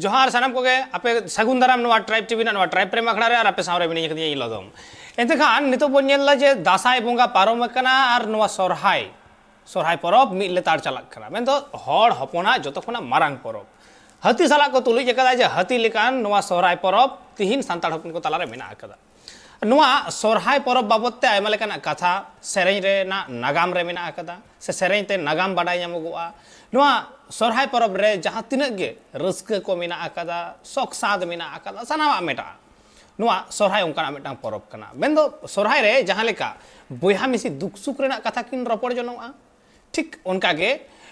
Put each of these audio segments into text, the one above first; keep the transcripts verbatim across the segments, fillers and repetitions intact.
ᱡᱚᱦᱟᱨ ᱥᱟᱱᱟᱢ ᱠᱚᱜᱮ, ᱟᱯᱮ ᱥᱟᱹᱜᱩᱱ ᱫᱟᱨᱟᱢ ᱱᱚᱣᱟ ᱴᱨᱟᱭᱤᱵᱽ ᱴᱤᱵᱷᱤ ᱨᱮᱱᱟᱜ ᱱᱚᱣᱟ ᱴᱨᱟᱭᱤᱵᱽ ᱯᱨᱮᱢ ᱟᱠᱷᱲᱟ ᱨᱮ, ᱟᱨ ᱟᱯᱮ ᱥᱟᱶ ᱨᱮ ᱢᱤᱱᱟᱹᱧ ᱟᱠᱟᱫᱤᱧᱟ ᱤᱧ ᱞᱚᱫᱚᱢ᱾ ᱮᱱᱛᱮ ᱠᱷᱟᱱ ᱱᱤᱛᱚᱜ ᱵᱚᱱ ᱧᱮᱞ ᱮᱫᱟ ᱡᱮ ᱫᱟᱸᱥᱟᱭ ᱵᱚᱸᱜᱟ ᱯᱟᱨᱚᱢ ᱟᱠᱟᱱᱟ ᱟᱨ ᱱᱚᱣᱟ ᱥᱚᱨᱦᱟᱭ, ᱥᱚᱨᱦᱟᱭ ᱯᱚᱨᱚᱵᱽ ᱢᱤᱫ ᱞᱮᱛᱟᱲ ᱪᱟᱞᱟᱜ ᱠᱟᱱᱟ, ᱢᱮᱱᱫᱚ ᱦᱚᱲ ᱦᱚᱯᱚᱱᱟᱜ ᱡᱚᱛᱚ ᱠᱷᱚᱱᱟᱜ ᱢᱟᱨᱟᱝ ᱯᱚᱨᱚᱵᱽ᱾ ᱦᱟᱹᱛᱤ ᱥᱟᱞᱟᱜ ᱠᱚ ᱛᱩᱞᱩᱡ ᱟᱠᱟᱫᱟ ᱡᱮ ᱦᱟᱹᱛᱤ ᱞᱮᱠᱟᱱ ᱱᱚᱣᱟ ᱥᱚᱨᱦᱟᱭ ᱯᱚᱨᱚᱵᱽ ᱛᱤᱦᱤᱧ ᱥᱟᱱᱛᱟᱲ ᱦᱚᱯᱚᱱ ᱠᱚ ᱛᱟᱞᱟᱨᱮ ᱢᱮᱱᱟᱜ ᱟᱠᱟᱫᱟ᱾ ᱱᱚᱣᱟ ᱥᱚᱨᱦᱟᱭ ᱯᱚᱨᱚᱵᱽ ᱵᱟᱵᱚᱫ ᱛᱮ ᱟᱭᱢᱟ ᱞᱮᱠᱟᱱᱟᱜ ᱠᱟᱛᱷᱟ ᱥᱮᱨᱮᱧ ᱨᱮᱱᱟᱜ ᱱᱟᱜᱟᱢ ᱨᱮ ᱢᱮᱱᱟᱜ ᱟᱠᱟᱫᱟ, ᱥᱮ ᱥᱮᱨᱮᱧ ᱛᱮ ᱱᱟᱜᱟᱢ ᱵᱟᱰᱟᱭ ᱧᱟᱢᱚᱜᱚᱜᱼᱟ᱾ ᱱᱚᱣᱟ ᱥᱚᱨᱦᱟᱭ ᱯᱚᱨᱚᱵᱽ ᱨᱮ ᱡᱟᱦᱟᱸ ᱛᱤᱱᱟᱹᱜ ᱜᱮ ᱨᱟᱹᱥᱠᱟᱹ ᱠᱚ ᱢᱮᱱᱟᱜ ᱟᱠᱟᱫᱟ, ᱥᱚᱠ ᱥᱟᱫ ᱢᱮᱱᱟᱜ ᱟᱠᱟᱫᱟ, ᱥᱟᱱᱟᱢᱟᱜ ᱢᱮᱴᱟᱜᱼᱟ᱾ ᱱᱚᱣᱟ ᱥᱚᱨᱦᱟᱭ ᱚᱱᱠᱟᱱᱟᱜ ᱢᱤᱫᱴᱟᱝ ᱯᱚᱨᱚᱵᱽ ᱠᱟᱱᱟ᱾ ᱢᱮᱱᱫᱚ ᱥᱚᱨᱦᱟᱭ ᱨᱮ ᱡᱟᱦᱟᱸ ᱞᱮᱠᱟ ᱵᱚᱭᱦᱟ ᱢᱤᱥᱤ ᱫᱩᱠ ᱥᱩᱠ ᱨᱮᱱᱟᱜ ᱠᱟᱛᱷᱟ ᱠᱤᱱ ᱨᱚᱯᱚᱲ ᱡᱚᱱᱚᱜᱼᱟ, ᱴᱷᱤᱠ ᱚᱱᱠᱟ ᱜᱮ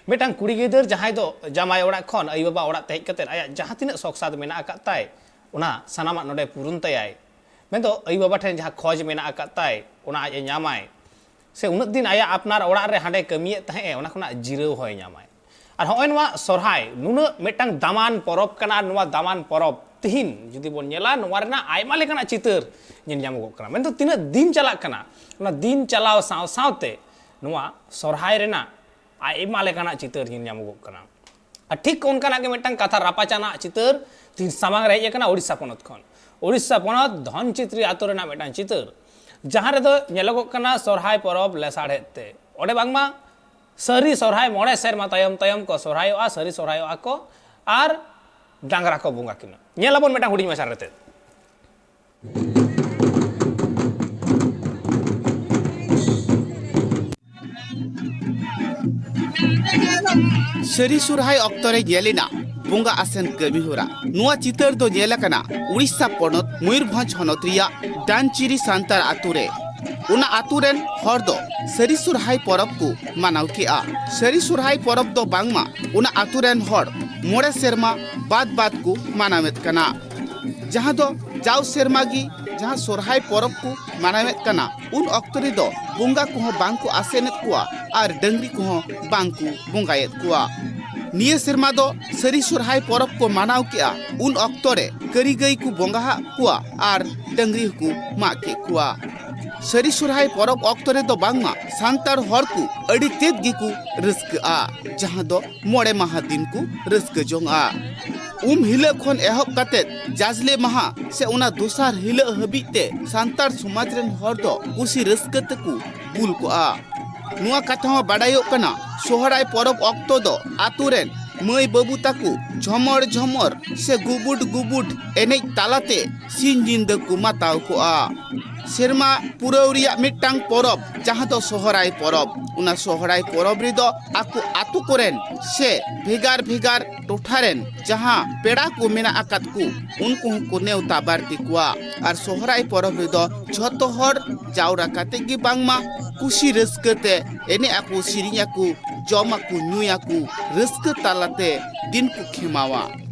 ᱢᱤᱫᱴᱟᱝ ᱠᱩᱲᱤ ᱜᱤᱫᱟᱹᱨ ᱡᱟᱦᱟᱸᱭ ᱫᱚ ᱡᱟᱢᱟᱭ ᱚᱲᱟᱜ ᱠᱷᱚᱱ ᱟᱭᱳ ᱵᱟᱵᱟ ᱚᱲᱟᱜ ᱛᱮ ᱦᱮᱡ ᱠᱟᱛᱮ ᱟᱭᱟᱜ ᱡᱟᱦᱟᱸ ᱛᱤᱱᱟᱹᱜ ᱥᱚᱠ ᱥᱟᱫ ᱢᱮᱱᱟᱜ ᱟᱠᱟᱫ ᱛᱟᱭ, ᱚᱱᱟ ᱥᱟᱱᱟᱢᱟᱜ ᱱᱚᱰᱮ ᱯᱩᱨᱩᱱ ᱛᱟᱭᱟᱭ᱾ ᱢᱮᱱᱫᱚ ᱟᱭᱳ ᱵᱟᱵᱟ ᱴᱷᱮᱱ ᱡᱟᱦᱟᱸ ᱠᱷᱚᱡᱽ ᱢᱮᱱᱟᱜ ᱟᱠᱟᱫ ᱛᱟᱭ, ᱚᱱᱟ ᱟᱡ ᱮ ᱧᱟᱢᱟᱭ᱾ ᱥᱮ ᱩᱱᱟᱹᱜ ᱫᱤᱱ ᱟᱭᱟᱜ ᱟᱯᱱᱟᱨ ᱚᱲᱟᱜ ᱨᱮ ᱦᱟᱸᱰᱮ ᱠᱟᱹᱢᱤᱭᱮᱫ ᱛᱟᱦᱮᱸᱜ ᱮ, ᱚᱱᱟ ᱠᱷᱚᱱᱟᱜ ᱡᱤᱨᱟᱹᱣ ᱦᱚᱸᱭ ᱧᱟᱢᱟᱭ᱾ ᱟᱨ ᱦᱚᱸᱜᱼᱚᱭ ᱱᱚᱣᱟ ᱥᱚᱨᱦᱟᱭ ᱱᱩᱱᱟᱹᱜ ᱢᱤᱫᱴᱟᱝ ᱫᱟᱢᱟᱱ ᱯᱚᱨᱚᱵᱽ ᱠᱟᱱᱟ, ᱱᱚᱣᱟ ᱫᱟᱢᱟᱱ ᱯᱚᱨᱚᱵᱽ ᱛᱤᱦᱤᱧ ᱡᱩᱫᱤ ᱵᱚᱱ ᱧᱮᱞᱟ, ᱱᱚᱣᱟ ᱨᱮᱱᱟᱜ ᱟᱭᱢᱟ ᱞᱮᱠᱟᱱᱟᱜ ᱪᱤᱛᱟᱹᱨ ᱧᱮᱞ ᱧᱟᱢᱚᱜᱚᱜ ᱠᱟᱱᱟ᱾ ᱢᱮᱱᱫᱚ ᱛᱤᱱᱟᱹᱜ ᱫᱤᱱ ᱪᱟᱞᱟᱜ ᱠᱟᱱᱟ, ᱚᱱᱟ ᱫᱤᱱ ᱪᱟᱞᱟᱣ ᱥᱟᱶ ᱥᱟᱶᱛᱮ ᱱᱚᱣᱟ ᱥᱚᱨᱦᱟᱭ ᱨᱮᱱᱟᱜ ᱟᱭᱢᱟ ᱞᱮᱠᱟᱱᱟᱜ ᱪᱤᱛᱟᱹᱨ ᱧᱮᱞ ᱧᱟᱢᱚᱜᱚᱜ ᱠᱟᱱᱟ᱾ ᱟᱨ ᱴᱷᱤᱠ ᱚᱱᱠᱟᱱᱟᱜ ᱜᱮ ᱢᱤᱫᱴᱟᱝ ᱠᱟᱛᱷᱟ ᱨᱟᱯᱟᱪᱟᱱᱟᱜ ᱪᱤᱛᱟᱹᱨ ᱛᱤᱦᱤᱧ ᱥᱟᱢᱟᱝ ᱨᱮ ᱦᱮᱡ ᱟᱠᱟᱱᱟ ᱳᱰᱤᱥᱟ ᱯᱚᱱᱚᱛ ᱠᱷᱚᱱ᱾ ᱳᱰᱤᱥᱟ ᱯᱚᱱᱚᱛ ᱫᱷᱚᱱᱪᱤᱛᱨᱤ ᱟᱛᱳ ᱨᱮᱱᱟᱜ ᱢᱤᱫᱴᱟᱝ ᱪᱤᱛᱟᱹᱨ, ᱡᱟᱦᱟᱸ ᱨᱮᱫᱚ ᱧᱮᱞᱚᱜᱚᱜ ᱠᱟᱱᱟ ᱥᱚᱨᱦᱟᱭ ᱯᱚᱨᱚᱵᱽ ᱞᱮᱥᱟᱲᱦᱮᱫ ᱛᱮ ᱚᱸᱰᱮ ᱵᱟᱝᱢᱟ ᱥᱟᱹᱨᱤ ᱥᱚᱨᱦᱟᱭ ᱢᱚᱬᱮ ᱥᱮᱨᱢᱟ ᱛᱟᱭᱚᱢ ᱛᱟᱭᱚᱢ ᱠᱚ ᱥᱚᱨᱦᱟᱭᱚᱜᱼᱟ, ᱥᱟᱹᱨᱤ ᱥᱚᱨᱦᱟᱭᱚᱜᱼᱟ ᱠᱚ, ᱟᱨ ᱰᱟᱝᱨᱟ ᱠᱚ ᱵᱚᱸᱜᱟ ᱠᱤᱱᱟ᱾ ᱧᱮᱞ ᱟᱵᱚᱱ ᱢᱤᱫᱴᱟᱝ ᱦᱩᱰᱤᱧ ᱢᱟᱪᱷᱟ ᱨᱮᱛᱮᱫ᱾ ᱥᱟᱹᱨᱤ ᱥᱚᱨᱦᱟᱭ ᱚᱠᱛᱚ ᱨᱮ ᱧᱮᱞ ᱮᱱᱟ ᱵᱚᱸᱜᱟ ᱟᱥᱮᱱ ᱠᱟᱹᱢᱤ ᱦᱚᱨᱟ᱾ ᱱᱚᱣᱟ ᱪᱤᱛᱟᱹᱨ ᱫᱚ ᱧᱮᱞ ᱟᱠᱟᱱᱟ ᱩᱲᱤᱥᱥᱟ ᱯᱚᱱᱚᱛ ᱢᱚᱭᱩᱨᱵᱷᱚᱸᱡᱽ ᱦᱚᱱᱚᱛ ᱨᱮᱭᱟᱜ ᱰᱟᱱᱪᱤᱨᱤ ᱥᱟᱱᱛᱟᱲ ᱟᱛᱳ ᱨᱮ᱾ ᱚᱱᱟ ᱟᱛᱳ ᱨᱮᱱ ᱦᱚᱲ ᱫᱚ ᱥᱟᱹᱨᱤ ᱥᱚᱨᱦᱟᱭ ᱯᱚᱨᱚᱵᱽ ᱠᱚ ᱢᱟᱱᱟᱣ ᱠᱮᱜᱼᱟ᱾ ᱥᱟᱹᱨᱤ ᱥᱚᱨᱦᱟᱭ ᱯᱚᱨᱚᱵᱽ ᱫᱚ ᱵᱟᱝᱢᱟ ᱚᱱᱟ ᱟᱛᱳ ᱨᱮᱱ ᱦᱚᱲ ᱢᱚᱬᱮ ᱥᱮᱨᱢᱟ ᱵᱟᱫ ᱵᱟᱫ ᱠᱚ ᱢᱟᱱᱟᱣᱮᱫ ᱠᱟᱱᱟ, ᱡᱟᱦᱟᱸ ᱫᱚ ᱡᱟᱣ ᱥᱮᱨᱢᱟ ᱜᱮ ᱡᱟᱦᱟᱸ ᱥᱚᱨᱦᱟᱭ ᱯᱚᱨᱚᱵᱽ ᱠᱚ ᱢᱟᱱᱟᱣᱮᱫ ᱠᱟᱱᱟ, ᱩᱱ ᱚᱠᱛᱚ ᱨᱮᱫᱚ ᱵᱚᱸᱜᱟ ᱠᱚᱦᱚᱸ ᱵᱟᱝ ᱠᱚ ᱟᱥᱮᱱᱮᱫ ᱠᱚᱣᱟ ᱟᱨ ᱰᱟᱹᱝᱨᱤ ᱠᱚᱦᱚᱸ ᱵᱟᱝ ᱠᱚ ᱵᱚᱸᱜᱟᱭᱮᱫ ᱠᱚᱣᱟ᱾ ᱱᱤᱭᱟᱹ ᱥᱮᱨᱢᱟ ᱫᱚ ᱥᱟᱹᱨᱤ ᱥᱚᱨᱦᱟᱭ ᱯᱚᱨᱚᱵᱽ ᱠᱚ ᱢᱟᱱᱟᱣ ᱠᱮᱜᱼᱟ, ᱩᱱ ᱚᱠᱛᱚ ᱨᱮ ᱠᱟᱹᱨᱤ ᱜᱟᱹᱭ ᱠᱚ ᱵᱚᱸᱜᱟ ᱟᱫ ᱠᱚᱣᱟ ᱟᱨ ᱰᱟᱹᱝᱨᱤ ᱦᱚᱸᱠᱚ ᱢᱟᱜ ᱠᱮᱫ ᱠᱚᱣᱟ᱾ ᱥᱟᱹᱨᱤ ᱥᱚᱨᱦᱟᱭ ᱯᱚᱨᱚᱵᱽ ᱚᱠᱛᱚ ᱨᱮᱫᱚ ᱵᱟᱝᱢᱟ ᱥᱟᱱᱛᱟᱲ ᱦᱚᱲ ᱠᱚ ᱟᱹᱰᱤ ᱛᱮᱫ ᱜᱮᱠᱚ ᱨᱟᱹᱥᱠᱟᱹᱜᱼᱟ, ᱡᱟᱦᱟᱸ ᱫᱚ ᱢᱚᱬᱮ ᱢᱟᱦᱟ ᱫᱤᱱ ᱠᱚ ᱨᱟᱹᱥᱠᱟᱹ ᱡᱚᱝᱼᱟ᱾ ᱩᱢ ᱦᱤᱞᱳᱜ ᱠᱷᱚᱱ ᱮᱦᱚᱵ ᱠᱟᱛᱮ ᱡᱟᱡᱽᱞᱮ ᱢᱟᱦᱟ ᱥᱮ ᱚᱱᱟ ᱫᱚᱥᱟᱨ ᱦᱤᱞᱳᱜ ᱦᱟᱹᱵᱤᱡ ᱛᱮ ᱥᱟᱱᱛᱟᱲ ᱥᱚᱢᱟᱡᱽ ᱨᱮᱱ ᱦᱚᱲ ᱫᱚ ᱠᱩᱥᱤ ᱨᱟᱹᱥᱠᱟᱹ ᱛᱮᱠᱚ ᱵᱩᱞ ᱠᱚᱜᱼᱟ᱾ ᱱᱚᱣᱟ ᱠᱟᱛᱷᱟ ᱦᱚᱸ ᱵᱟᱰᱟᱭᱚᱜ ᱠᱟᱱᱟ, ᱥᱚᱦᱨᱟᱭ ᱯᱚᱨᱚᱵᱽ ᱚᱠᱛᱚ ᱫᱚ ᱟᱛᱳ ᱨᱮᱱ ᱢᱟᱹᱭ ᱵᱟᱹᱵᱩ ᱛᱟᱠᱚ ᱡᱷᱚᱢᱚᱨ ᱡᱷᱚᱢᱚᱨ ᱥᱮ ᱜᱩᱵᱩᱰ ᱜᱩᱵᱩᱰ ᱮᱱᱮᱡ ᱛᱟᱞᱟᱛᱮ ᱥᱤᱧ ᱧᱤᱫᱟᱹ ᱠᱚ ᱢᱟᱛᱟᱣ ᱠᱚᱜᱼᱟ᱾ ᱥᱮᱨᱢᱟ ᱯᱩᱨᱟᱹᱣ ᱨᱮᱭᱟᱜ ᱢᱤᱫᱴᱟᱝ ᱯᱚᱨᱚᱵᱽ, ᱡᱟᱦᱟᱸ ᱫᱚ ᱥᱚᱦᱨᱟᱭ ᱯᱚᱨᱚᱵᱽ᱾ ᱚᱱᱟ ᱥᱚᱦᱨᱟᱭ ᱯᱚᱨᱚᱵᱽ ᱨᱮᱫᱚ ᱟᱠᱚ ᱟᱛᱳ ᱠᱚᱨᱮᱱ ᱥᱮ ᱵᱷᱮᱜᱟᱨ ᱵᱷᱮᱜᱟᱨ ᱴᱚᱴᱷᱟ ᱨᱮᱱ ᱡᱟᱦᱟᱸ ᱯᱮᱲᱟ ᱠᱚ ᱢᱮᱱᱟᱜ ᱟᱠᱟᱫ ᱠᱚ, ᱩᱱᱠᱩ ᱦᱚᱸᱠᱚ ᱱᱮᱣᱛᱟ ᱵᱟᱨᱛᱤ ᱠᱚᱣᱟ᱾ ᱟᱨ ᱥᱚᱦᱨᱟᱭ ᱯᱚᱨᱚᱵᱽ ᱨᱮᱫᱚ ᱡᱷᱚᱛᱚ ᱦᱚᱲ ᱡᱟᱣᱨᱟ ᱠᱟᱛᱮ ᱜᱮ ᱵᱟᱝᱢᱟ ᱠᱩᱥᱤ ᱨᱟᱹᱥᱠᱟᱹ ᱛᱮ ᱮᱱᱮᱡ ᱟᱠᱚ, ᱥᱮᱨᱮᱧ ᱟᱠᱚ, ᱡᱚᱢ ᱟᱠᱚ, ᱧᱩᱭ ᱟᱠᱚ, ᱨᱟᱹᱥᱠᱟᱹ ᱛᱟᱞᱟᱛᱮ ᱫᱤᱱ ᱠᱚ ᱠᱷᱮᱢᱟᱣᱟ᱾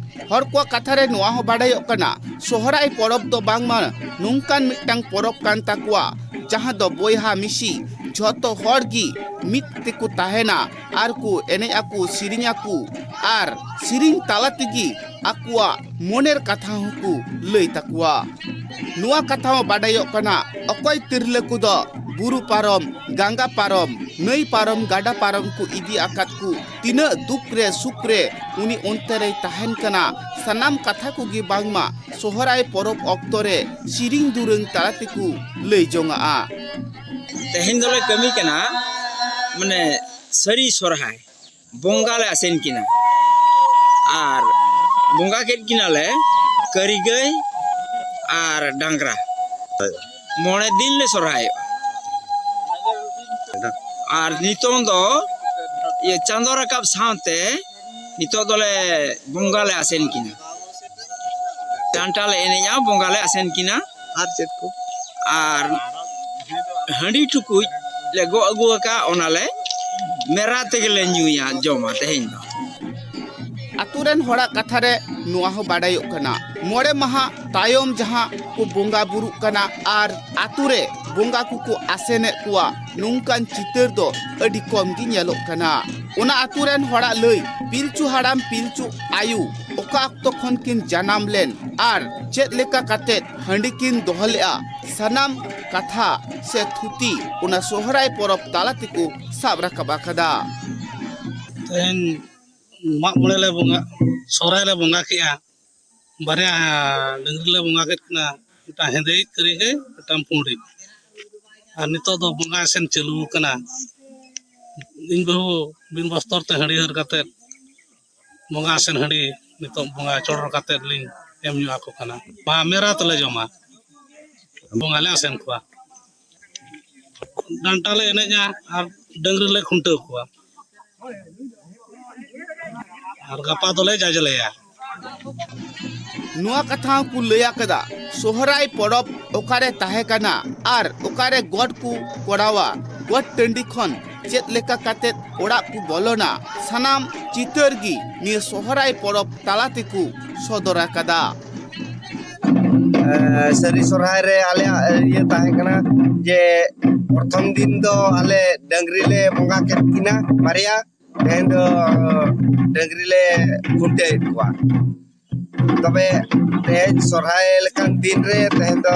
ᱦᱚᱲ ᱠᱚᱣᱟᱜ ᱠᱟᱛᱷᱟ ᱨᱮ ᱱᱚᱣᱟ ᱦᱚᱸ ᱵᱟᱰᱟᱭᱚᱜ ᱠᱟᱱᱟ, ᱥᱚᱦᱨᱟᱭ ᱯᱚᱨᱚᱵᱽ ᱫᱚ ᱵᱟᱝᱢᱟ ᱱᱚᱝᱠᱟᱱ ᱢᱤᱫᱴᱟᱝ ᱯᱚᱨᱚᱵᱽ ᱠᱟᱱ ᱛᱟᱠᱚᱣᱟ, ᱡᱟᱦᱟᱸ ᱫᱚ ᱵᱚᱭᱦᱟ ᱢᱤᱥᱤ ᱡᱷᱚᱛᱚ ᱦᱚᱲ ᱜᱮ ᱢᱤᱫ ᱛᱮᱠᱚ ᱛᱟᱦᱮᱱᱟ ᱟᱨ ᱠᱚ ᱮᱱᱮᱡ ᱟᱠᱚ, ᱥᱮᱨᱮᱧ ᱟᱠᱚ ᱟᱨ ᱥᱮᱨᱮᱧ ᱛᱟᱞᱟ ᱛᱮᱜᱮ ᱟᱠᱚᱣᱟᱜ ᱢᱚᱱᱮᱨ ᱠᱟᱛᱷᱟ ᱦᱚᱸᱠᱚ ᱞᱟᱹᱭ ᱛᱟᱠᱚᱣᱟ᱾ ᱱᱚᱣᱟ ᱠᱟᱛᱷᱟ ᱦᱚᱸ ᱵᱟᱰᱟᱭᱚᱜ ᱠᱟᱱᱟ, ᱚᱠᱚᱭ ᱛᱤᱨᱞᱟᱹ ᱠᱚᱫᱚ ᱵᱩᱨᱩ ᱯᱟᱨᱚᱢ, ᱜᱟᱝᱜᱟ ᱯᱟᱨᱚᱢ, ᱱᱟᱹᱭ ᱯᱟᱨᱚᱢ, ᱜᱟᱰᱟ ᱯᱟᱨᱚᱢ ᱠᱚ ᱤᱫᱤ ᱟᱠᱟᱫ ᱠᱚ, ᱛᱤᱱᱟᱹᱜ ᱫᱩᱠ ᱨᱮ ᱥᱩᱠ ᱨᱮ ᱩᱱᱤ ᱚᱱᱛᱮ ᱨᱮᱭ ᱛᱟᱦᱮᱱ ᱠᱟᱱᱟ, ᱥᱟᱱᱟᱢ ᱠᱟᱛᱷᱟ ᱠᱚᱜᱮ ᱵᱟᱝᱢᱟ ᱥᱚᱦᱨᱟᱭ ᱯᱚᱨᱚᱵᱽ ᱚᱠᱛᱚ ᱨᱮ ᱥᱮᱨᱮᱧ ᱫᱩᱨᱟᱹᱝ ᱛᱟᱞᱟ ᱛᱮᱠᱚ ᱞᱟᱹᱭ ᱡᱚᱝᱟᱜᱼᱟ᱾ ᱛᱮᱦᱮᱧ ᱫᱚᱞᱮ ᱠᱟᱹᱢᱤ ᱠᱟᱱᱟ, ᱢᱟᱱᱮ, ᱥᱟᱹᱨᱤ ᱥᱚᱨᱦᱟᱭ᱾ ᱵᱚᱸᱜᱟ ᱞᱮ ᱟᱥᱮᱱ ᱠᱤᱱᱟ ᱟᱨ ᱵᱚᱸᱜᱟ ᱠᱮᱫ ᱠᱤᱱᱟᱞᱮ ᱠᱟᱹᱨᱤ ᱜᱟᱹᱭ ᱟᱨ ᱰᱟᱝᱨᱟ᱾ ᱢᱚᱬᱮ ᱫᱤᱱ ᱞᱮ ᱥᱚᱨᱦᱟᱭᱚᱜᱼᱟ᱾ ᱟᱨ ᱱᱤᱛᱚᱝ ᱫᱚ ᱤᱭᱟᱹ ᱪᱟᱸᱫᱚ ᱨᱟᱠᱟᱵ ᱥᱟᱶᱛᱮ ᱱᱤᱛᱚᱜ ᱫᱚᱞᱮ ᱵᱚᱸᱜᱟ ᱞᱮ ᱟᱥᱮᱱ ᱠᱤᱱᱟ᱾ ᱰᱟᱱᱴᱟ ᱞᱮ ᱮᱱᱮᱡᱼᱟ, ᱵᱚᱸᱜᱟ ᱞᱮ ᱟᱥᱮᱱ ᱠᱤᱱᱟ᱾ ᱟᱨ ᱪᱮᱫ ᱠᱚ? ᱟᱨ ᱦᱟᱺᱰᱤ ᱴᱩᱠᱩᱡ ᱞᱮ ᱜᱚᱜ ᱟᱹᱜᱩ ᱟᱠᱟᱫ, ᱚᱱᱟᱞᱮ ᱢᱮᱨᱟ ᱛᱮᱜᱮ ᱞᱮ ᱧᱩᱭᱟ, ᱡᱚᱢᱟ ᱛᱮᱦᱮᱧ ᱫᱚ᱾ ᱟᱛᱳ ᱨᱮᱱ ᱦᱚᱲᱟᱜ ᱠᱟᱛᱷᱟ ᱨᱮ ᱱᱚᱣᱟ ᱦᱚᱸ ᱵᱟᱰᱟᱭᱚᱜ ᱠᱟᱱᱟ, ᱢᱚᱬᱮ ᱢᱟᱦᱟ ᱛᱟᱭᱚᱢ ᱡᱟᱦᱟᱸ ᱠᱚ ᱵᱚᱸᱜᱟ ᱵᱩᱨᱩᱜ ᱠᱟᱱᱟ ᱟᱨ ᱟᱛᱳ ᱨᱮ ᱵᱚᱸᱜᱟ ᱠᱚᱠᱚ ᱟᱥᱮᱱᱮᱫ ᱠᱚᱣᱟ, ᱱᱚᱝᱠᱟᱱ ᱪᱤᱛᱟᱹᱨ ᱫᱚ ᱟᱹᱰᱤ ᱠᱚᱢ ᱜᱮ ᱧᱮᱞᱚᱜ ᱠᱟᱱᱟ᱾ ᱚᱱᱟ ᱟᱛᱳ ᱨᱮᱱ ᱦᱚᱲᱟᱜ ᱞᱟᱹᱭ, ᱯᱤᱞᱪᱩ ᱦᱟᱲᱟᱢ ᱯᱤᱞᱪᱩ ᱟᱭᱳ ᱚᱠᱟ ᱚᱠᱛᱚ ᱠᱷᱚᱱ ᱠᱤᱱ ᱡᱟᱱᱟᱢ ᱞᱮᱱ ᱟᱨ ᱪᱮᱫ ᱞᱮᱠᱟ ᱠᱟᱛᱮᱫ ᱦᱟᱺᱰᱤ ᱠᱤᱱ ᱫᱚᱦᱚ ᱞᱮᱫᱼᱟ, ᱥᱟᱱᱟᱢ ᱠᱟᱛᱷᱟ ᱥᱮ ᱛᱷᱩᱛᱤ ᱚᱱᱟ ᱥᱚᱦᱨᱟᱭ ᱯᱚᱨᱚᱵᱽ ᱛᱟᱞᱟ ᱛᱮᱠᱚ ᱥᱟᱵ ᱨᱟᱠᱟᱵ ᱟᱠᱟᱫᱟ᱾ ᱛᱮᱦᱮᱧ ᱢᱟᱜ ᱢᱚᱬᱮ ᱞᱮ ᱵᱚᱸᱜᱟ, ᱥᱚᱦᱨᱟᱭ ᱞᱮ ᱵᱚᱸᱜᱟ ᱠᱮᱜᱼᱟ᱾ ᱵᱟᱨᱭᱟ ᱰᱟᱹᱝᱨᱤ ᱞᱮ ᱵᱚᱸᱜᱟ ᱠᱮᱫ ᱠᱤᱱᱟ, ᱢᱤᱫᱴᱟᱝ ᱦᱮᱸᱫᱮᱭᱤᱡ ᱠᱟᱹᱨᱤ ᱜᱮ, ᱢᱤᱫᱴᱟᱝ ᱯᱩᱸᱰᱤᱡ᱾ ᱟᱨ ᱱᱤᱛᱚᱜ ᱫᱚ ᱵᱚᱸᱜᱟ ᱟᱥᱮᱱ ᱪᱟᱹᱞᱩ ᱟᱠᱟᱱᱟ᱾ ᱤᱧ ᱵᱟᱹᱦᱩ ᱵᱤᱱ ᱵᱚᱥᱛᱚᱨ ᱛᱮ ᱦᱟᱺᱰᱤ ᱦᱟᱹᱨ ᱠᱟᱛᱮᱫ ᱵᱚᱸᱜᱟ ᱟᱥᱮᱱ ᱦᱟᱺᱰᱤ ᱱᱤᱛᱚᱜ ᱵᱚᱸᱜᱟ ᱪᱚᱰᱚᱨ ᱠᱟᱛᱮᱫ ᱞᱤᱧ ᱮᱢ ᱧᱚᱜ ᱟᱠᱚ ᱠᱟᱱᱟ᱾ ᱢᱟ ᱢᱮᱨᱟ ᱛᱮᱞᱮ ᱡᱚᱢᱟ, ᱵᱚᱸᱜᱟ ᱞᱮ ᱟᱥᱮᱱ ᱠᱚᱣᱟ᱾ ᱰᱟᱱᱴᱟ ᱞᱮ ᱮᱱᱮᱡᱼᱟ ᱟᱨ ᱰᱟᱹᱝᱨᱤ ᱞᱮ ᱠᱷᱩᱱᱴᱟᱹᱣ ᱠᱚᱣᱟ᱾ ᱟᱨ ᱜᱟᱯᱟ ᱫᱚᱞᱮ ᱡᱟᱡᱽᱞᱮᱭᱟ᱾ ᱱᱚᱣᱟ ᱠᱟᱛᱷᱟ ᱦᱚᱸᱠᱚ ᱞᱟᱹᱭ ᱟᱠᱟᱫᱟ, ᱥᱚᱦᱨᱟᱭ ᱯᱚᱨᱚᱵᱽ ᱚᱠᱟᱨᱮ ᱛᱟᱦᱮᱸ ᱠᱟᱱᱟ ᱟᱨ ᱚᱠᱟᱨᱮ ᱜᱚᱴ ᱠᱚ ᱠᱚᱨᱟᱣᱟ, ᱜᱚᱴ ᱴᱟᱺᱰᱤ ᱠᱷᱚᱱ ᱪᱮᱫ ᱞᱮᱠᱟ ᱠᱟᱛᱮᱫ ᱚᱲᱟᱜ ᱠᱚ ᱵᱚᱞᱚᱱᱟ, ᱥᱟᱱᱟᱢ ᱪᱤᱛᱟᱹᱨ ᱜᱮ ᱱᱤᱭᱟᱹ ᱥᱚᱦᱨᱟᱭ ᱯᱚᱨᱚᱵᱽ ᱛᱟᱞᱟ ᱛᱮᱠᱚ ᱥᱚᱫᱚᱨ ᱟᱠᱟᱫᱟ᱾ ᱮ, ᱥᱟᱹᱨᱤ ᱥᱚᱨᱦᱟᱭ ᱨᱮ ᱟᱞᱮᱭᱟᱜ, ᱮ, ᱤᱭᱟᱹ ᱛᱟᱦᱮᱸ ᱠᱟᱱᱟ ᱡᱮ ᱯᱨᱚᱛᱷᱚᱢ ᱫᱤᱱ ᱫᱚ ᱟᱞᱮ ᱰᱟᱹᱝᱨᱤ ᱞᱮ ᱵᱚᱸᱜᱟ ᱠᱮᱫ ᱠᱤᱱᱟ ᱵᱟᱨᱭᱟ, ᱛᱮᱦᱮᱧ ᱫᱚ ᱰᱟᱹᱝᱨᱤ ᱞᱮ ᱠᱷᱩᱱᱴᱟᱹᱣᱮᱫ ᱠᱚᱣᱟ᱾ ᱛᱚᱵᱮ ᱛᱮᱦᱮᱧ ᱥᱚᱨᱦᱟᱭ ᱞᱮᱠᱟᱱ ᱫᱤᱱ ᱨᱮ ᱛᱮᱦᱮᱧ ᱫᱚ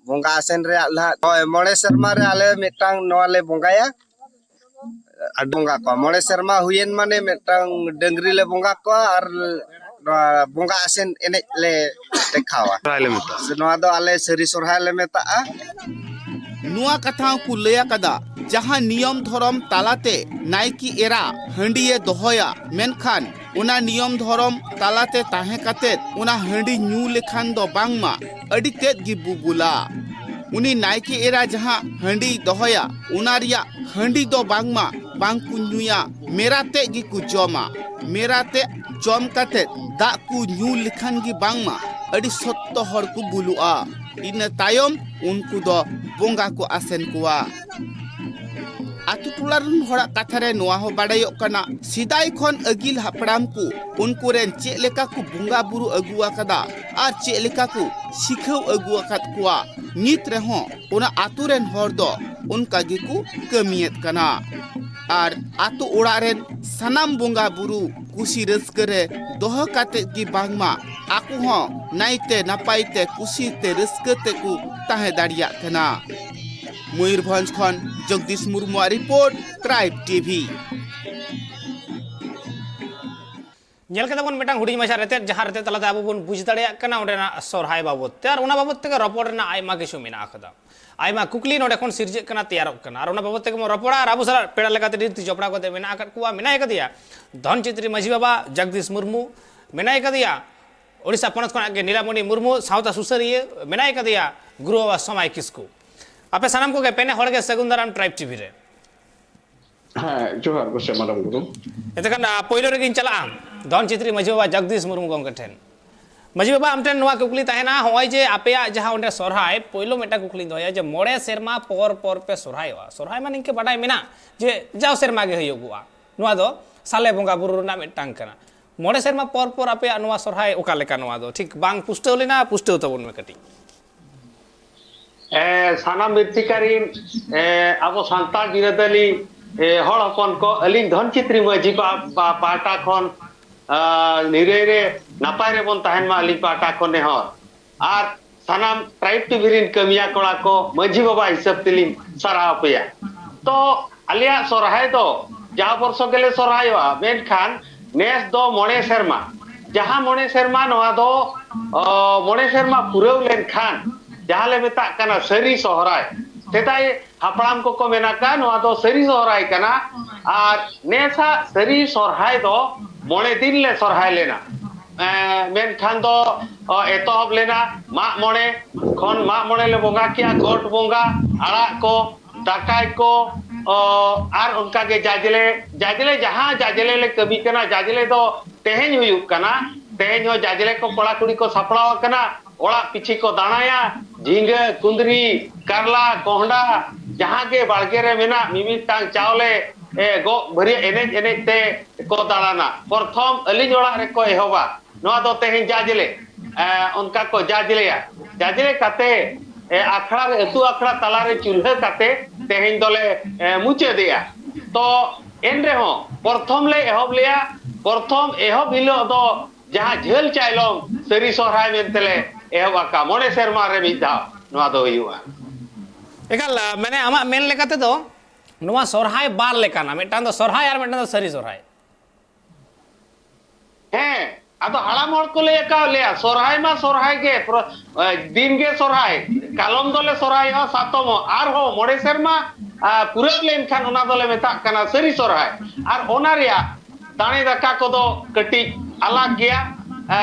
ᱵᱚᱸᱜᱟ ᱟᱥᱮᱱ ᱨᱮᱭᱟᱜ ᱞᱟᱦᱟ, ᱦᱳᱭ, ᱢᱚᱬᱮ ᱥᱮᱨᱢᱟ ᱨᱮ ᱟᱞᱮ ᱢᱤᱫᱴᱟᱝ ᱱᱚᱣᱟ ᱞᱮ ᱵᱚᱸᱜᱟᱭᱟ᱾ ᱟᱨ ᱵᱚᱸᱜᱟ ᱠᱚᱣᱟ᱾ ᱢᱚᱬᱮ ᱥᱮᱨᱢᱟ ᱦᱩᱭᱮᱱ ᱢᱟᱱᱮ ᱢᱤᱫᱴᱟᱝ ᱰᱟᱹᱝᱨᱤ ᱞᱮ ᱵᱚᱸᱜᱟ ᱠᱚᱣᱟ ᱟᱨ ᱱᱚᱣᱟ ᱵᱚᱸᱜᱟ ᱟᱥᱮᱱ ᱮᱱᱮᱡ ᱞᱮ ᱫᱮᱠᱷᱟᱣᱟ᱾ ᱥᱚᱦᱨᱟᱭ ᱞᱮ ᱢᱮᱛᱟᱜᱼᱟ᱾ ᱱᱚᱣᱟ ᱫᱚ ᱟᱞᱮ ᱥᱟᱹᱨᱤ ᱥᱚᱨᱦᱟᱭ ᱞᱮ ᱢᱮᱛᱟᱜᱼᱟ᱾ ᱱᱚᱣᱟ ᱠᱟᱛᱷᱟ ᱦᱚᱸᱠᱚ ᱞᱟᱹᱭ ᱟᱠᱟᱫᱟ, ᱡᱟᱦᱟᱸ ᱱᱤᱭᱚᱢ ᱫᱷᱚᱨᱚᱢ ᱛᱟᱞᱟᱛᱮ ᱱᱟᱭᱠᱮ ᱮᱨᱟ ᱦᱟᱺᱰᱤᱭᱮ ᱫᱚᱦᱚᱭᱟ, ᱢᱮᱱᱠᱷᱟᱱ ᱚᱱᱟ ᱱᱤᱭᱚᱢ ᱫᱷᱚᱨᱚᱢ ᱛᱟᱞᱟᱛᱮ ᱛᱟᱦᱮᱸ ᱠᱟᱛᱮᱫ ᱚᱱᱟ ᱦᱟᱺᱰᱤ ᱧᱩ ᱞᱮᱠᱷᱟᱱ ᱫᱚ ᱵᱟᱝᱢᱟ ᱟᱹᱰᱤ ᱛᱮᱫ ᱜᱮ ᱵᱩᱵᱩᱞᱟ᱾ ᱩᱱᱤ ᱱᱟᱭᱠᱮ ᱮᱨᱟ ᱡᱟᱦᱟᱸ ᱦᱟᱺᱰᱤᱭ ᱫᱚᱦᱚᱭᱟ, ᱚᱱᱟ ᱨᱮᱭᱟᱜ ᱦᱟᱺᱰᱤ ᱫᱚ ᱵᱟᱝᱢᱟ ᱵᱟᱝ ᱠᱚ ᱧᱩᱭᱟ, ᱢᱮᱨᱟ ᱛᱮᱫ ᱜᱮᱠᱚ ᱡᱚᱢᱟ᱾ ᱢᱮᱨᱟ ᱛᱮᱫ ᱡᱚᱢ ᱠᱟᱛᱮᱫ ᱫᱟᱜ ᱠᱚ ᱧᱩ ᱞᱮᱠᱷᱟᱱ ᱜᱮ ᱵᱟᱝᱢᱟ ᱟᱹᱰᱤ ᱥᱚᱛᱛᱚ ᱦᱚᱲ ᱠᱚ ᱵᱩᱞᱩᱜᱼᱟ᱾ ᱤᱱᱟᱹ ᱛᱟᱭᱚᱢ ᱩᱱᱠᱩ ᱫᱚ ᱵᱚᱸᱜᱟ ᱠᱚ ᱟᱥᱮᱱ ᱠᱚᱣᱟ᱾ ᱟᱛᱳ ᱴᱚᱞᱟ ᱨᱮᱱ ᱦᱚᱲᱟᱜ ᱠᱟᱛᱷᱟ ᱨᱮ ᱱᱚᱣᱟ ᱦᱚᱸ ᱵᱟᱰᱟᱭᱚᱜ ᱠᱟᱱᱟ, ᱥᱮᱫᱟᱭ ᱠᱷᱚᱱ ᱟᱹᱜᱤᱞ ᱦᱟᱯᱲᱟᱢ ᱠᱚ ᱩᱱᱠᱩ ᱨᱮᱱ ᱪᱮᱫ ᱞᱮᱠᱟ ᱠᱚ ᱵᱚᱸᱜᱟ ᱵᱩᱨᱩ ᱟᱹᱜᱩ ᱟᱠᱟᱫᱟ ᱟᱨ ᱪᱮᱫ ᱞᱮᱠᱟ ᱠᱚ ᱥᱤᱠᱷᱟᱹᱣ ᱟᱹᱜᱩ ᱟᱠᱟᱫ ᱠᱚᱣᱟ, ᱱᱤᱛ ᱨᱮᱦᱚᱸ ᱚᱱᱟ ᱟᱛᱳ ᱨᱮᱱ ᱦᱚᱲ ᱫᱚ ᱚᱱᱠᱟ ᱜᱮᱠᱚ ᱠᱟᱹᱢᱤᱭᱮᱫ ᱠᱟᱱᱟ᱾ ᱟᱨ ᱟᱛᱳ ᱚᱲᱟᱜ ᱨᱮᱱ ᱥᱟᱱᱟᱢ ᱵᱚᱸᱜᱟ ᱵᱩᱨᱩ ᱠᱩᱥᱤ ᱨᱟᱹᱥᱠᱟᱹ ᱨᱮ ᱫᱚᱦᱚ ᱠᱟᱛᱮ ᱜᱮ ᱵᱟᱝᱢᱟ ᱟᱠᱚ ᱦᱚᱸ ᱱᱟᱭᱛᱮ ᱱᱟᱯᱟᱭ ᱛᱮ ᱠᱩᱥᱤ ᱛᱮ ᱨᱟᱹᱥᱠᱟᱹ ᱛᱮᱠᱚ ᱛᱟᱦᱮᱸ ᱫᱟᱲᱮᱭᱟᱜ ᱠᱟᱱᱟ᱾ ᱢᱚᱭᱩᱨᱵᱷᱚᱸᱡᱽ ᱠᱷᱚᱱ ᱡᱚᱜᱽᱫᱤᱥ ᱢᱩᱨᱢᱩᱣᱟᱜ ᱨᱤᱯᱳᱨᱴ, ᱴᱨᱟᱭᱤᱵᱽ ᱴᱤᱵᱷᱤ᱾ ᱧᱮᱞ ᱠᱮᱫᱟ ᱵᱚᱱ ᱢᱤᱫᱴᱟᱝ ᱦᱩᱰᱤᱧ ᱢᱟᱪᱷᱟ ᱨᱮᱛᱮᱫ, ᱡᱟᱦᱟᱸ ᱨᱮᱛᱮᱫ ᱛᱟᱞᱟᱛᱮ ᱟᱵᱚ ᱵᱚᱱ ᱵᱩᱡᱽ ᱫᱟᱲᱮᱭᱟᱜ ᱠᱟᱱᱟ ᱚᱸᱰᱮᱱᱟᱜ ᱥᱚᱨᱦᱟᱭ ᱵᱟᱵᱚᱫ ᱛᱮ, ᱟᱨ ᱚᱱᱟ ᱵᱟᱵᱚᱫ ᱛᱮᱜᱮ ᱨᱚᱯᱚᱲ ᱨᱮᱱᱟᱜ ᱟᱭᱢᱟ ᱠᱤᱪᱷᱩ ᱢᱮᱱᱟᱜ ᱟᱠᱟᱫᱟ᱾ ᱟᱭᱢᱟ ᱠᱩᱠᱞᱤ ᱱᱚᱰᱮ ᱠᱷᱚᱱ ᱥᱤᱨᱡᱟᱹᱜ ᱠᱟᱱᱟ, ᱛᱮᱭᱟᱨᱚᱜ ᱠᱟᱱᱟ, ᱟᱨ ᱚᱱᱟ ᱵᱟᱵᱚᱫ ᱛᱮᱜᱮ ᱵᱚᱱ ᱨᱚᱯᱚᱲᱟ᱾ ᱟᱨ ᱟᱵᱚ ᱥᱟᱞᱟᱜ ᱯᱮᱲᱟ ᱞᱮᱠᱟᱛᱮ ᱱᱤᱛ ᱡᱚᱯᱲᱟᱣ ᱠᱟᱛᱮ ᱢᱮᱱᱟᱜ ᱟᱠᱟᱫ ᱠᱚᱣᱟ, ᱢᱮᱱᱟᱭ ᱠᱟᱫᱮᱭᱟ ᱫᱷᱚᱱ ᱪᱤᱛᱨᱤ ᱢᱟᱹᱡᱷᱤ ᱵᱟᱵᱟ ᱡᱚᱜᱽᱫᱤᱥ ᱢᱩᱨᱢᱩ, ᱢᱮᱱᱟᱭ ᱠᱟᱫᱮᱭᱟ ᱳᱰᱤᱥᱟ ᱯᱚᱱᱚᱛ ᱠᱷᱚᱱᱟᱜ ᱜᱮ ᱱᱤᱞᱟᱢᱚᱱᱤ ᱢᱩᱨᱢᱩ, ᱥᱟᱶᱛᱟ ᱥᱩᱥᱟᱹᱨᱤᱭᱟᱹ, ᱢᱮᱱᱟᱭ ᱠᱟᱫᱮᱭᱟ ᱜᱩᱨᱩ ᱵᱟᱵᱟ ᱥᱚᱢᱟᱭ ᱠᱤᱥᱠᱩ᱾ ᱟᱯᱮ ᱥᱟᱱᱟᱢ ᱠᱚᱜᱮ ᱯᱮᱱᱮ ᱦᱚᱲ ᱜᱮ ᱥᱟᱹᱜᱩᱱ ᱫᱟᱨᱟᱢ ᱴᱨᱟᱭᱤᱵᱽ ᱴᱤᱵᱷᱤ ᱨᱮ᱾ ᱦᱮᱸ, ᱡᱚᱦᱟᱨ ᱜᱚᱥᱮ ᱢᱟᱨᱟᱝ ᱵᱩᱨᱩ᱾ ᱮᱱᱛᱮᱠᱷᱟᱱ, ᱟ, ᱯᱳᱭᱞᱳ ᱨᱮᱜᱮᱧ ᱪᱟᱞᱟᱜᱼᱟ ᱫᱷᱚᱱ ᱪᱤᱛᱨᱤ ᱢᱟᱹᱡᱷᱤ ᱵᱟᱵᱟ ᱡᱚᱜᱽᱫᱤᱥ ᱢᱩᱨᱢᱩ ᱜᱚᱢᱠᱮ ᱴᱷᱮᱱ᱾ ᱢᱟᱹᱡᱷᱤ ᱵᱟᱵᱟ, ᱟᱢ ᱴᱷᱮᱱ ᱱᱚᱣᱟ ᱠᱩᱠᱞᱤ ᱛᱟᱦᱮᱱᱟ, ᱦᱚᱸᱜᱼᱚᱭ ᱡᱮ ᱟᱯᱮᱭᱟᱜ ᱡᱟᱦᱟᱸ ᱚᱸᱰᱮ ᱥᱚᱨᱦᱟᱭ, ᱯᱳᱭᱞᱳ ᱢᱤᱫᱴᱟᱝ ᱠᱩᱠᱞᱤᱧ ᱫᱚᱦᱚᱭᱟ ᱡᱮ ᱢᱚᱬᱮ ᱥᱮᱨᱢᱟ ᱯᱚᱨ ᱯᱚᱨ ᱯᱮ ᱥᱚᱨᱦᱟᱭᱚᱜᱼᱟ᱾ ᱥᱚᱨᱦᱟᱭ ᱢᱟ ᱱᱤᱝᱠᱟᱹ ᱵᱟᱰᱟᱭ ᱢᱮᱱᱟᱜ ᱡᱮ ᱡᱟᱣ ᱥᱮᱨᱢᱟ ᱜᱮ ᱦᱩᱭᱩᱜᱚᱜᱼᱟ, ᱱᱚᱣᱟ ᱫᱚ ᱥᱟᱞᱮ ᱵᱚᱸᱜᱟ ᱵᱩᱨᱩ ᱨᱮᱱᱟᱜ ᱢᱤᱫᱴᱟᱝ ᱠᱟᱱᱟ᱾ ᱢᱚᱬᱮ ᱥᱮᱨᱢᱟ ᱯᱚᱨ ᱯᱚᱨ ᱟᱯᱮᱭᱟᱜ ᱱᱚᱣᱟ ᱥᱚᱨᱦᱟᱭ ᱚᱠᱟ ᱞᱮᱠᱟ? ᱱᱚᱣᱟ ᱫᱚ ᱴᱷᱤᱠ ᱵᱟᱝ ᱯᱩᱥᱴᱟᱹᱣ ᱞᱮᱱᱟ, ᱯᱩᱥᱴᱟᱹᱣ ᱛᱟᱵᱚᱱ ᱢᱮ ᱠᱟᱹᱴᱤᱡ᱾ ᱮ, ᱥᱟᱱᱟᱢ ᱵᱤᱨᱛᱤᱠᱟᱨᱤᱱ, ᱮ, ᱟᱵᱚ ᱥᱟᱱᱛᱟᱲ ᱵᱤᱨᱟᱹᱫᱟᱹᱞᱤ, ᱮ, ᱦᱚᱲ ᱦᱚᱯᱚᱱ ᱠᱚ, ᱟᱹᱞᱤᱧ ᱫᱷᱚᱱ ᱪᱤᱛᱨᱤ ᱢᱟᱹᱡᱷᱤ ᱯᱟ-, ᱯᱟ-, ᱯᱟᱦᱴᱟ ᱠᱷᱚᱱ, ᱟ, ᱱᱤᱨᱟᱹᱭ ᱨᱮ ᱱᱟᱯᱟᱭ ᱨᱮᱵᱚᱱ ᱛᱟᱦᱮᱱ ᱢᱟ, ᱟᱹᱞᱤᱧ ᱯᱟᱦᱴᱟ ᱠᱷᱚᱱ ᱱᱮᱦᱚᱨ᱾ ᱟᱨ ᱥᱟᱱᱟᱢ ᱴᱨᱟᱭᱤᱵᱽ ᱴᱤᱵᱷᱤ ᱨᱤᱱ ᱠᱟᱹᱢᱤᱭᱟ ᱠᱚᱲᱟ ᱠᱚ ᱢᱟᱹᱡᱷᱤ ᱵᱟᱵᱟ ᱦᱤᱥᱟᱹᱵ ᱛᱮᱞᱤᱧ ᱥᱟᱨᱦᱟᱣ ᱯᱮᱭᱟ᱾ ᱛᱚ, ᱟᱞᱮᱭᱟᱜ ᱥᱚᱨᱦᱟᱭ ᱫᱚ ᱡᱟᱣ ᱵᱚᱨᱥᱚ ᱜᱮᱞᱮ ᱥᱚᱨᱦᱟᱭᱚᱜᱼᱟ, ᱢᱮᱱᱠᱷᱟᱱ ᱱᱮᱥ ᱫᱚ ᱢᱚᱬᱮ ᱥᱮᱨᱢᱟ, ᱡᱟᱦᱟᱸ ᱢᱚᱬᱮ ᱥᱮᱨᱢᱟ, ᱱᱚᱣᱟ ᱫᱚ, ᱚ, ᱢᱚᱬᱮ ᱥᱮᱨᱢᱟ ᱯᱩᱨᱟᱹᱣ ᱞᱮᱱᱠᱷᱟᱱ ᱡᱟᱦᱟᱸ ᱞᱮ ᱢᱮᱛᱟᱜ ᱠᱟᱱᱟ ᱥᱟᱹᱨᱤ ᱥᱚᱦᱨᱟᱭ᱾ ᱥᱮᱫᱟᱭ ᱦᱟᱯᱲᱟᱢ ᱠᱚᱠᱚ ᱢᱮᱱ ᱟᱠᱟᱫ, ᱱᱚᱣᱟ ᱫᱚ ᱥᱟᱹᱨᱤ ᱥᱚᱦᱨᱟᱭ ᱠᱟᱱᱟ᱾ ᱟᱨ ᱱᱮᱥᱟᱜ ᱥᱟᱹᱨᱤ ᱥᱚᱨᱦᱟᱭ ᱫᱚ ᱢᱚᱬᱮ ᱫᱤᱱ ᱞᱮ ᱥᱚᱨᱦᱟᱭ ᱞᱮᱱᱟ᱾ ᱮᱸ, ᱢᱮᱱᱠᱷᱟᱱ ᱫᱚ, ᱚ, ᱮᱛᱚᱦᱚᱵ ᱞᱮᱱᱟ ᱢᱟᱜ ᱢᱚᱬᱮ ᱠᱷᱚᱱ, ᱢᱟᱜ ᱢᱚᱬᱮ ᱞᱮ ᱵᱚᱸᱜᱟ ᱠᱮᱜᱼᱟ, ᱜᱚᱴ ᱵᱚᱸᱜᱟ, ᱟᱲᱟᱜ ᱠᱚ, ᱫᱟᱠᱟᱭ ᱠᱚ, ᱚ, ᱟᱨ ᱚᱱᱠᱟᱜᱮ ᱡᱟᱡᱽᱞᱮ, ᱡᱟᱡᱽᱞᱮ, ᱡᱟᱦᱟᱸ ᱡᱟᱡᱽᱞᱮ ᱞᱮ ᱠᱟᱹᱢᱤ ᱠᱟᱱᱟ, ᱡᱟᱡᱽᱞᱮ ᱫᱚ ᱛᱮᱦᱮᱧ ᱦᱩᱭᱩᱜ ᱠᱟᱱᱟ᱾ ᱛᱮᱦᱮᱧ ᱦᱚᱸ ᱡᱟᱡᱽᱞᱮ ᱠᱚ ᱠᱚᱲᱟ ᱠᱩᱲᱤ ᱠᱚ ᱥᱟᱯᱲᱟᱣ ᱟᱠᱟᱱᱟ, ᱚᱲᱟᱜ ᱯᱤᱪᱷᱤ ᱠᱚ ᱫᱟᱬᱟᱭᱟ, ᱡᱷᱤᱸᱜᱟᱹ, ᱠᱩᱸᱫᱽᱨᱤ, ᱠᱟᱨᱞᱟ, ᱠᱚᱸᱦᱰᱟ, ᱡᱟᱦᱟᱸ ᱜᱮ ᱵᱟᱲᱜᱮ ᱨᱮ ᱢᱮᱱᱟᱜ, ᱢᱤᱢᱤᱫᱴᱟᱝ ᱪᱟᱣᱞᱮ, ᱮ, ᱜᱚᱜ ᱵᱷᱟᱹᱨᱭᱟᱹ ᱮᱱᱮᱡ ᱮᱱᱮᱡ ᱛᱮ ᱠᱚ ᱫᱟᱬᱟᱱᱟ᱾ ᱯᱨᱚᱛᱷᱚᱢ ᱟᱹᱞᱤᱧ ᱚᱲᱟᱜ ᱨᱮᱠᱚ ᱮᱦᱚᱵᱟ᱾ ᱱᱚᱣᱟ ᱫᱚ ᱛᱮᱦᱮᱧ ᱡᱟᱡᱽᱞᱮ, ᱮ, ᱚᱱᱠᱟ ᱠᱚ ᱡᱟᱡᱽᱞᱮᱭᱟ᱾ ᱡᱟᱡᱽᱞᱮ ᱠᱟᱛᱮ, ᱮ, ᱟᱠᱷᱲᱟ ᱨᱮ, ᱟᱹᱛᱩ ᱟᱠᱷᱲᱟ ᱛᱟᱞᱟᱨᱮ ᱪᱩᱞᱦᱟᱹ ᱠᱟᱛᱮ ᱛᱮᱦᱮᱧ ᱫᱚᱞᱮ, ᱮ, ᱢᱩᱪᱟᱹᱫᱮᱜᱼᱟ᱾ ᱛᱚ ᱮᱱ ᱨᱮᱦᱚᱸ ᱯᱨᱚᱛᱷᱚᱢ ᱞᱮ ᱮᱦᱚᱵ ᱞᱮᱭᱟ᱾ ᱯᱨᱚᱛᱷᱚᱢ ᱮᱦᱚᱵ ᱦᱤᱞᱳᱜ ᱫᱚ ᱡᱟᱦᱟᱸ ᱡᱷᱟᱹᱞ ᱪᱟᱭᱞᱚᱢ ᱥᱟᱹᱨᱤ ᱥᱚᱨᱦᱟᱭ ᱢᱮᱱᱛᱮ ᱞᱮ ᱮᱦᱚᱵ ᱟᱠᱟᱫ, ᱢᱚᱬᱮ ᱥᱮᱨᱢᱟ ᱨᱮ ᱢᱤᱫ ᱫᱷᱟᱣ ᱱᱚᱣᱟ ᱫᱚ ᱦᱩᱭᱩᱜᱼᱟ᱾ ᱮᱠᱟᱞ, ᱢᱟᱱᱮ ᱟᱢᱟᱜ ᱢᱮᱱ ᱞᱮᱠᱟ ᱛᱮᱫᱚ ᱱᱚᱣᱟ ᱥᱚᱨᱦᱟᱭ ᱵᱟᱨ ᱞᱮᱠᱟᱱᱟ, ᱢᱤᱫᱴᱟᱝ ᱫᱚ ᱥᱚᱨᱦᱟᱭ ᱟᱨ ᱢᱤᱫᱴᱟᱝ ᱫᱚ ᱥᱟᱹᱨᱤ ᱥᱚᱨᱦᱟᱭ᱾ ᱦᱮᱸ, ᱟᱫᱚ ᱦᱟᱲᱟᱢ ᱦᱚᱲ ᱠᱚ ᱞᱟᱹᱭ ᱟᱠᱟᱫ ᱞᱮᱭᱟ, ᱥᱚᱨᱦᱟᱭ ᱢᱟ ᱥᱚᱨᱦᱟᱭ ᱜᱮ, ᱯᱨᱚ-, ᱮ, ᱫᱤᱱ ᱜᱮ ᱥᱚᱨᱦᱟᱭ, ᱠᱟᱞᱚᱢ ᱫᱚᱞᱮ ᱥᱚᱨᱦᱟᱭᱚᱜᱼᱟ, ᱥᱟᱛᱚᱢᱚᱜ, ᱟᱨᱦᱚᱸ ᱢᱚᱬᱮ ᱥᱮᱨᱢᱟ, ᱟ, ᱯᱩᱨᱟᱹᱣ ᱞᱮᱱᱠᱷᱟᱱ ᱚᱱᱟ ᱫᱚᱞᱮ ᱢᱮᱛᱟᱜ ᱠᱟᱱᱟ ᱥᱟᱹᱨᱤ ᱥᱚᱨᱦᱟᱭ᱾ ᱟᱨ ᱚᱱᱟ ᱨᱮᱭᱟᱜ ᱫᱟᱲᱮ ᱫᱟᱠᱟ ᱠᱚᱫᱚ ᱠᱟᱹᱴᱤᱡ ᱟᱞᱟᱜᱽ ᱜᱮᱭᱟ᱾ ᱮ,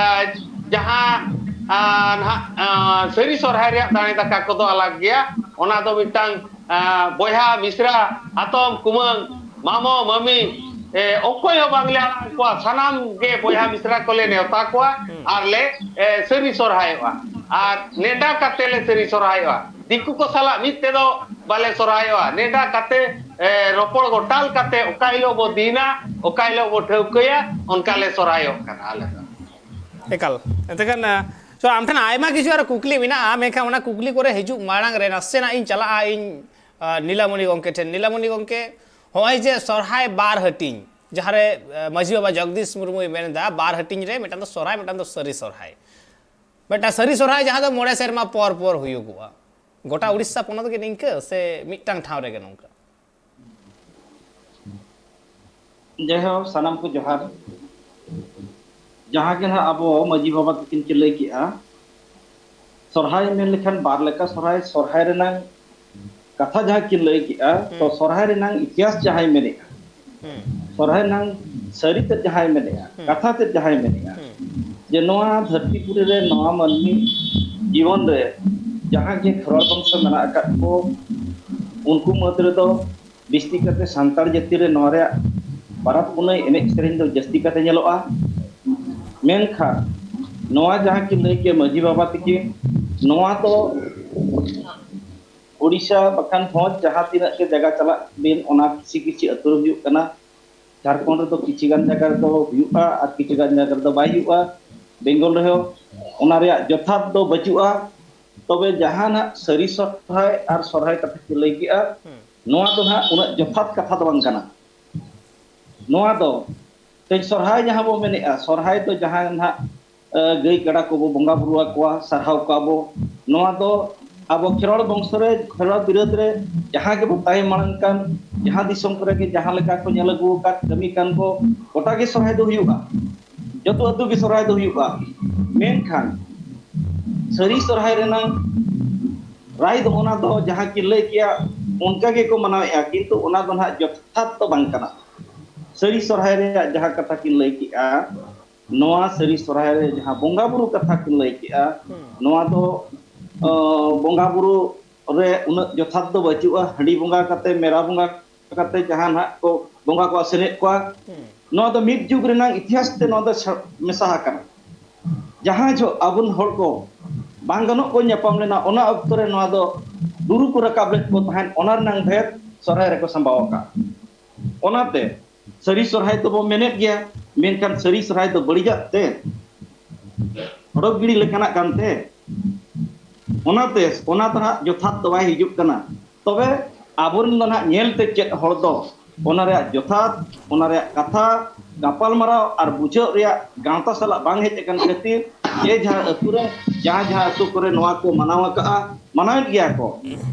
ᱡᱟᱦᱟᱸ, ᱟ, ᱱᱟᱦᱟᱜ, ᱟ, ᱥᱟᱹᱨᱤ ᱥᱚᱨᱦᱟᱭ ᱨᱮᱭᱟᱜ ᱫᱟᱲᱮ ᱫᱟᱠᱟ ᱠᱚᱫᱚ ᱟᱞᱟᱜᱽ ᱜᱮᱭᱟ᱾ ᱚᱱᱟ ᱫᱚ ᱢᱤᱫᱴᱟᱝ, ᱟ, ᱵᱚᱭᱦᱟ, ᱢᱤᱥᱨᱟ, ᱦᱟᱛᱚᱢ, ᱠᱩᱢᱟᱹᱝ, ᱢᱟᱢᱚ, ᱢᱟᱹᱢᱤ, ᱮ, ᱚᱠᱚᱭ ᱦᱚᱸ ᱵᱟᱝᱞᱮ ᱟᱲᱟᱜ ᱠᱚᱣᱟ᱾ ᱥᱟᱱᱟᱢ ᱜᱮ ᱵᱚᱭᱦᱟ ᱢᱤᱥᱨᱟ ᱠᱚᱞᱮ ᱱᱮᱣᱛᱟ ᱠᱚᱣᱟ ᱟᱨ ᱞᱮ, ᱮ, ᱥᱟᱹᱨᱤ ᱥᱚᱨᱦᱟᱭᱚᱜᱼᱟ᱾ ᱟᱨ ᱱᱮᱰᱟ ᱠᱟᱛᱮ ᱞᱮ ᱥᱟᱹᱨᱤ ᱥᱚᱨᱦᱟᱭᱚᱜᱼᱟ᱾ ᱫᱤᱠᱩ ᱠᱚ ᱥᱟᱞᱟᱜ ᱢᱤᱫ ᱛᱮᱫᱚ ᱵᱟᱞᱮ ᱥᱚᱨᱦᱟᱭᱚᱜᱼᱟ᱾ ᱱᱮᱰᱟ ᱠᱟᱛᱮ, ᱮ, ᱨᱚᱯᱚᱲ ᱜᱚᱴᱟᱞ ᱠᱟᱛᱮ ᱚᱠᱟ ᱦᱤᱞᱳᱜ ᱵᱚ ᱫᱤᱱᱟ, ᱚᱠᱟ ᱦᱤᱞᱳᱜ ᱵᱚ ᱴᱷᱟᱹᱣᱠᱟᱹᱭᱟ, ᱚᱱᱠᱟ ᱞᱮ ᱥᱚᱨᱦᱟᱭᱚᱜ ᱠᱟᱱᱟ ᱟᱞᱮ ᱫᱚ᱾ ᱮᱠᱟᱞ᱾ ᱮᱱᱛᱮ ᱠᱷᱟᱱ, ᱟ, ᱛᱚ ᱟᱢ ᱴᱷᱮᱱ ᱟᱭᱢᱟ ᱠᱤᱪᱷᱩ ᱟᱨᱚ ᱠᱩᱠᱞᱤ ᱢᱮᱱᱟᱜᱼᱟ, ᱢᱮᱱᱠᱷᱟᱱ ᱚᱱᱟ ᱠᱩᱠᱞᱤ ᱠᱚᱨᱮ ᱦᱤᱡᱩᱜ ᱢᱟᱲᱟᱝ ᱨᱮ ᱱᱟᱥᱮᱱᱟᱜ ᱤᱧ ᱪᱟᱞᱟᱜᱼᱟ ᱤᱧ, ᱟ, ᱱᱤᱞᱟᱢᱚᱱᱤ ᱜᱚᱢᱠᱮ ᱴᱷᱮᱱ᱾ ᱱᱤᱞᱟᱢᱚᱱᱤ ᱜᱚᱢᱠᱮ, ᱦᱚᱸᱜᱼᱚᱭ ᱡᱮ ᱥᱚᱨᱦᱟᱭ ᱵᱟᱨ ᱦᱟᱹᱴᱤᱧ, ᱡᱟᱦᱟᱸᱨᱮ, ᱟ, ᱢᱟᱹᱡᱷᱤ ᱵᱟᱵᱟ ᱡᱚᱜᱽᱫᱤᱥ ᱢᱩᱨᱢᱩᱭ ᱢᱮᱱ ᱮᱫᱟ ᱵᱟᱨ ᱦᱟᱹᱴᱤᱧ ᱨᱮ, ᱢᱤᱫᱴᱟᱝ ᱫᱚ ᱥᱚᱨᱦᱟᱭ, ᱢᱤᱫᱴᱟᱝ ᱫᱚ ᱥᱟᱹᱨᱤ ᱥᱚᱨᱦᱟᱭ, ᱢᱤᱫᱴᱟᱝ ᱥᱟᱹᱨᱤ ᱥᱚᱨᱦᱟᱭ ᱡᱟᱦᱟᱸ ᱫᱚ ᱢᱚᱬᱮ ᱥᱮᱨᱢᱟ ᱯᱚᱨ ᱯᱚᱨ ᱦᱩᱭᱩᱜᱚᱜᱼᱟ᱾ ᱜᱚᱴᱟ ᱩᱲᱤᱥᱥᱟ ᱯᱚᱱᱚᱛ ᱜᱮ ᱱᱤᱝᱠᱟᱹ ᱥᱮ ᱢᱤᱫᱴᱟᱝ ᱴᱷᱟᱶ ᱨᱮᱜᱮ ᱱᱚᱝᱠᱟ? ᱡᱟᱭᱦᱳᱠ, ᱥᱟᱱᱟᱢ ᱠᱚ ᱡᱚᱦᱟᱨ᱾ ᱡᱟᱦᱟᱸ ᱜᱮ ᱱᱟᱦᱟᱜ ᱟᱵᱚ ᱢᱟᱹᱡᱷᱤ ᱵᱟᱵᱟ ᱛᱟᱹᱠᱤᱱ ᱠᱤᱱ ᱞᱟᱹᱭ ᱠᱮᱜᱼᱟ, ᱥᱚᱨᱦᱟᱭ ᱢᱮᱱ ᱞᱮᱠᱷᱟᱱ ᱵᱟᱨ ᱞᱮᱠᱟ ᱥᱚᱨᱦᱟᱭ, ᱥᱚᱨᱦᱟᱭ ᱨᱮᱱᱟᱝ ᱠᱟᱛᱷᱟ ᱡᱟᱦᱟᱸ ᱠᱤᱱ ᱞᱟᱹᱭ ᱠᱮᱜᱼᱟ, ᱛᱚ ᱥᱚᱨᱦᱟᱭ ᱨᱮᱱᱟᱝ ᱤᱛᱤᱦᱟᱥ ᱡᱟᱦᱟᱸᱭ ᱢᱮᱱᱮᱜᱼᱟ, ᱥᱚᱨᱦᱟᱭ ᱨᱮᱱᱟᱝ ᱥᱟᱹᱨᱤ ᱛᱮᱫ ᱡᱟᱦᱟᱸᱭ ᱢᱮᱱᱮᱜᱼᱟ, ᱠᱟᱛᱷᱟ ᱛᱮᱫ ᱡᱟᱦᱟᱸᱭ ᱢᱮᱱᱮᱜᱼᱟ, ᱡᱮ ᱱᱚᱣᱟ ᱫᱷᱟᱹᱨᱛᱤ ᱯᱩᱨᱤ ᱨᱮ ᱱᱚᱣᱟ ᱢᱟᱹᱱᱢᱤ ᱡᱤᱵᱚᱱ ᱨᱮ ᱡᱟᱦᱟᱸ ᱜᱮ ᱠᱷᱮᱨᱣᱟᱲ ᱵᱚᱝᱥᱚ ᱢᱮᱱᱟᱜ ᱟᱠᱟᱫ ᱠᱚ, ᱩᱱᱠᱩ ᱢᱩᱫᱽ ᱨᱮᱫᱚ ᱵᱤᱥᱛᱤ ᱠᱟᱛᱮ ᱥᱟᱱᱛᱟᱲ ᱡᱟᱹᱛᱤ ᱨᱮ ᱱᱚᱣᱟ ᱨᱮᱭᱟᱜ ᱯᱟᱨᱟᱵᱽ ᱯᱩᱱᱟᱹᱭ ᱮᱱᱮᱡ ᱥᱮᱨᱮᱧ ᱫᱚ ᱡᱟᱹᱥᱛᱤ ᱠᱟᱛᱮ ᱧᱮᱞᱚᱜᱼᱟ᱾ ᱢᱮᱱᱠᱷᱟᱱ ᱱᱚᱣᱟ ᱡᱟᱦᱟᱸ ᱠᱤᱱ ᱞᱟᱹᱭ ᱠᱮᱫ ᱢᱟᱹᱡᱷᱤ ᱵᱟᱵᱟ ᱛᱤᱠᱤᱱ, ᱱᱚᱣᱟ ᱫᱚ ᱳᱰᱤᱥᱟ ᱵᱟᱠᱷᱟᱱ ᱦᱚᱸ ᱡᱟᱦᱟᱸ ᱛᱤᱱᱟᱹᱜ ᱜᱮ ᱡᱟᱭᱜᱟ ᱪᱟᱞᱟᱜ ᱵᱤᱱ, ᱚᱱᱟ ᱠᱤᱪᱷᱤ ᱠᱤᱪᱷᱤ ᱟᱹᱛᱩ ᱨᱮ ᱦᱩᱭᱩᱜ ᱠᱟᱱᱟ᱾ ᱡᱷᱟᱲᱠᱷᱚᱸᱰ ᱨᱮᱫᱚ ᱠᱤᱪᱷᱤ ᱜᱟᱱ ᱡᱟᱭᱜᱟ ᱨᱮᱫᱚ ᱦᱩᱭᱩᱜᱼᱟ ᱟᱨ ᱠᱤᱪᱷᱤ ᱜᱟᱱ ᱡᱟᱭᱜᱟ ᱨᱮᱫᱚ ᱵᱟᱭ ᱦᱩᱭᱩᱜᱼᱟ᱾ ᱵᱮᱝᱜᱚᱞ ᱨᱮᱦᱚᱸ ᱚᱱᱟ ᱨᱮᱭᱟᱜ ᱡᱚᱛᱷᱟᱛ ᱫᱚ ᱵᱟᱹᱪᱩᱜᱼᱟ᱾ ᱛᱚᱵᱮ ᱡᱟᱦᱟᱸ ᱱᱟᱜ ᱥᱟᱹᱨᱤ ᱥᱚᱨᱦᱟᱭ ᱟᱨ ᱥᱚᱨᱦᱟᱭ ᱠᱟᱛᱷᱟ ᱠᱚ ᱞᱟᱹᱭ ᱠᱮᱜᱼᱟ, ᱱᱚᱣᱟ ᱫᱚ ᱱᱟᱦᱟᱜ ᱩᱱᱟᱹᱜ ᱡᱚᱛᱷᱟᱛ ᱠᱟᱛᱷᱟ ᱫᱚ ᱵᱟᱝ ᱠᱟᱱᱟ᱾ ᱱᱚᱣᱟ ᱫᱚ ᱛᱮᱦᱮᱧ ᱥᱚᱨᱦᱟᱭ ᱡᱟᱦᱟᱸ ᱵᱚ ᱢᱮᱱᱮᱫᱼᱟ, ᱥᱚᱨᱦᱟᱭ ᱫᱚ ᱡᱟᱦᱟᱸ ᱱᱟᱦᱟᱜ ᱜᱟᱹᱭ ᱠᱟᱰᱟ ᱠᱚᱵᱚ ᱵᱚᱸᱜᱟ ᱵᱩᱨᱩ ᱟᱠᱚᱣᱟ, ᱥᱟᱨᱦᱟᱣ ᱠᱚᱣᱟ ᱵᱚ᱾ ᱱᱚᱣᱟ ᱫᱚ ᱟᱵᱚ ᱠᱷᱮᱨᱣᱟᱲ ᱵᱚᱝᱥᱚ ᱨᱮ, ᱠᱷᱮᱨᱣᱟᱲ ᱵᱤᱨᱟᱹᱫ ᱨᱮ ᱡᱟᱦᱟᱸ ᱜᱮᱵᱚ ᱛᱟᱦᱮᱸ ᱢᱟᱲᱟᱝ ᱠᱟᱱ, ᱡᱟᱦᱟᱸ ᱫᱤᱥᱚᱢ ᱠᱚᱨᱮ ᱜᱮ ᱡᱟᱦᱟᱸ ᱞᱮᱠᱟ ᱠᱚ ᱧᱮᱞ ᱟᱹᱜᱩ ᱟᱠᱟᱫ ᱠᱟᱹᱢᱤ ᱠᱟᱱ ᱠᱚ, ᱜᱚᱴᱟ ᱜᱮ ᱥᱚᱨᱦᱟᱭ ᱫᱚ ᱦᱩᱭᱩᱜᱼᱟ, ᱡᱚᱛᱚ ᱟᱹᱛᱩ ᱜᱮ ᱥᱚᱨᱦᱟᱭ ᱫᱚ ᱦᱩᱭᱩᱜᱼᱟ᱾ ᱢᱮᱱᱠᱷᱟᱱ ᱥᱟᱹᱨᱤ ᱥᱚᱨᱦᱟᱭ ᱨᱮᱱᱟᱝ ᱨᱟᱭ ᱫᱚ ᱚᱱᱟ ᱫᱚ ᱡᱟᱦᱟᱸ ᱠᱤᱱ ᱞᱟᱹᱭ ᱠᱮᱜᱼᱟ, ᱚᱱᱠᱟ ᱜᱮᱠᱚ ᱢᱟᱱᱟᱣᱮᱫᱼᱟ, ᱠᱤᱱᱛᱩ ᱚᱱᱟ ᱫᱚ ᱱᱟᱦᱟᱜ ᱡᱚᱛᱷᱟᱛ ᱫᱚ ᱵᱟᱝ ᱠᱟᱱᱟ᱾ ᱥᱟᱹᱨᱤ ᱥᱚᱨᱦᱟᱭ ᱨᱮᱭᱟᱜ ᱡᱟᱦᱟᱸ ᱠᱟᱛᱷᱟ ᱠᱤᱱ ᱞᱟᱹᱭ ᱠᱮᱜᱼᱟ, ᱱᱚᱣᱟ ᱥᱟᱹᱨᱤ ᱥᱚᱨᱦᱟᱭ ᱨᱮ ᱡᱟᱦᱟᱸ ᱵᱚᱸᱜᱟ ᱵᱩᱨᱩ ᱠᱟᱛᱷᱟ ᱠᱤᱱ ᱞᱟᱹᱭ ᱠᱮᱜᱼᱟ, ᱱᱚᱣᱟ ᱫᱚ ᱵᱚᱸᱜᱟ ᱵᱩᱨᱩ ᱨᱮ ᱩᱱᱟᱹᱜ ᱡᱚᱛᱷᱟᱛ ᱫᱚ ᱵᱟᱹᱪᱩᱜᱼᱟ᱾ ᱦᱟᱺᱰᱤ ᱵᱚᱸᱜᱟ ᱠᱟᱛᱮ, ᱢᱮᱨᱟ ᱵᱚᱸᱜᱟ ᱠᱟᱛᱮ ᱡᱟᱦᱟᱸ ᱱᱟᱦᱟᱜ ᱠᱚ ᱵᱚᱸᱜᱟ ᱠᱚ ᱟᱥᱮᱱᱮᱫ ᱠᱚᱣᱟ, ᱱᱚᱣᱟ ᱫᱚ ᱢᱤᱫ ᱡᱩᱜᱽ ᱨᱮᱱᱟᱜ ᱤᱛᱤᱦᱟᱥ ᱛᱮ ᱱᱚᱣᱟ ᱫᱚ ᱢᱮᱥᱟ ᱟᱠᱟᱱᱟ᱾ ᱡᱟᱦᱟᱸ ᱡᱚᱦᱚᱜ ᱟᱵᱚ ᱦᱚᱲ ᱠᱚ ᱵᱟᱝ ᱜᱟᱱᱚᱜ ᱠᱚ ᱧᱟᱯᱟᱢ ᱞᱮᱱᱟ, ᱚᱱᱟ ᱚᱠᱛᱚ ᱨᱮ ᱱᱚᱣᱟ ᱫᱚ ᱞᱩᱨᱩ ᱠᱚ ᱨᱟᱠᱟᱵ ᱞᱮᱫ ᱠᱚ ᱛᱟᱦᱮᱸᱫ, ᱚᱱᱟ ᱨᱮᱱᱟᱝ ᱵᱷᱮᱫ ᱥᱚᱨᱦᱟᱭ ᱨᱮᱠᱚ ᱥᱟᱢᱵᱟᱣ ᱟᱠᱟᱫ᱾ ᱚᱱᱟᱛᱮ ᱥᱟᱹᱨᱤ ᱥᱚᱨᱦᱟᱭ ᱫᱚᱵᱚ ᱢᱮᱱᱮᱫ ᱜᱮᱭᱟ, ᱢᱮᱱᱠᱷᱟᱱ ᱥᱟᱹᱨᱤ ᱥᱚᱨᱦᱟᱭ ᱫᱚ ᱵᱟᱹᱲᱤᱡᱟᱜ ᱛᱮ, ᱦᱚᱲᱚ ᱜᱤᱲᱤ ᱞᱮᱠᱟᱱᱟᱜ ᱠᱟᱱᱛᱮ, ᱚᱱᱟᱛᱮ ᱚᱱᱟ ᱫᱚ ᱦᱟᱸᱜ ᱡᱚᱛᱷᱟᱛ ᱫᱚ ᱵᱟᱭ ᱦᱤᱡᱩᱜ ᱠᱟᱱᱟ᱾ ᱛᱚᱵᱮ ᱟᱵᱚᱨᱮᱱ ᱫᱚ ᱦᱟᱸᱜ ᱧᱮᱞ ᱛᱮ ᱪᱮᱫ ᱦᱚᱲ ᱫᱚ ᱚᱱᱟ ᱨᱮᱭᱟᱜ ᱡᱚᱛᱷᱟᱛ, ᱚᱱᱟ ᱨᱮᱭᱟᱜ ᱠᱟᱛᱷᱟ ᱜᱟᱯᱟᱞᱢᱟᱨᱟᱣ ᱟᱨ ᱵᱩᱡᱷᱟᱹᱣ ᱨᱮᱭᱟᱜ ᱜᱟᱶᱛᱟ ᱥᱟᱞᱟᱜ ᱵᱟᱝ ᱦᱮᱡ ᱟᱠᱟᱱ ᱠᱷᱟᱹᱛᱤᱨ, ᱡᱮ ᱡᱟᱦᱟᱸ ᱟᱹᱛᱩ ᱨᱮ, ᱡᱟᱦᱟᱸ ᱡᱟᱦᱟᱸ ᱟᱹᱛᱩ ᱠᱚᱨᱮ ᱱᱚᱣᱟ ᱠᱚ ᱢᱟᱱᱟᱣ ᱟᱠᱟᱜᱼᱟ, ᱢᱟᱱᱟᱣᱮᱫ ᱜᱮᱭᱟ ᱠᱚ᱾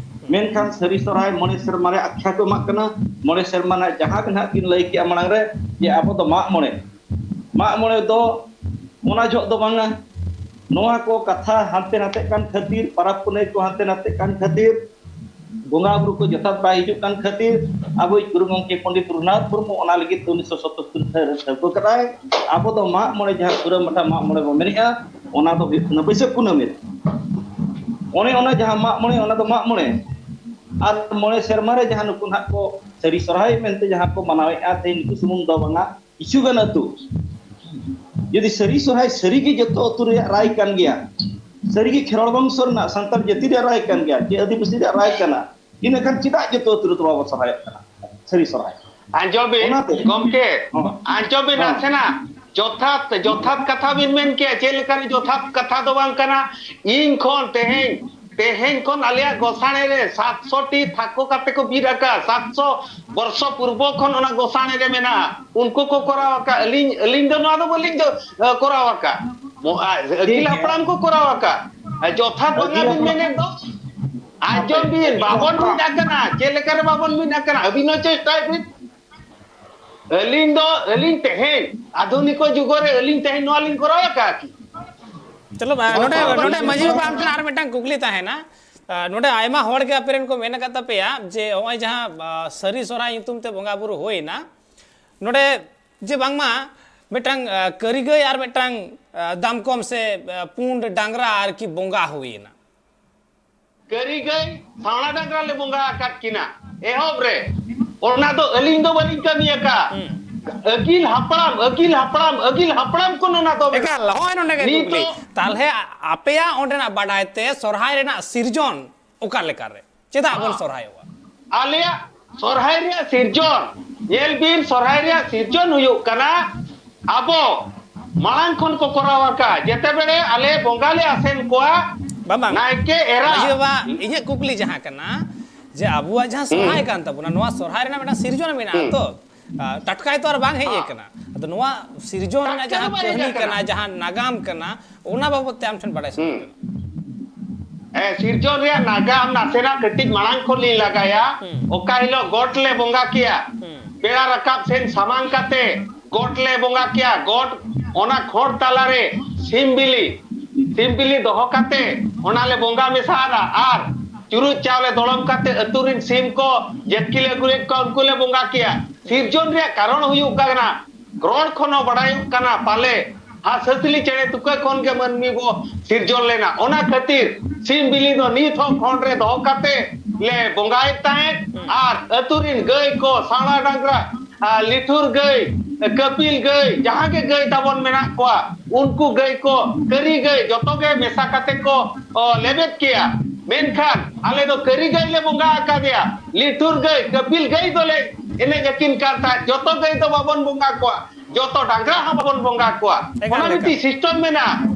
ᱢᱮᱱᱠᱷᱟᱱ ᱥᱟᱹᱨᱤ ᱥᱚᱨᱦᱟᱭ ᱢᱚᱬᱮ ᱥᱮᱨᱢᱟ ᱨᱮ ᱟᱠᱷᱲᱟ ᱠᱚ ᱮᱢᱟᱜ ᱠᱟᱱᱟ, ᱢᱚᱬᱮ ᱥᱮᱨᱢᱟ ᱨᱮᱱᱟᱜ ᱡᱟᱦᱟᱸ ᱜᱮ ᱱᱟᱦᱟᱜ ᱠᱤᱱ ᱞᱟᱹᱭ ᱠᱮᱜᱼᱟ ᱢᱟᱲᱟᱝ ᱨᱮ, ᱡᱮ ᱟᱵᱚ ᱫᱚ ᱢᱟᱜ ᱢᱚᱬᱮ, ᱢᱟᱜ ᱢᱚᱬᱮ ᱫᱚ ᱚᱱᱟ ᱡᱚᱦᱚᱜ ᱫᱚ ᱵᱟᱝᱟ᱾ ᱱᱚᱣᱟ ᱠᱚ ᱠᱟᱛᱷᱟ ᱦᱟᱱᱛᱮ ᱱᱟᱛᱮᱜ ᱠᱟᱱ ᱠᱷᱟᱹᱛᱤᱨ, ᱯᱟᱨᱟᱵᱽ ᱯᱩᱱᱟᱹᱭ ᱠᱚ ᱦᱟᱱᱛᱮ ᱱᱟᱛᱮᱜ ᱠᱟᱱ ᱠᱷᱟᱹᱛᱤᱨ, ᱵᱚᱸᱜᱟ ᱵᱩᱨᱩ ᱠᱚ ᱡᱚᱛᱷᱟᱛ ᱵᱟᱭ ᱦᱤᱡᱩᱜ ᱠᱟᱱ ᱠᱷᱟᱹᱛᱤᱨ, ᱟᱵᱚᱭᱤᱡ ᱜᱩᱨᱩ ᱜᱚᱢᱠᱮ ᱯᱚᱱᱰᱤᱛ ᱨᱚᱜᱷᱩᱱᱟᱛᱷ ᱢᱩᱨᱢᱩ ᱚᱱᱟ ᱞᱟᱹᱜᱤᱫ ᱛᱮ ᱩᱱᱤᱥᱥᱚ ᱥᱚᱛᱛᱚᱨ ᱥᱟᱹᱦᱤᱛ ᱨᱮ ᱴᱷᱟᱹᱣᱠᱟᱹ ᱠᱟᱫᱟᱭ, ᱟᱵᱚ ᱫᱚ ᱢᱟᱜ ᱢᱚᱬᱮ, ᱡᱟᱦᱟᱸ ᱥᱩᱨᱟᱹ ᱢᱟᱴᱷᱟ ᱢᱟᱜ ᱢᱚᱬᱮ ᱵᱚᱱ ᱢᱮᱱᱮᱜᱼᱟ, ᱚᱱᱟ ᱫᱚ ᱦᱩᱭᱩᱜ ᱠᱟᱱᱟ ᱵᱟᱹᱭᱥᱟᱹᱠᱷ ᱠᱩᱱᱟᱹᱢᱤ ᱨᱮ᱾ ᱚᱱᱮ ᱚᱱᱟ ᱡᱟᱦᱟᱸ ᱢᱟᱜ ᱢᱚᱬᱮ, ᱚᱱᱟ ᱫᱚ ᱢᱟᱜ ᱢᱚᱬᱮ᱾ ᱟᱨ ᱢᱚᱬᱮ ᱥᱮᱨᱢᱟ ᱨᱮ ᱡᱟᱦᱟᱸ ᱱᱩᱠᱩ ᱱᱟᱦᱟᱜ ᱠᱚ ᱥᱟᱹᱨᱤ ᱥᱚᱨᱦᱟᱭ ᱢᱮᱱᱛᱮ ᱡᱟᱦᱟᱸ ᱠᱚ ᱢᱟᱱᱟᱣᱮᱫᱼᱟ, ᱛᱮᱦᱮᱧ ᱱᱩᱠᱩ ᱥᱩᱢᱩᱝ ᱫᱚ ᱵᱟᱝᱟ, ᱠᱤᱪᱷᱩ ᱜᱟᱱ ᱟᱹᱛᱩ, ᱡᱩᱫᱤ ᱥᱟᱹᱨᱤ ᱥᱚᱨᱦᱟᱭ ᱥᱟᱹᱨᱤᱜᱮ ᱡᱚᱛᱚ ᱟᱹᱛᱩ ᱨᱮᱭᱟᱜ ᱨᱟᱭ ᱠᱟᱱ ᱜᱮᱭᱟ, ᱥᱟᱹᱨᱤᱜᱮ ᱠᱷᱮᱨᱣᱟᱲ ᱵᱚᱝᱥᱚ ᱨᱮᱱᱟᱜ ᱥᱟᱱᱛᱟᱲ ᱡᱟᱹᱛᱤ ᱨᱮᱭᱟᱜ ᱨᱟᱭ ᱠᱟᱱ ᱜᱮᱭᱟ, ᱪᱮ ᱟᱹᱫᱤᱵᱟᱹᱥᱤ ᱨᱮᱭᱟᱜ ᱨᱟᱭ ᱠᱟᱱᱟ, ᱤᱱᱟᱹᱠᱷᱟᱱ ᱪᱮᱫᱟᱜ ᱡᱚᱛᱚ ᱟᱹᱛᱩ ᱨᱮᱫᱚ ᱵᱟᱵᱚ ᱥᱚᱨᱦᱟᱭᱚᱜ ᱠᱟᱱᱟ ᱥᱟᱹᱨᱤ ᱥᱚᱨᱦᱟᱭ? ᱟᱸᱡᱚᱢ ᱵᱤᱱ, ᱚᱱᱟᱛᱮ ᱜᱚᱢᱠᱮ, ᱦᱚᱸ᱾ ᱟᱸᱡᱚᱢ ᱵᱤᱱ ᱦᱚᱸ᱾ ᱱᱟᱥᱮᱱᱟᱜ᱾ ᱡᱚᱛᱷᱟᱛ, ᱡᱚᱛᱷᱟᱛ ᱠᱟᱛᱷᱟ ᱵᱤᱱ ᱢᱮᱱ ᱠᱮᱜᱼᱟ᱾ ᱪᱮᱫ ᱞᱮᱠᱟᱨᱮ ᱡᱚᱛᱷᱟᱛ ᱠᱟᱛᱷᱟ ᱫᱚ ᱵᱟᱝ ᱠᱟᱱᱟ? ᱤᱧ ᱠᱷᱚᱱ ᱛᱮᱦᱮᱧ ᱛᱮᱦᱮᱧ ᱠᱷᱚᱱ ᱟᱞᱮᱭᱟᱜ ᱜᱚᱥᱟᱬᱮ ᱨᱮ ᱥᱟᱛᱥᱚ ᱴᱤ ᱛᱷᱟᱠᱚ ᱠᱟᱛᱮ ᱠᱚ ᱵᱤᱫ ᱟᱠᱟᱫ, ᱥᱟᱛᱥᱚ ᱵᱚᱨᱥᱚ ᱯᱩᱨᱵᱚ ᱠᱷᱚᱱ ᱚᱱᱟ ᱜᱚᱥᱟᱬᱮ ᱨᱮ ᱢᱮᱱᱟᱜᱼᱟ᱾ ᱩᱱᱠᱩ ᱠᱚ ᱠᱚᱨᱟᱣ ᱟᱠᱟᱫ, ᱟᱹᱞᱤᱧ, ᱟᱹᱞᱤᱧ ᱫᱚ ᱱᱚᱣᱟ ᱫᱚ ᱵᱟᱹᱞᱤᱧ ᱫᱚ, ᱮ, ᱠᱚᱨᱟᱣ ᱟᱠᱟᱫ᱾ ᱢᱚ-, ᱟ, ᱟᱹᱜᱤᱞ ᱴᱷᱤᱠ ᱜᱮᱭᱟ᱾ ᱦᱟᱯᱲᱟᱢ ᱠᱚ ᱠᱚᱨᱟᱣ ᱟᱠᱟᱫ᱾ ᱟᱨ ᱡᱚᱛᱷᱟᱛ ᱵᱟᱝᱟ ᱟᱹᱜᱤᱞ ᱵᱤᱱ ᱦᱟᱯᱲᱟᱢ ᱢᱮᱱᱮᱫ ᱫᱚ, ᱟᱸᱡᱚᱢ ᱵᱤᱱ, ᱵᱟᱵᱚᱱ ᱢᱤᱫ ᱟᱠᱟᱱᱟ᱾ ᱪᱮᱫ ᱞᱮᱠᱟ ᱨᱮ ᱵᱟᱵᱚᱱ ᱢᱤᱫ ᱟᱠᱟᱱᱟ? ᱟᱹᱵᱤᱱ ᱦᱚᱸ ᱪᱮᱥᱴᱟᱭ ᱵᱤᱱ᱾ ᱟᱹᱞᱤᱧ ᱫᱚ, ᱟᱹᱞᱤᱧ ᱛᱮᱦᱮᱧ, ᱟᱫᱷᱩᱱᱤᱠ ᱡᱩᱜᱽ ᱨᱮ ᱟᱹᱞᱤᱧ ᱛᱮᱦᱮᱧ ᱱᱚᱣᱟ ᱞᱤᱧ ᱠᱚᱨᱟᱣ ᱟᱠᱟᱫ ᱠᱤ? ᱪᱚᱞᱚ, ᱵᱟ, ᱱᱚᱰᱮ, ᱱᱚᱰᱮ ᱢᱟᱹᱡᱷᱤ ᱵᱟᱵᱟ ᱟᱢ ᱴᱷᱮᱱ ᱟᱨ ᱢᱤᱫᱴᱟᱝ ᱠᱩᱠᱞᱤ ᱛᱟᱦᱮᱱᱟ᱾ ᱟ, ᱱᱚᱰᱮ ᱟᱭᱢᱟ ᱦᱚᱲ ᱜᱮ ᱟᱯᱮ ᱨᱮᱱ ᱠᱚ ᱢᱮᱱ ᱟᱠᱟᱫ ᱛᱟᱯᱮᱭᱟ ᱡᱮ ᱱᱚᱜᱼᱚᱭ ᱡᱟᱦᱟᱸ, ᱟ, ᱥᱟᱹᱨᱤ ᱥᱚᱨᱦᱟᱭ ᱧᱩᱛᱩᱢ ᱛᱮ ᱵᱚᱸᱜᱟ ᱵᱩᱨᱩ ᱦᱩᱭᱱᱟ, ᱱᱚᱰᱮ ᱡᱮ ᱵᱟᱝᱢᱟ ᱢᱤᱫᱴᱟᱝ, ᱟ, ᱠᱟᱹᱨᱤ ᱜᱟᱹᱭ ᱟᱨ ᱢᱤᱫᱴᱟᱝ, ᱟ, ᱫᱟᱢᱠᱚᱢ ᱥᱮ, ᱟ, ᱯᱩᱸᱰ ᱰᱟᱝᱨᱟ ᱟᱨᱠᱤ ᱵᱚᱸᱜᱟ ᱦᱩᱭᱱᱟ᱾ ᱠᱟᱹᱨᱤ ᱜᱟᱹᱭ, ᱥᱟᱣᱲᱟ ᱰᱟᱝᱨᱟ ᱞᱮ ᱵᱚᱸᱜᱟ ᱟᱠᱟᱫ ᱠᱤᱱᱟ ᱮᱦᱚᱵ ᱨᱮ᱾ ᱚᱱᱟ ᱫᱚ ᱟᱹᱞᱤᱧ ᱫᱚ ᱵᱟᱹᱞᱤᱧ ᱠᱟᱹᱢᱤ ᱟᱠᱟᱫ᱾ ᱦᱩᱸ᱾ ᱟᱹᱜᱤᱞ ᱦᱟᱯᱲᱟᱢ, ᱟᱹᱜᱤᱞ ᱦᱟᱯᱲᱟᱢ, ᱟᱹᱜᱤᱞ ᱦᱟᱯᱲᱟᱢ ᱠᱷᱚᱱ ᱚᱱᱟ ᱫᱚ ᱢᱮᱱᱟᱜᱼᱟ᱾ ᱮᱠᱟᱞ, ᱱᱚᱜᱼᱚᱭ ᱱᱚᱰᱮ ᱜᱮ ᱱᱤᱛ ᱠᱩᱠᱞᱤ᱾ ᱫᱚ ᱛᱟᱦᱞᱮ ᱟ-, ᱟᱯᱮᱭᱟᱜ ᱚᱸᱰᱮᱱᱟᱜ ᱵᱟᱰᱟᱭ ᱛᱮ ᱥᱚᱨᱦᱟᱭ ᱨᱮᱱᱟᱜ ᱥᱤᱨᱡᱚᱱ ᱚᱠᱟ ᱞᱮᱠᱟᱨᱮ? ᱪᱮᱫᱟᱜ ᱵᱚᱱ ᱥᱚᱨᱦᱟᱭᱚᱜᱼᱟ? ᱟᱞᱮᱭᱟᱜ ᱥᱚᱨᱦᱟᱭ ᱨᱮᱭᱟᱜ ᱥᱤᱨᱡᱚᱱ, ᱧᱮᱞ ᱵᱤᱱ, ᱥᱚᱨᱦᱟᱭ ᱨᱮᱭᱟᱜ ᱥᱤᱨᱡᱚᱱ ᱦᱩᱭᱩᱜ ᱠᱟᱱᱟ, ᱟᱵᱚ ᱢᱟᱲᱟᱝ ᱠᱷᱚᱱ ᱠᱚ ᱠᱚᱨᱟᱣ ᱟᱠᱟᱫ, ᱡᱮᱛᱮ ᱵᱮᱲᱮ ᱟᱞᱮ ᱵᱚᱸᱜᱟ ᱞᱮ ᱟᱥᱮᱱ ᱠᱚᱣᱟ, ᱵᱟᱝ, ᱵᱟᱝ᱾ ᱱᱟᱭᱠᱮ ᱮᱨᱟ᱾ ᱢᱟᱹᱡᱷᱤ ᱵᱟᱵᱟ, ᱤᱧᱟᱹᱜ ᱠᱩᱠᱞᱤ ᱡᱟᱦᱟᱸ ᱠᱟᱱᱟ ᱡᱮ ᱟᱵᱚᱣᱟᱜ ᱡᱟᱦᱟᱸ ᱥᱚᱨᱦᱟᱭ ᱦᱩᱸ᱾ ᱠᱟᱱ ᱛᱟᱵᱚᱱᱟ, ᱱᱚᱣᱟ ᱥᱚᱨᱦᱟᱭ ᱨᱮᱱᱟᱜ ᱢᱤᱫᱴᱟᱝ ᱥᱤᱨᱡᱚᱱ ᱢᱮᱱᱟᱜᱼᱟ ᱦᱩᱸ᱾ ᱛᱚ? ᱟ, ᱴᱟᱴᱠᱟᱭ ᱛᱚ ᱟᱨ ᱵᱟᱝ ᱦᱮᱡ ᱦᱚᱸ᱾ ᱟᱠᱟᱱᱟ᱾ ᱟᱫᱚ ᱱᱚᱣᱟ ᱥᱤᱨᱡᱚᱱ ᱨᱮᱱᱟᱜ ᱴᱟᱴᱠᱟ ᱫᱚ ᱡᱟᱦᱟᱸ ᱵᱟᱭ ᱦᱮᱡ ᱠᱟᱹᱦᱱᱤ ᱟᱠᱟᱱᱟ᱾ ᱠᱟᱱᱟ, ᱡᱟᱦᱟᱸ ᱱᱟᱜᱟᱢ ᱠᱟᱱᱟ, ᱚᱱᱟ ᱵᱟᱵᱚᱛ ᱛᱮ ᱟᱢ ᱴᱷᱮᱱ ᱵᱟᱰᱟᱭ ᱥᱟᱱᱟᱧ ᱦᱩᱸ᱾ ᱠᱟᱱᱟ᱾ ᱮ, ᱥᱤᱨᱡᱚᱱ ᱨᱮᱭᱟᱜ ᱱᱟᱜᱟᱢ ᱱᱟᱥᱮᱱᱟᱜ ᱠᱟᱹᱴᱤᱡ ᱢᱟᱲᱟᱝ ᱠᱷᱚᱱ ᱞᱤᱧ ᱞᱟᱜᱟᱭᱟ᱾ ᱦᱩᱸ᱾ ᱚᱠᱟ ᱦᱤᱞᱳᱜ ᱜᱚᱴ ᱞᱮ ᱵᱚᱸᱜᱟ ᱠᱮᱭᱟ, ᱦᱩᱸ᱾ ᱵᱮᱲᱟ ᱨᱟᱠᱟᱵ ᱥᱮᱱ ᱥᱟᱢᱟᱝ ᱠᱟᱛᱮ ᱜᱚᱴ ᱞᱮ ᱵᱚᱸᱜᱟ ᱠᱮᱭᱟ᱾ ᱜᱚᱴ, ᱚᱱᱟ ᱠᱷᱚᱸᱰ ᱛᱟᱞᱟᱨᱮ ᱥᱤᱢ ᱵᱤᱞᱤ, ᱥᱤᱢ ᱵᱤᱞᱤ ᱫᱚᱦᱚ ᱠᱟᱛᱮ ᱚᱱᱟ ᱞᱮ ᱵᱚᱸᱜᱟ ᱢᱮᱥᱟ ᱟᱫᱟ᱾ ᱟᱨ ᱪᱩᱨᱩᱡ ᱪᱟᱣᱞᱮ ᱫᱚᱲᱚᱢ ᱠᱟᱛᱮ ᱟᱹᱛᱩ ᱨᱤᱱ ᱥᱤᱢ ᱠᱚ ᱡᱟᱹᱛᱠᱤ ᱞᱮ ᱟᱹᱜᱩ ᱞᱮᱫ ᱠᱚᱣᱟ, ᱩᱱᱠᱩ ᱞᱮ ᱵᱚᱸᱜᱟ ᱠᱮᱭᱟ᱾ ᱥᱤᱨᱡᱚᱱ ᱨᱮᱭᱟᱜ ᱠᱟᱨᱚᱱ ᱦᱩᱭᱩᱜ ᱠᱟᱱᱟ, ᱨᱚᱲ ᱠᱷᱚᱱ ᱦᱚᱸ ᱵᱟᱲᱟᱭᱚᱜ ᱠᱟᱱᱟ ᱯᱟᱞᱮ ᱦᱟᱸᱥ ᱦᱟᱹᱥᱞᱤ ᱪᱮᱬᱮ ᱛᱩᱠᱟᱹ ᱠᱷᱚᱱ ᱜᱮ ᱢᱟᱹᱱᱢᱤ ᱵᱚ ᱥᱤᱨᱡᱚᱱ ᱞᱮᱱᱟ᱾ ᱚᱱᱟ ᱠᱷᱟᱹᱛᱤᱨ ᱥᱤᱢ ᱵᱤᱞᱤ ᱫᱚ ᱱᱤᱛ ᱦᱚᱸ ᱠᱷᱚᱸᱰ ᱨᱮ ᱫᱚᱦᱚ ᱠᱟᱛᱮ ᱞᱮ ᱵᱚᱸᱜᱟᱭᱮᱫ ᱛᱟᱦᱮᱸᱫ᱾ ᱦᱩᱸ᱾ ᱟᱨ ᱟᱹᱛᱩ ᱨᱤᱱ ᱜᱟᱹᱭ ᱠᱚ, ᱥᱟᱣᱲᱟ ᱰᱟᱝᱨᱟ, ᱟᱨ ᱞᱤᱴᱷᱩᱨ ᱜᱟᱹᱭ, ᱠᱟᱹᱯᱤᱞ ᱜᱟᱹᱭ, ᱡᱟᱦᱟᱸ ᱜᱮ ᱜᱟᱹᱭ ᱛᱟᱵᱚᱱ ᱢᱮᱱᱟᱜ ᱠᱚᱣᱟ, ᱩᱱᱠᱩ ᱜᱟᱹᱭ ᱠᱚ, ᱠᱟᱹᱨᱤ ᱜᱟᱹᱭ ᱡᱚᱛᱚ ᱜᱮ ᱢᱮᱥᱟ ᱠᱟᱛᱮ ᱠᱚ, ᱚ, ᱞᱮᱵᱮᱫ ᱠᱮᱭᱟ᱾ ᱢᱮᱱᱠᱷᱟᱱ ᱟᱞᱮ ᱫᱚ ᱠᱟᱹᱨᱤ ᱜᱟᱹᱭ ᱞᱮ ᱵᱚᱸᱜᱟ ᱟᱠᱟᱫᱮᱭᱟ, ᱞᱤᱴᱷᱩᱨ ᱜᱟᱹᱭ, ᱠᱟᱹᱯᱤᱞ ᱜᱟᱹᱭ ᱫᱚᱞᱮ ᱮᱱᱮᱡ ᱟᱹᱠᱤᱱ ᱠᱟᱱ ᱛᱟᱦᱮᱸᱫ᱾ ᱡᱚᱛᱚ ᱜᱟᱹᱭ ᱫᱚ ᱵᱟᱵᱚᱱ ᱵᱚᱸᱜᱟ ᱠᱚᱣᱟ, ᱡᱚᱛᱚ ᱰᱟᱝᱨᱟ ᱦᱚᱸ ᱵᱟᱵᱚᱱ ᱵᱚᱸᱜᱟ ᱠᱚᱣᱟ᱾ ᱮᱠᱟᱞ, ᱚᱱᱟ ᱮᱠᱟᱞ᱾ ᱢᱤᱫᱴᱤᱡ system ᱢᱮᱱᱟᱜᱼᱟ᱾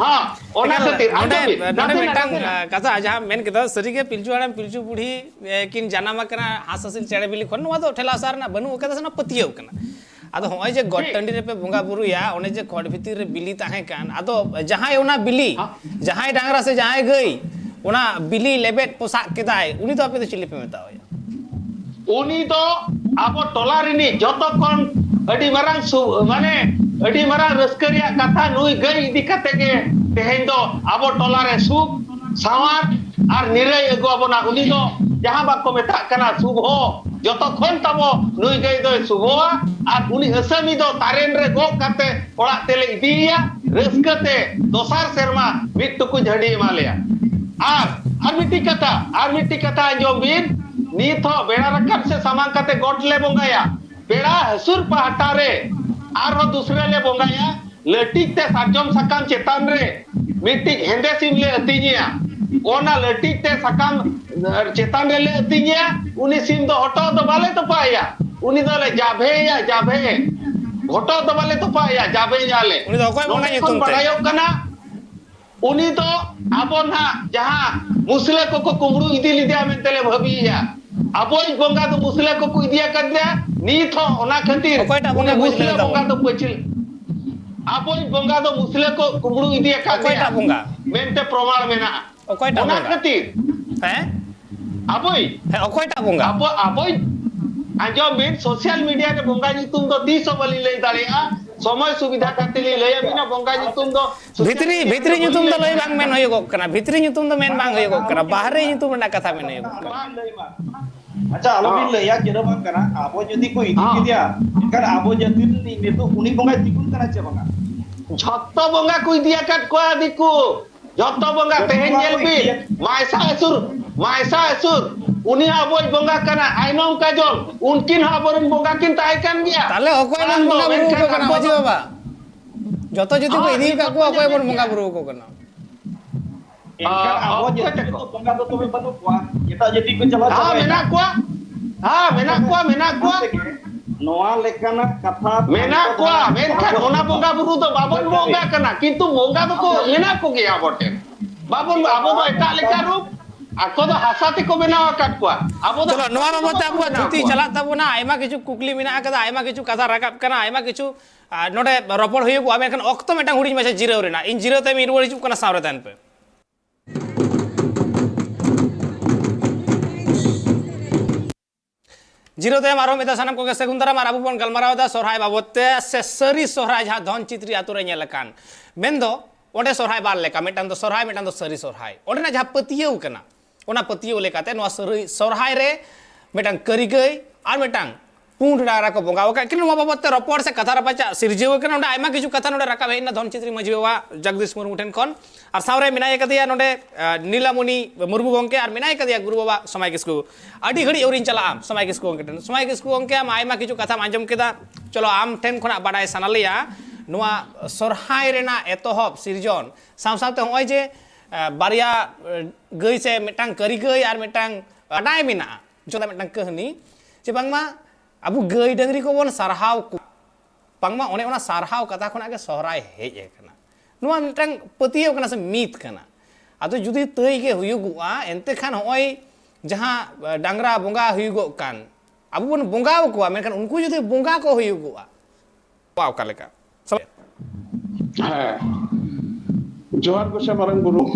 ᱦᱮᱸ, ᱚᱱᱟ ᱮᱠᱟᱞ, ᱠᱷᱟᱹᱛᱤᱨ ᱱᱚᱰᱮ ᱟᱸᱡᱚᱢ ᱵᱤᱱ, ᱱᱚᱰᱮ ᱱᱟᱥᱮᱱᱟᱜ, ᱢᱤᱫᱴᱟᱝ ᱱᱟᱥᱮᱱᱟᱜ᱾ ᱟ, ᱠᱟᱛᱷᱟ, ᱡᱟᱦᱟᱸ ᱢᱮᱱ ᱠᱮᱫᱟ, ᱥᱟᱹᱨᱤᱜᱮ ᱯᱤᱞᱪᱩ ᱦᱟᱲᱟᱢ ᱯᱤᱞᱪᱩ ᱵᱩᱲᱦᱤ ᱮ, ᱠᱤᱱ ᱡᱟᱱᱟᱢ ᱟᱠᱟᱱᱟ ᱦᱟᱸᱥ ᱦᱟᱸᱥᱤᱞ ᱪᱮᱬᱮ ᱵᱤᱞᱤ ᱠᱷᱚᱱ, ᱱᱚᱣᱟ ᱫᱚ ᱴᱷᱮᱞᱟᱣ ᱥᱟᱨ ᱨᱮᱱᱟᱜ ᱵᱟᱹᱱᱩᱜ ᱟᱠᱟᱫᱟ ᱥᱮ ᱱᱚᱣᱟ ᱯᱟᱹᱛᱭᱟᱹᱣ ᱠᱟᱱᱟ᱾ ᱟᱫᱚ ᱦᱚᱸᱜᱼᱚᱭ ᱡᱮ ᱜᱚᱴ ᱴᱟᱺᱰᱤ ᱨᱮᱯᱮ ᱵᱚᱸᱜᱟ ᱵᱩᱨᱩᱭᱟ, ᱚᱱᱮ ᱡᱮ ᱠᱷᱚᱲ ᱵᱷᱤᱛᱤᱨ ᱨᱮ ᱵᱤᱞᱤ ᱛᱟᱦᱮᱸ ᱠᱟᱱ, ᱟᱫᱚ ᱡᱟᱦᱟᱸᱭ ᱚᱱᱟ ᱵᱤᱞᱤ, ᱡᱟᱦᱟᱸᱭ ᱰᱟᱝᱨᱟ ᱥᱮ ᱡᱟᱦᱟᱸᱭ ᱜᱟᱹᱭ ᱚᱱᱟ ᱵᱤᱞᱤ ᱞᱮᱵᱮᱫ ᱯᱚᱥᱟᱜ ᱠᱮᱫᱟᱭ, ᱩᱱᱤ ᱫᱚ ᱟᱯᱮ ᱫᱚ ᱪᱤᱞᱤ ᱯᱮ ᱢᱮᱛᱟᱣᱟᱭᱟ? ᱩᱱᱤ ᱫᱚ ᱟᱵᱚ ᱴᱚᱞᱟ ᱨᱤᱱᱤᱡ ᱡᱚᱛᱚ ᱠᱷᱚᱱ ᱟᱹᱰᱤ ᱢᱟᱨᱟᱝ ᱥᱩ-, ᱢᱟᱱᱮ ᱟᱹᱰᱤ ᱢᱟᱨᱟᱝ ᱨᱟᱹᱥᱠᱟᱹ ᱨᱮᱭᱟᱜ ᱠᱟᱛᱷᱟ, ᱱᱩᱭ ᱜᱟᱹᱭ ᱤᱫᱤ ᱠᱟᱛᱮ ᱜᱮ ᱛᱮᱦᱮᱧ ᱫᱚ ᱟᱵᱚ ᱴᱚᱞᱟ ᱨᱮ ᱥᱩᱠ, ᱥᱟᱶᱟᱨ ᱟᱨ ᱱᱤᱨᱟᱹᱭ ᱟᱹᱜᱩ ᱟᱵᱚᱱᱟ᱾ ᱩᱱᱤ ᱫᱚ ᱡᱟᱦᱟᱸ ᱵᱟᱠᱚ ᱢᱮᱛᱟᱜ ᱠᱟᱱᱟ ᱥᱩᱵᱷᱚ, ᱡᱚᱛᱚ ᱠᱷᱚᱱ ᱛᱟᱵᱚ ᱱᱩᱭ ᱜᱟᱹᱭ ᱫᱚᱭ ᱥᱩᱵᱷᱚᱣᱟ᱾ ᱟᱨ ᱩᱱᱤ ᱟᱹᱥᱟᱹᱢᱤ ᱫᱚ ᱛᱟᱨᱮᱱ ᱨᱮ ᱜᱚᱜ ᱠᱟᱛᱮ ᱚᱲᱟᱜ ᱛᱮᱞᱮ ᱤᱫᱤᱭᱮᱭᱟ, ᱨᱟᱹᱥᱠᱟᱹ ᱛᱮ ᱫᱚᱥᱟᱨ ᱥᱮᱨᱢᱟ ᱢᱤᱫ ᱴᱩᱠᱩᱡ ᱦᱟᱺᱰᱤ ᱮᱢᱟ ᱞᱮᱭᱟ᱾ ᱟᱨ, ᱟᱨ ᱢᱤᱫᱴᱤᱡ ᱠᱟᱛᱷᱟ, ᱟᱨ ᱢᱤᱫᱴᱤᱡ ᱠᱟᱛᱷᱟ ᱟᱸᱡᱚᱢ ᱵᱤᱱ, ᱱᱤᱛ ᱦᱚᱸ ᱵᱮᱲᱟ ᱨᱟᱠᱟᱵ ᱥᱮ ᱥᱟᱢᱟᱝ ᱠᱟᱛᱮ ᱜᱚᱴ ᱞᱮ ᱵᱚᱸᱜᱟᱭᱟ, ᱵᱮᱲᱟ ᱦᱟᱹᱥᱩᱨ ᱯᱟᱦᱴᱟ ᱨᱮ ᱟᱨᱦᱚᱸ ᱫᱩᱥᱨᱟᱹ ᱞᱮ ᱵᱚᱸᱜᱟᱭᱟ, ᱞᱟᱹᱴᱤᱡ ᱛᱮ ᱥᱟᱨᱡᱚᱢ ᱥᱟᱠᱟᱢ ᱪᱮᱛᱟᱱ ᱨᱮ ᱢᱤᱫᱴᱤᱡ ᱦᱮᱸᱫᱮ ᱥᱤᱢ ᱞᱮ ᱟᱹᱛᱤᱧᱮᱭᱟ᱾ ᱚᱱᱟ ᱞᱟᱹᱴᱤᱡ ᱛᱮ ᱥᱟᱠᱟᱢ ᱪᱮᱛᱟᱱ ᱨᱮᱞᱮ ᱟᱹᱛᱤᱧᱮᱭᱟ᱾ ᱩᱱᱤ ᱥᱤᱢ ᱫᱚ ᱦᱚᱴᱚᱜ ᱫᱚ ᱵᱟᱞᱮ ᱛᱚᱯᱟᱭᱮᱭᱟ, ᱩᱱᱤ ᱫᱚᱞᱮ ᱡᱟᱵᱷᱮᱭᱮᱭᱟ, ᱡᱟᱵᱷᱮ᱾ ᱦᱚᱴᱚᱜ ᱫᱚ ᱵᱟᱞᱮ ᱛᱚᱯᱟᱭᱮᱭᱟ, ᱡᱟᱵᱷᱮᱭᱮᱭᱟᱞᱮ᱾ ᱩᱱᱤ ᱫᱚ ᱚᱠᱚᱭ ᱵᱚᱸᱜᱟ ᱱᱚᱰᱮ ᱠᱷᱚᱱ ᱧᱩᱛᱩᱢ ᱛᱮ? ᱵᱟᱲᱟᱭᱚᱜ ᱠᱟᱱᱟ, ᱩᱱᱤ ᱫᱚ ᱟᱵᱚ ᱱᱟᱦᱟᱜ ᱡᱟᱦᱟᱸ ᱢᱩᱥᱞᱟᱹ ᱠᱚᱠᱚ ᱠᱩᱢᱵᱽᱲᱩ ᱤᱫᱤ ᱞᱮᱫᱮᱭᱟ ᱢᱮᱱᱛᱮ ᱞᱮ ᱵᱷᱟᱹᱵᱤᱭᱮᱭᱟ᱾ ᱟᱵᱚᱭᱤᱡ ᱵᱚᱸᱜᱟ ᱫᱚ ᱢᱩᱥᱞᱟᱹ ᱠᱚᱠᱚ ᱤᱫᱤ ᱟᱠᱟᱫᱮᱭᱟ᱾ ᱱᱤᱛ ᱦᱚᱸ ᱚᱱᱟ ᱠᱷᱟᱹᱛᱤᱨ ᱚᱠᱚᱭᱴᱟᱜ ᱩᱱᱤ ᱵᱚᱸᱜᱟ ᱠᱚ ᱤᱫᱤ ᱢᱩᱥᱞᱟᱹ ᱞᱮᱫᱟ ᱛᱟᱵᱚᱱ? ᱵᱚᱸᱜᱟ ᱫᱚ ᱯᱟᱹᱪᱷᱞᱟᱹ, ᱟᱵᱚᱭᱤᱡ ᱵᱚᱸᱜᱟ ᱫᱚ ᱢᱩᱥᱞᱟᱹ ᱠᱚ ᱠᱩᱢᱵᱽᱲᱩ ᱤᱫᱤ ᱟᱠᱟᱫᱮᱭᱟ ᱚᱠᱚᱭᱴᱟᱜ ᱵᱚᱸᱜᱟ? ᱢᱮᱱᱛᱮ ᱯᱨᱚᱢᱟᱬ ᱢᱮᱱᱟᱜᱼᱟ᱾ ᱚᱠᱚᱭᱴᱟᱜ ᱚᱱᱟ ᱵᱚᱸᱜᱟ? ᱠᱷᱟᱹᱛᱤᱨ ᱦᱮᱸ? ᱟᱵᱚᱭᱤᱡ, ᱦᱮᱸ, ᱚᱠᱚᱭᱴᱟᱜ ᱵᱚᱸᱜᱟ? ᱟᱵᱚ, ᱟᱵᱚᱭᱤᱡ, ᱟᱸᱡᱚᱢ ᱵᱤᱱ, ᱥᱳᱥᱟᱞ ᱢᱤᱰᱤᱭᱟ ᱨᱮ ᱵᱚᱸᱜᱟ ᱧᱩᱛᱩᱢ ᱫᱚ ᱛᱤᱥ ᱦᱚᱸ ᱵᱟᱹᱞᱤᱧ ᱞᱟᱹᱭ ᱫᱟᱲᱮᱭᱟᱜᱼᱟ᱾ ᱥᱚᱢᱚᱭ ᱥᱩᱵᱤᱫᱷᱟ ᱠᱟᱛᱮ ᱞᱤᱧ ᱞᱟᱹᱭ ᱟᱹᱵᱤᱱᱟ ᱵᱚᱸᱜᱟ ᱧᱩᱛᱩᱢ ᱫᱚ ᱥᱳᱥᱟᱞ ᱵᱷᱤᱛᱨᱤ, ᱢᱤᱰᱤᱭᱟ ᱵᱷᱤᱛᱨᱤ ᱨᱮ ᱧᱩᱛᱩᱢ ᱵᱟᱹᱞᱤᱧ ᱫᱚ ᱞᱟᱹᱭ ᱫᱟᱲᱮᱭᱟᱜᱼᱟ᱾ ᱵᱟᱝ ᱢᱮᱱ ᱦᱩᱭᱩᱜᱚᱜ ᱠᱟᱱᱟ, ᱵᱷᱤᱛᱨᱤ ᱧᱩᱛᱩᱢ ᱫᱚ ᱢᱮᱱ ᱵᱟᱝ ᱦᱩᱭᱩᱜᱚᱜ ᱠᱟᱱᱟ, ᱵᱟᱦᱨᱮ ᱧᱩᱛᱩᱢ ᱨᱮᱱᱟᱜ ᱠᱟᱛᱷᱟ ᱢᱮᱱ ᱦᱩᱭᱩᱜᱚᱜ ᱠᱟᱱᱟ᱾ ᱟᱪᱪᱷᱟ, ᱟᱞᱚᱵᱤᱱ ᱞᱟᱹᱭᱟ, ᱪᱮᱫ ᱦᱚᱸ ᱵᱟᱝ ᱠᱟᱱᱟ᱾ ᱟᱵᱚ ᱡᱩᱫᱤ ᱠᱚ ᱤᱫᱤ ᱠᱮᱫᱮᱭᱟ, ᱮᱱᱠᱷᱟᱱ ᱟᱵᱚ ᱡᱟᱹᱛᱤ ᱨᱤᱱᱤᱡ ᱱᱤᱛᱚᱜ ᱩᱱᱤ ᱵᱚᱸᱜᱟᱭ ᱛᱤᱸᱜᱩᱱ ᱠᱟᱱᱟ ᱪᱮ ᱵᱟᱝᱟ? ᱡᱷᱚᱛᱚ ᱵᱚᱸᱜᱟ ᱠᱚ ᱤᱫᱤ ᱟᱠᱟᱫ ᱠᱚᱣᱟ ᱫᱤᱠᱩ᱾ ᱡᱷᱚᱛᱚ ᱵᱚᱸᱜᱟ, ᱛᱮᱦᱮᱧ ᱧᱮᱞ ᱵᱤᱱ, ᱢᱟᱭᱥᱟ ᱟᱥᱩᱨ, ᱢᱟᱭᱥᱟ ᱟᱥᱩᱨ, ᱩᱱᱤ ᱦᱚᱸ ᱟᱵᱚᱭᱤᱡ ᱵᱚᱸᱜᱟ ᱠᱟᱱᱟ᱾ ᱟᱭᱱᱚᱢ ᱠᱟᱡᱚᱞ, ᱩᱱᱠᱤᱱ ᱦᱚᱸ ᱟᱵᱚᱨᱮᱱ ᱵᱚᱸᱜᱟ ᱠᱤᱱ ᱛᱟᱦᱮᱸ ᱠᱟᱱ ᱜᱮᱭᱟ᱾ ᱛᱟᱦᱞᱮ ᱚᱠᱚᱭ ᱵᱚᱱ ᱢᱟᱲᱟᱝ ᱫᱚ, ᱵᱚᱸᱜᱟ ᱵᱩᱨᱩ ᱢᱮᱱᱠᱷᱟᱱ ᱟᱠᱚ ᱠᱟᱱᱟ, ᱟᱵᱚ ᱢᱟᱹᱡᱷᱤ ᱫᱚ ᱵᱟᱵᱟ? ᱡᱚᱛᱚ ᱡᱟᱹᱛᱤ ᱠᱚ ᱦᱚᱸ, ᱤᱫᱤ ᱟᱠᱟᱫ ᱡᱚᱛᱚ ᱠᱚᱣᱟ, ᱚᱠᱚᱭ ᱡᱟᱹᱛᱤ ᱵᱚᱱ ᱵᱚᱸᱜᱟ ᱜᱮ᱾ ᱵᱩᱨᱩ ᱟᱠᱚ ᱠᱟᱱᱟ? ᱮᱱᱠᱷᱟᱱ ᱟᱨ ᱟᱵᱚ ᱚᱠᱚᱭ ᱡᱟᱹᱛᱤ ᱛᱟᱠᱚ? ᱨᱮᱫᱚ ᱵᱚᱸᱜᱟ ᱫᱚ ᱛᱚᱵᱮ ᱵᱟᱹᱱᱩᱜ ᱠᱚᱣᱟ, ᱮᱴᱟᱜ ᱡᱟᱹᱛᱤ ᱠᱚ ᱪᱟᱞᱟᱣ ᱦᱮᱸ, ᱪᱟᱵᱟᱭᱮᱱᱟ᱾ ᱢᱮᱱᱟᱜ ᱠᱚᱣᱟ᱾ ᱦᱮᱸ, ᱢᱮᱱᱟᱜ ᱠᱚᱣᱟ, ᱢᱮᱱᱟᱜ ᱠᱚᱣᱟ᱾ ᱚᱱᱟ ᱛᱮᱜᱮ ᱱᱚᱣᱟ ᱞᱮᱠᱟᱱᱟᱜ ᱠᱟᱛᱷᱟ ᱢᱮᱱᱟᱜ ᱠᱚᱣᱟ, ᱢᱮᱱᱠᱷᱟᱱ ᱚᱱᱟ ᱵᱚᱸᱜᱟ ᱵᱩᱨᱩ ᱫᱚ ᱵᱟᱵᱚᱱ ᱵᱚᱸᱜᱟᱜ ᱠᱟᱱᱟ, ᱠᱤᱱᱛᱩ ᱵᱚᱸᱜᱟ ᱫᱚᱠᱚ ᱢᱮᱱᱟᱜ ᱠᱚᱜᱮᱭᱟ ᱟᱵᱚ ᱴᱷᱮᱱ᱾ ᱵᱟᱵᱚᱱ, ᱟᱵᱚ ᱫᱚ ᱮᱴᱟᱜ ᱞᱮᱠᱟ ᱨᱩᱯ, ᱟᱠᱚ ᱫᱚ ᱦᱟᱥᱟ ᱛᱮᱠᱚ ᱵᱮᱱᱟᱣ ᱟᱠᱟᱫ ᱠᱚᱣᱟ, ᱟᱵᱚ ᱫᱚ ᱪᱚᱞᱚ, ᱱᱚᱣᱟ ᱦᱟᱥᱟ ᱵᱟᱵᱚᱛ ᱛᱮ ᱛᱮᱵᱚᱱ ᱟᱵᱚᱣᱟᱜ ᱵᱮᱱᱟᱣ ᱛᱷᱩᱛᱤ ᱠᱚᱣᱟ᱾ ᱪᱟᱞᱟᱜ ᱛᱟᱵᱚᱱᱟ᱾ ᱟᱭᱢᱟ ᱠᱤᱪᱷᱩ ᱠᱩᱠᱞᱤ ᱢᱮᱱᱟᱜ ᱟᱠᱟᱫᱟ, ᱟᱭᱢᱟ ᱠᱤᱪᱷᱩ ᱠᱟᱛᱷᱟ ᱨᱟᱠᱟᱵ ᱠᱟᱱᱟ, ᱟᱭᱢᱟ ᱠᱤᱪᱷᱩ, ᱟᱨ, ᱱᱚᱰᱮ ᱨᱚᱯᱚᱲ ᱦᱩᱭᱩᱜᱼᱟ, ᱢᱮᱱᱠᱷᱟᱱ ᱚᱠᱛᱚ ᱢᱤᱫᱴᱟᱝ ᱦᱩᱰᱤᱧ ᱢᱟᱪᱷᱟ ᱡᱤᱨᱟᱹᱣ ᱨᱮᱱᱟᱜ᱾ ᱤᱧ ᱡᱤᱨᱟᱹᱣ ᱛᱟᱭᱚᱢ ᱤᱧ ᱨᱩᱣᱟᱹᱲ ᱦᱤᱡᱩᱜ ᱠᱟᱱᱟ, ᱥᱟᱶᱨᱮ ᱛᱟᱦᱮᱱ ᱯᱮ᱾ ᱡᱤᱨᱟᱹᱣ ᱛᱟᱭᱚᱢ ᱟᱨᱦᱚᱸ ᱢᱤᱫ ᱫᱷᱟᱣ ᱥᱟᱱᱟᱢ ᱠᱚᱜᱮ ᱥᱟᱹᱜᱩᱱ ᱫᱟᱨᱟᱢ᱾ ᱟᱨ ᱟᱵᱚ ᱵᱚᱱ ᱜᱟᱞᱢᱟᱨᱟᱣ ᱮᱫᱟ ᱥᱚᱨᱦᱟᱭ ᱵᱟᱵᱚᱛ ᱛᱮ, ᱥᱮ ᱥᱟᱹᱨᱤ ᱥᱚᱨᱦᱟᱭ ᱡᱟᱦᱟᱸ ᱫᱷᱚᱱ ᱪᱤᱛᱨᱤ ᱟᱛᱳ ᱨᱮ ᱧᱮᱞ ᱟᱠᱟᱱ᱾ ᱢᱮᱱᱫᱚ ᱚᱸᱰᱮ ᱥᱚᱨᱦᱟᱭ ᱵᱟᱨ ᱞᱮᱠᱟ, ᱢᱤᱫᱴᱟᱝ ᱫᱚ ᱥᱚᱨᱦᱟᱭ, ᱢᱤᱫᱴᱟᱝ ᱫᱚ ᱥᱟᱹᱨᱤ ᱥᱚᱨᱦᱟᱭ᱾ ᱚᱸᱰᱮᱱᱟᱜ ᱡᱟᱦᱟᱸ ᱯᱟᱹᱛᱭᱟᱹᱣ ᱠᱟᱱᱟ, ᱚᱱᱟ ᱯᱟᱹᱛᱭᱟᱹᱣ ᱞᱮᱠᱟᱛᱮ ᱱᱚᱣᱟ ᱥᱟᱹᱨᱤ ᱥᱚᱨᱦᱟᱭ ᱨᱮ ᱢᱤᱫᱴᱟᱝ ᱠᱟᱹᱨᱤᱜᱟᱹᱭ ᱟᱨ ᱢᱤᱫᱴᱟᱝ ᱯᱩᱸᱰ ᱰᱟᱝᱨᱟ ᱠᱚ ᱵᱚᱸᱜᱟ ᱟᱠᱟᱫ ᱠᱤᱱᱟ᱾ ᱱᱚᱣᱟ ᱵᱟᱵᱚᱛ ᱛᱮ ᱨᱚᱯᱚᱲ ᱥᱮ ᱠᱟᱛᱷᱟ ᱨᱟᱯᱟᱪᱟᱜ ᱥᱤᱨᱡᱟᱹᱣ ᱟᱠᱟᱱᱟ᱾ ᱚᱸᱰᱮ ᱟᱭᱢᱟ ᱠᱤᱪᱷᱩ ᱠᱟᱛᱷᱟ ᱱᱚᱰᱮ ᱨᱟᱠᱟᱵ ᱦᱮᱡ ᱮᱱᱟ ᱫᱷᱚᱱ ᱪᱤᱛᱨᱤ ᱢᱟᱹᱡᱷᱤ ᱵᱟᱵᱟ ᱡᱚᱜᱽᱫᱤᱥ ᱢᱩᱨᱢᱩ ᱴᱷᱮᱱ ᱠᱷᱚᱱ᱾ ᱟᱨ ᱥᱟᱶᱨᱮ ᱢᱮᱱᱟᱭ ᱠᱟᱫᱮᱭᱟ ᱱᱚᱰᱮ, ᱟᱸ, ᱱᱤᱞᱟᱢᱚᱱᱤ ᱢᱩᱨᱢᱩ ᱜᱚᱢᱠᱮ, ᱟᱨ ᱢᱮᱱᱟᱭ ᱠᱟᱫᱮᱭᱟ ᱜᱩᱨᱩ ᱵᱟᱵᱟ ᱥᱚᱢᱟᱭ ᱠᱤᱥᱠᱩ᱾ ᱟᱹᱰᱤ ᱜᱷᱟᱹᱲᱤᱡ ᱟᱹᱣᱨᱤᱧ ᱪᱟᱞᱟᱜᱼᱟ ᱥᱚᱢᱟᱭ ᱠᱤᱥᱠᱩ ᱜᱚᱢᱠᱮ ᱴᱷᱮᱱ᱾ ᱥᱚᱢᱟᱭ ᱠᱤᱥᱠᱩ ᱜᱚᱢᱠᱮ, ᱟᱢ ᱟᱭᱢᱟ ᱠᱤᱪᱷᱩ ᱠᱟᱛᱷᱟᱢ ᱟᱸᱡᱚᱢ ᱠᱮᱫᱟ, ᱪᱚᱞᱚ ᱟᱢ ᱴᱷᱮᱱ ᱠᱷᱚᱱᱟᱜ ᱵᱟᱰᱟᱭ ᱥᱟᱱᱟ ᱞᱮᱭᱟ ᱱᱚᱣᱟ ᱥᱚᱨᱦᱟᱭ ᱨᱮᱱᱟᱜ ᱮᱛᱚᱦᱚᱵ ᱥᱤᱨᱡᱚᱱ ᱥᱟᱶ ᱥᱟᱶᱛᱮ ᱱᱚᱜᱼᱚᱭ ᱡᱮ, ᱟᱸ, ᱵᱟᱨᱭᱟ, ᱟᱸ, ᱜᱟᱹᱭ ᱥᱮ ᱢᱤᱫᱴᱟᱝ ᱠᱟᱹᱨᱤ ᱜᱟᱹᱭ ᱟᱨ ᱢᱤᱫᱴᱟᱝ ᱵᱟᱰᱟᱭ ᱢᱮᱱᱟᱜᱼᱟ, ᱡᱚᱛᱚ ᱢᱤᱫᱴᱟᱝ ᱠᱟᱹᱦᱱᱤ, ᱡᱮ ᱵᱟᱝᱢᱟ ᱟᱵᱚ ᱜᱟᱹᱭ ᱰᱟᱹᱝᱨᱤ ᱠᱚᱵᱚᱱ ᱥᱟᱨᱦᱟᱣ ᱠᱚᱣᱟ᱾ ᱵᱟᱝᱢᱟ ᱚᱱᱮ ᱚᱱᱟ ᱥᱟᱨᱦᱟᱣ ᱠᱟᱛᱷᱟ ᱠᱷᱚᱱᱟᱜ ᱜᱮ ᱥᱚᱦᱨᱟᱭ ᱦᱮᱡ ᱟᱠᱟᱱᱟ᱾ ᱱᱚᱣᱟ ᱢᱤᱫᱴᱟᱝ ᱯᱟᱹᱛᱭᱟᱹᱣ ᱠᱟᱱᱟ ᱥᱮ ᱢᱤᱛ ᱠᱟᱱᱟ᱾ ᱟᱫᱚ ᱡᱩᱫᱤ ᱛᱟᱹᱭ ᱜᱮ ᱦᱩᱭᱩᱜᱚᱜᱼᱟ, ᱮᱱᱛᱮ ᱠᱷᱟᱱ ᱦᱚᱸᱜᱼᱚᱭ ᱡᱟᱦᱟᱸ, ᱰᱟᱝᱨᱟ ᱵᱚᱸᱜᱟ ᱦᱩᱭᱩᱜᱚᱜ ᱠᱟᱱ, ᱟᱵᱚ ᱵᱚᱱ ᱵᱚᱸᱜᱟ ᱟᱠᱚᱣᱟ, ᱢᱮᱱᱠᱷᱟᱱ ᱩᱱᱠᱩ ᱡᱩᱫᱤ ᱵᱚᱸᱜᱟ ᱠᱚ ᱦᱩᱭᱩᱜᱚᱜᱼᱟ, ᱚᱠᱟ ᱞᱮᱠᱟ? ᱦᱮᱸ, ᱡᱚᱦᱟᱨ ᱜᱚᱸᱥᱟᱭ ᱢᱟᱨᱟᱝ ᱵᱩᱨᱩ᱾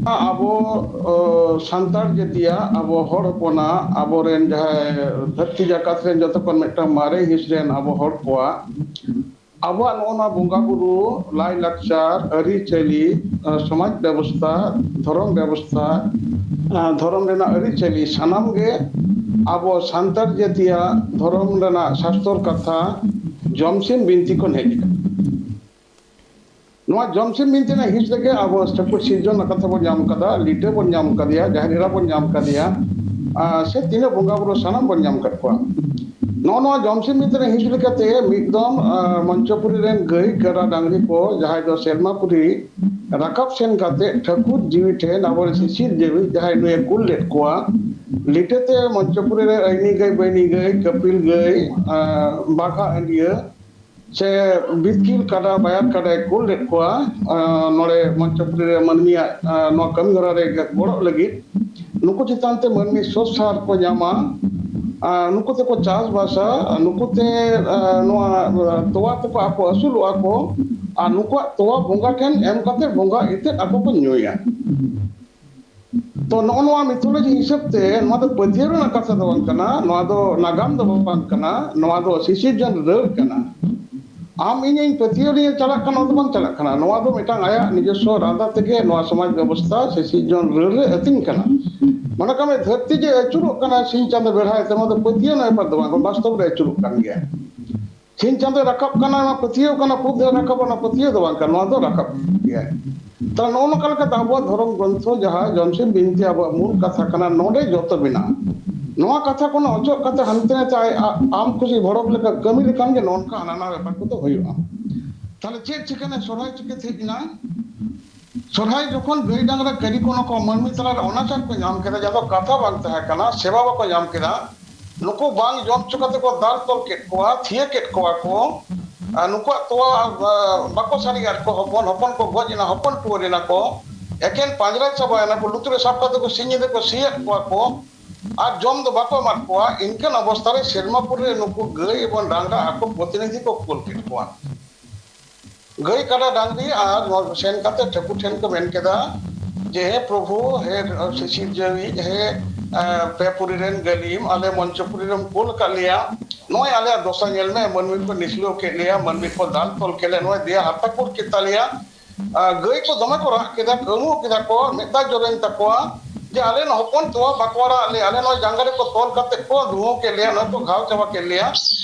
ᱟᱵᱚ, ᱚ, ᱥᱟᱱᱛᱟᱲ ᱡᱟᱹᱛᱤᱭᱟᱜ, ᱟᱵᱚ ᱦᱚᱲ ᱦᱚᱯᱚᱱᱟᱜ, ᱟᱵᱚᱨᱮᱱ ᱡᱟᱦᱟᱸᱭ ᱫᱷᱟᱹᱨᱛᱤ ᱡᱟᱠᱟᱛ ᱨᱮᱱ ᱡᱚᱛᱚ ᱠᱷᱚᱱ ᱢᱤᱫᱴᱟᱝ ᱢᱟᱨᱮ ᱦᱤᱸᱥ ᱨᱮᱱ ᱟᱵᱚ ᱦᱚᱲ ᱠᱚᱣᱟᱜ, ᱟᱵᱚᱣᱟᱜ ᱱᱚᱜᱼᱚ ᱱᱚᱣᱟ ᱵᱚᱸᱜᱟ ᱵᱩᱨᱩ, ᱞᱟᱭ ᱞᱟᱠᱪᱟᱨ, ᱟᱹᱨᱤᱪᱟᱹᱞᱤ, ᱟ, ᱥᱚᱢᱟᱡᱽ ᱵᱮᱵᱚᱥᱛᱷᱟ, ᱫᱷᱚᱨᱚᱢ ᱵᱮᱵᱚᱥᱛᱷᱟ, ᱟ, ᱫᱷᱚᱨᱚᱢ ᱨᱮᱱᱟᱜ ᱟᱹᱨᱤᱪᱟᱹᱞᱤ, ᱥᱟᱱᱟᱢ ᱜᱮ ᱟᱵᱚ ᱥᱟᱱᱛᱟᱲ ᱡᱟᱹᱛᱤᱭᱟᱜ ᱫᱷᱚᱨᱚᱢ ᱨᱮᱱᱟᱜ ᱥᱟᱥᱛᱚᱨ ᱠᱟᱛᱷᱟ, ᱡᱚᱢᱥᱤᱢ ᱵᱤᱱᱛᱤ ᱠᱷᱚᱱ ᱦᱮᱡ ᱟᱠᱟᱱᱟ᱾ ᱱᱚᱣᱟ ᱡᱚᱢᱥᱤᱢ ᱵᱤᱱᱛᱤ ᱨᱮᱱᱟᱜ ᱦᱤᱸᱥ ᱨᱮᱜᱮ ᱟᱵᱚ ᱴᱷᱟᱹᱠᱩᱨ ᱥᱤᱨᱡᱚᱱ ᱨᱮᱱᱟᱜ ᱠᱟᱛᱷᱟ ᱵᱚᱱ ᱧᱟᱢ ᱠᱟᱫᱟ, ᱞᱤᱴᱟᱹ ᱵᱚᱱ ᱧᱟᱢ ᱠᱟᱫᱮᱭᱟ, ᱡᱟᱦᱮᱨ ᱮᱨᱟ ᱵᱚᱱ ᱧᱟᱢ ᱠᱟᱫᱮᱭᱟ, ᱟᱨ ᱥᱮ ᱛᱤᱱᱟᱹᱜ ᱵᱚᱸᱜᱟ ᱵᱩᱨᱩ ᱥᱟᱱᱟᱢ ᱵᱚᱱ ᱧᱟᱢ ᱠᱟᱫ ᱠᱚᱣᱟ᱾ ᱱᱚᱜᱼᱚ ᱱᱚᱣᱟ ᱡᱚᱢᱥᱤᱢ ᱵᱤᱱᱛᱤ ᱨᱮᱱᱟᱜ ᱦᱤᱸᱥ ᱞᱮᱠᱟᱛᱮ ᱢᱤᱫ ᱫᱚᱢ, ᱟᱨ, ᱢᱚᱧᱪᱚᱯᱩᱨᱤ ᱨᱮᱱ ᱜᱟᱹᱭ ᱠᱟᱰᱟ ᱰᱟᱝᱨᱤ ᱠᱚ, ᱡᱟᱦᱟᱸᱭ ᱫᱚ ᱥᱮᱨᱢᱟᱯᱩᱨᱤ ᱨᱟᱠᱟᱵ ᱥᱮᱱ ᱠᱟᱛᱮ ᱴᱷᱟᱹᱠᱩᱨ ᱡᱤᱣᱤ ᱴᱷᱮᱱ, ᱟᱵᱚᱨᱮᱱ ᱥᱤᱥᱤᱨ ᱡᱤᱣᱤ ᱡᱟᱦᱟᱸᱭ ᱱᱩᱭᱮ ᱠᱩᱞ ᱞᱮᱫ ᱠᱚᱣᱟ, ᱞᱤᱴᱟᱹᱛᱮ ᱢᱚᱧᱪᱚᱯᱩᱨᱤ ᱨᱮ ᱟᱹᱭᱱᱤ ᱜᱟᱹᱭ ᱵᱟᱹᱭᱱᱤ ᱜᱟᱹᱭ, ᱠᱟᱹᱯᱤᱞ ᱜᱟᱹᱭ, ᱟᱨ ᱵᱟᱜᱷᱟ ᱟᱹᱰᱤᱭᱟᱹ ᱥᱮ ᱵᱤᱛᱠᱤᱞ ᱠᱟᱰᱟ, ᱵᱟᱭᱟᱨ ᱠᱟᱰᱟᱭ ᱠᱩᱞ ᱞᱮᱫ ᱠᱚᱣᱟ, ᱟᱨ ᱱᱚᱰᱮ ᱢᱚᱧᱪᱚᱯᱩᱨᱤ ᱨᱮ ᱢᱟᱹᱱᱢᱤᱭᱟᱜ, ᱟᱨ ᱱᱚᱣᱟ ᱠᱟᱹᱢᱤ ᱦᱚᱨᱟ ᱨᱮ ᱜᱚᱲᱚᱜ ᱞᱟᱹᱜᱤᱫ᱾ ᱱᱩᱠᱩ ᱪᱮᱛᱟᱱ ᱛᱮ ᱢᱟᱹᱱᱢᱤ ᱥᱚᱛ ᱥᱟᱨ ᱠᱚ ᱧᱟᱢᱟ, ᱟᱨ ᱱᱩᱠᱩ ᱛᱮᱠᱚ ᱪᱟᱥᱵᱟᱥᱟ, ᱟᱨ ᱱᱩᱠᱩ ᱛᱮ, ᱟᱨ ᱱᱚᱣᱟ, ᱟᱨ ᱛᱚᱣᱟ ᱛᱮᱠᱚ ᱟᱠᱚ ᱟᱹᱥᱩᱞᱚᱜᱼᱟ ᱠᱚ, ᱟᱨ ᱱᱩᱠᱩᱣᱟᱜ ᱛᱚᱣᱟ ᱵᱚᱸᱜᱟ ᱴᱷᱮᱱ ᱮᱢ ᱠᱟᱛᱮ ᱵᱚᱸᱜᱟ ᱤᱛᱟᱹᱫ ᱟᱠᱚ ᱠᱚ ᱧᱩᱭᱟ᱾ ᱛᱚ ᱱᱚᱜᱼᱚ ᱱᱚᱣᱟ ᱢᱤᱛᱷᱳᱞᱚᱡᱤ ᱦᱤᱥᱟᱹᱵ ᱛᱮ ᱱᱚᱣᱟ ᱫᱚ ᱯᱟᱹᱛᱭᱟᱹᱣ ᱨᱮᱱᱟᱜ ᱠᱟᱛᱷᱟ ᱫᱚ ᱵᱟᱝ ᱠᱟᱱᱟ, ᱱᱚᱣᱟ ᱫᱚ ᱱᱟᱜᱟᱢ ᱫᱚ ᱵᱟᱝ ᱠᱟᱱᱟ, ᱱᱚᱣᱟ ᱫᱚ ᱥᱤᱥᱤᱨᱡᱚᱱ ᱨᱟᱹᱲ ᱠᱟᱱᱟ᱾ ᱟᱢ ᱤᱧ ᱤᱧ ᱯᱟᱹᱛᱭᱟᱹᱣ ᱱᱤᱭᱮ ᱪᱟᱞᱟᱜ ᱠᱟᱱᱟ, ᱱᱚᱣᱟ ᱫᱚ ᱵᱟᱝ ᱪᱟᱞᱟᱜ ᱠᱟᱱᱟ, ᱱᱚᱣᱟ ᱫᱚ ᱢᱤᱫᱴᱟᱝ ᱟᱭᱟᱜ ᱱᱤᱡᱚᱥᱥᱚ ᱨᱟᱸᱫᱟ ᱛᱮᱜᱮ ᱱᱚᱣᱟ ᱥᱚᱢᱟᱡᱽ ᱵᱮᱵᱚᱥᱛᱷᱟ ᱥᱤᱥᱤᱨᱡᱚᱱ ᱨᱟᱹᱲ ᱨᱮ ᱟᱹᱛᱤᱧ ᱠᱟᱱᱟ᱾ ᱢᱚᱱᱮ ᱠᱟᱜ ᱢᱮ, ᱫᱷᱟᱹᱨᱛᱤ ᱡᱮ ᱟᱹᱪᱩᱨᱚᱜ ᱠᱟᱱᱟ ᱥᱤᱧ ᱪᱟᱸᱫᱚ ᱵᱮᱲᱦᱟᱭ ᱛᱮ, ᱱᱚᱣᱟ ᱫᱚ ᱯᱟᱹᱛᱭᱟᱹᱣ ᱨᱮᱱᱟᱜ ᱵᱮᱯᱟᱨ ᱫᱚ ᱵᱟᱝ, ᱵᱟᱥᱛᱚᱵ ᱨᱮ ᱟᱹᱪᱩᱨᱚᱜ ᱠᱟᱱ ᱜᱮᱭᱟ᱾ ᱥᱤᱧ ᱪᱟᱸᱫᱚᱭ ᱨᱟᱠᱟᱵ ᱠᱟᱱᱟ, ᱚᱱᱟ ᱯᱟᱹᱛᱭᱟᱹᱣ ᱠᱟᱱᱟ, ᱯᱩᱨᱵ ᱫᱚ ᱨᱟᱠᱟᱵ, ᱚᱱᱟ ᱯᱟᱹᱛᱭᱟᱹᱣ ᱫᱚ ᱵᱟᱝ ᱠᱟᱱᱟ, ᱱᱚᱣᱟ ᱫᱚ ᱨᱟᱠᱟᱵ ᱜᱮᱭᱟᱭ᱾ ᱛᱟᱦᱞᱮ ᱱᱚᱜᱼᱚ ᱱᱚᱝᱠᱟ ᱞᱮᱠᱟᱛᱮ ᱟᱵᱚᱣᱟᱜ ᱫᱷᱚᱨᱚᱢ ᱜᱨᱚᱱᱛᱷᱚ ᱡᱟᱦᱟᱸ ᱡᱚᱢᱥᱤᱢ ᱵᱤᱱᱛᱤ ᱟᱵᱚᱣᱟᱜ ᱢᱩᱞ ᱠᱟᱛᱷᱟ ᱠᱟᱱᱟ, ᱱᱚᱰᱮ ᱡᱚᱛᱚ ᱢᱮᱱᱟᱜᱼᱟ᱾ ᱱᱚᱣᱟ ᱠᱟᱛᱷᱟ ᱠᱚ ᱚᱪᱚᱜ ᱠᱟᱛᱮ ᱦᱟᱱᱛᱮ ᱱᱟᱛᱮ ᱟᱭ-, ᱟ-, ᱟᱢ ᱠᱩᱥᱤ ᱵᱷᱚᱲᱚᱠ ᱞᱮᱠᱟ ᱠᱟᱹᱢᱤ ᱞᱮᱠᱷᱟᱱ ᱜᱮ ᱱᱚᱝᱠᱟ ᱦᱟᱱᱟ ᱱᱟᱣᱟ ᱵᱮᱯᱟᱨ ᱠᱚᱫᱚ ᱦᱩᱭᱩᱜᱼᱟ᱾ ᱛᱟᱦᱞᱮ ᱪᱮᱫ ᱪᱤᱠᱟᱹᱱᱟ, ᱥᱚᱨᱦᱟᱭ ᱪᱤᱠᱟᱹ ᱦᱮᱡ ᱮᱱᱟ? ᱥᱚᱨᱦᱟᱭ ᱡᱚᱠᱷᱚᱱ ᱜᱟᱹᱭ ᱰᱟᱝᱨᱟ ᱠᱟᱹᱨᱤ ᱠᱚ ᱱᱩᱠᱩ ᱢᱟᱹᱱᱢᱤ ᱛᱟᱞᱟᱨᱮ ᱚᱱᱟᱪᱟᱨ ᱠᱚ ᱧᱟᱢ ᱠᱮᱫᱟ, ᱡᱟᱦᱟᱸ ᱫᱚ ᱠᱟᱛᱷᱟ ᱵᱟᱝ ᱛᱟᱦᱮᱸ ᱠᱟᱱᱟ, ᱥᱮᱵᱟ ᱵᱟᱠᱚ ᱧᱟᱢ ᱠᱮᱫᱟ, ᱱᱩᱠᱩ ᱵᱟᱝ ᱡᱚᱢ ᱦᱚᱪᱚ ᱠᱟᱛᱮ ᱠᱚ ᱫᱟᱞ ᱛᱚᱞ ᱠᱮᱫ ᱠᱚᱣᱟ, ᱛᱷᱤᱭᱟᱹ ᱠᱮᱫ ᱠᱚᱣᱟ ᱠᱚ, ᱟᱨ ᱱᱩᱠᱩᱣᱟᱜ ᱛᱚᱣᱟ, ᱟ, ᱵᱟᱠᱚ ᱥᱟᱨᱤᱭᱟᱫ ᱠᱚ, ᱦᱚᱯᱚᱱ ᱦᱚᱯᱚᱱ ᱠᱚ ᱜᱚᱡ ᱮᱱᱟ, ᱦᱚᱯᱚᱱ ᱴᱩᱣᱟᱹᱨ ᱮᱱᱟ ᱠᱚ, ᱮᱠᱮᱱ ᱯᱟᱸᱡᱽᱨᱟ ᱪᱟᱵᱟᱭᱮᱱᱟ ᱠᱚ, ᱞᱩᱛᱩᱨ ᱨᱮ ᱥᱟᱵ ᱠᱟᱛᱮ ᱠᱚ ᱥᱤᱧ ᱧᱤᱫᱟᱹ ᱠᱚ ᱥᱤᱭᱮᱫ ᱠᱚᱣᱟ ᱠᱚ, ᱟᱨ ᱡᱚᱢ ᱫᱚ ᱵᱟᱠᱚ ᱮᱢᱟᱫ ᱠᱚᱣᱟ᱾ ᱤᱱᱠᱟᱹᱱ ᱚᱵᱚᱥᱛᱷᱟ ᱨᱮ ᱥᱮᱨᱢᱟᱯᱩᱨ ᱨᱮ ᱱᱩᱠᱩ ᱜᱟᱹᱭ ᱮᱵᱚᱝ ᱰᱟᱝᱨᱟ ᱟᱠᱚ ᱯᱨᱚᱛᱤᱱᱤᱫᱷᱤ ᱠᱚ ᱠᱩᱞ ᱠᱮᱫ ᱠᱚᱣᱟ᱾ ᱜᱟᱹᱭ ᱠᱟᱰᱟ ᱰᱟᱝᱨᱤ ᱟᱨ ᱱᱚᱣᱟ ᱥᱮᱱ ᱠᱟᱛᱮ ᱴᱷᱟᱹᱠᱩᱨ ᱴᱷᱮᱱ ᱠᱚ ᱢᱮᱱ ᱠᱮᱫᱟ ᱡᱮ, "ᱦᱮ ᱯᱨᱚᱵᱷᱩ, ᱦᱮ ᱥᱤᱥᱤᱨᱡᱟᱹᱣᱤᱡ, ᱦᱮ, ᱮ, ᱯᱮ ᱯᱩᱨᱤ ᱨᱮᱱ ᱜᱟᱹᱞᱤᱢ, ᱟᱞᱮ ᱢᱚᱧᱪᱚᱯᱩᱨᱤ ᱨᱮᱢ ᱠᱩᱞ ᱟᱠᱟᱫ ᱞᱮᱭᱟ, ᱱᱚᱜᱼᱚᱭ ᱟᱞᱮᱭᱟᱜ ᱫᱚᱥᱟ ᱧᱮᱞ ᱢᱮ, ᱢᱟᱹᱱᱢᱤ ᱠᱚ ᱱᱤᱥᱲᱟᱹᱣ ᱠᱮᱫ ᱞᱮᱭᱟ, ᱢᱟᱹᱱᱢᱤ ᱠᱚ ᱫᱟᱞ ᱛᱚᱞ ᱠᱮᱫ ᱞᱮᱭᱟ, ᱱᱚᱜᱼᱚᱭ ᱫᱮᱭᱟ ᱦᱟᱨᱛᱟ ᱯᱩᱨ ᱠᱮᱫ ᱛᱟᱞᱮᱭᱟ, ᱟ, ᱜᱟᱹᱭ ᱠᱚ ᱫᱚᱢᱮ ᱠᱚ ᱨᱟᱜ ᱠᱮᱫᱟ, ᱠᱟᱹᱣᱢᱟᱹᱣ ᱠᱮᱫᱟ ᱠᱚ, ᱢᱮᱫ ᱫᱟᱜ ᱡᱚᱨᱚᱭᱮᱱ ᱛᱟᱠᱚᱣᱟ ᱡᱮ ᱟᱞᱮ ᱨᱮᱱ ᱦᱚᱯᱚᱱ ᱛᱚᱣᱟ ᱵᱟᱠᱚ ᱟᱲᱟᱜ ᱞᱮᱭᱟ, ᱟᱞᱮ ᱱᱚᱣᱟ ᱡᱟᱸᱜᱟ ᱨᱮᱠᱚ ᱛᱚᱞ ᱠᱟᱛᱮ ᱠᱚ ᱫᱷᱩᱣᱟᱹ ᱠᱮᱫ ᱞᱮᱭᱟ, ᱱᱚᱜᱼᱚᱭ ᱠᱚ ᱜᱷᱟᱣ ᱪᱟᱵᱟ ᱠᱮᱫ ᱞᱮᱭᱟ,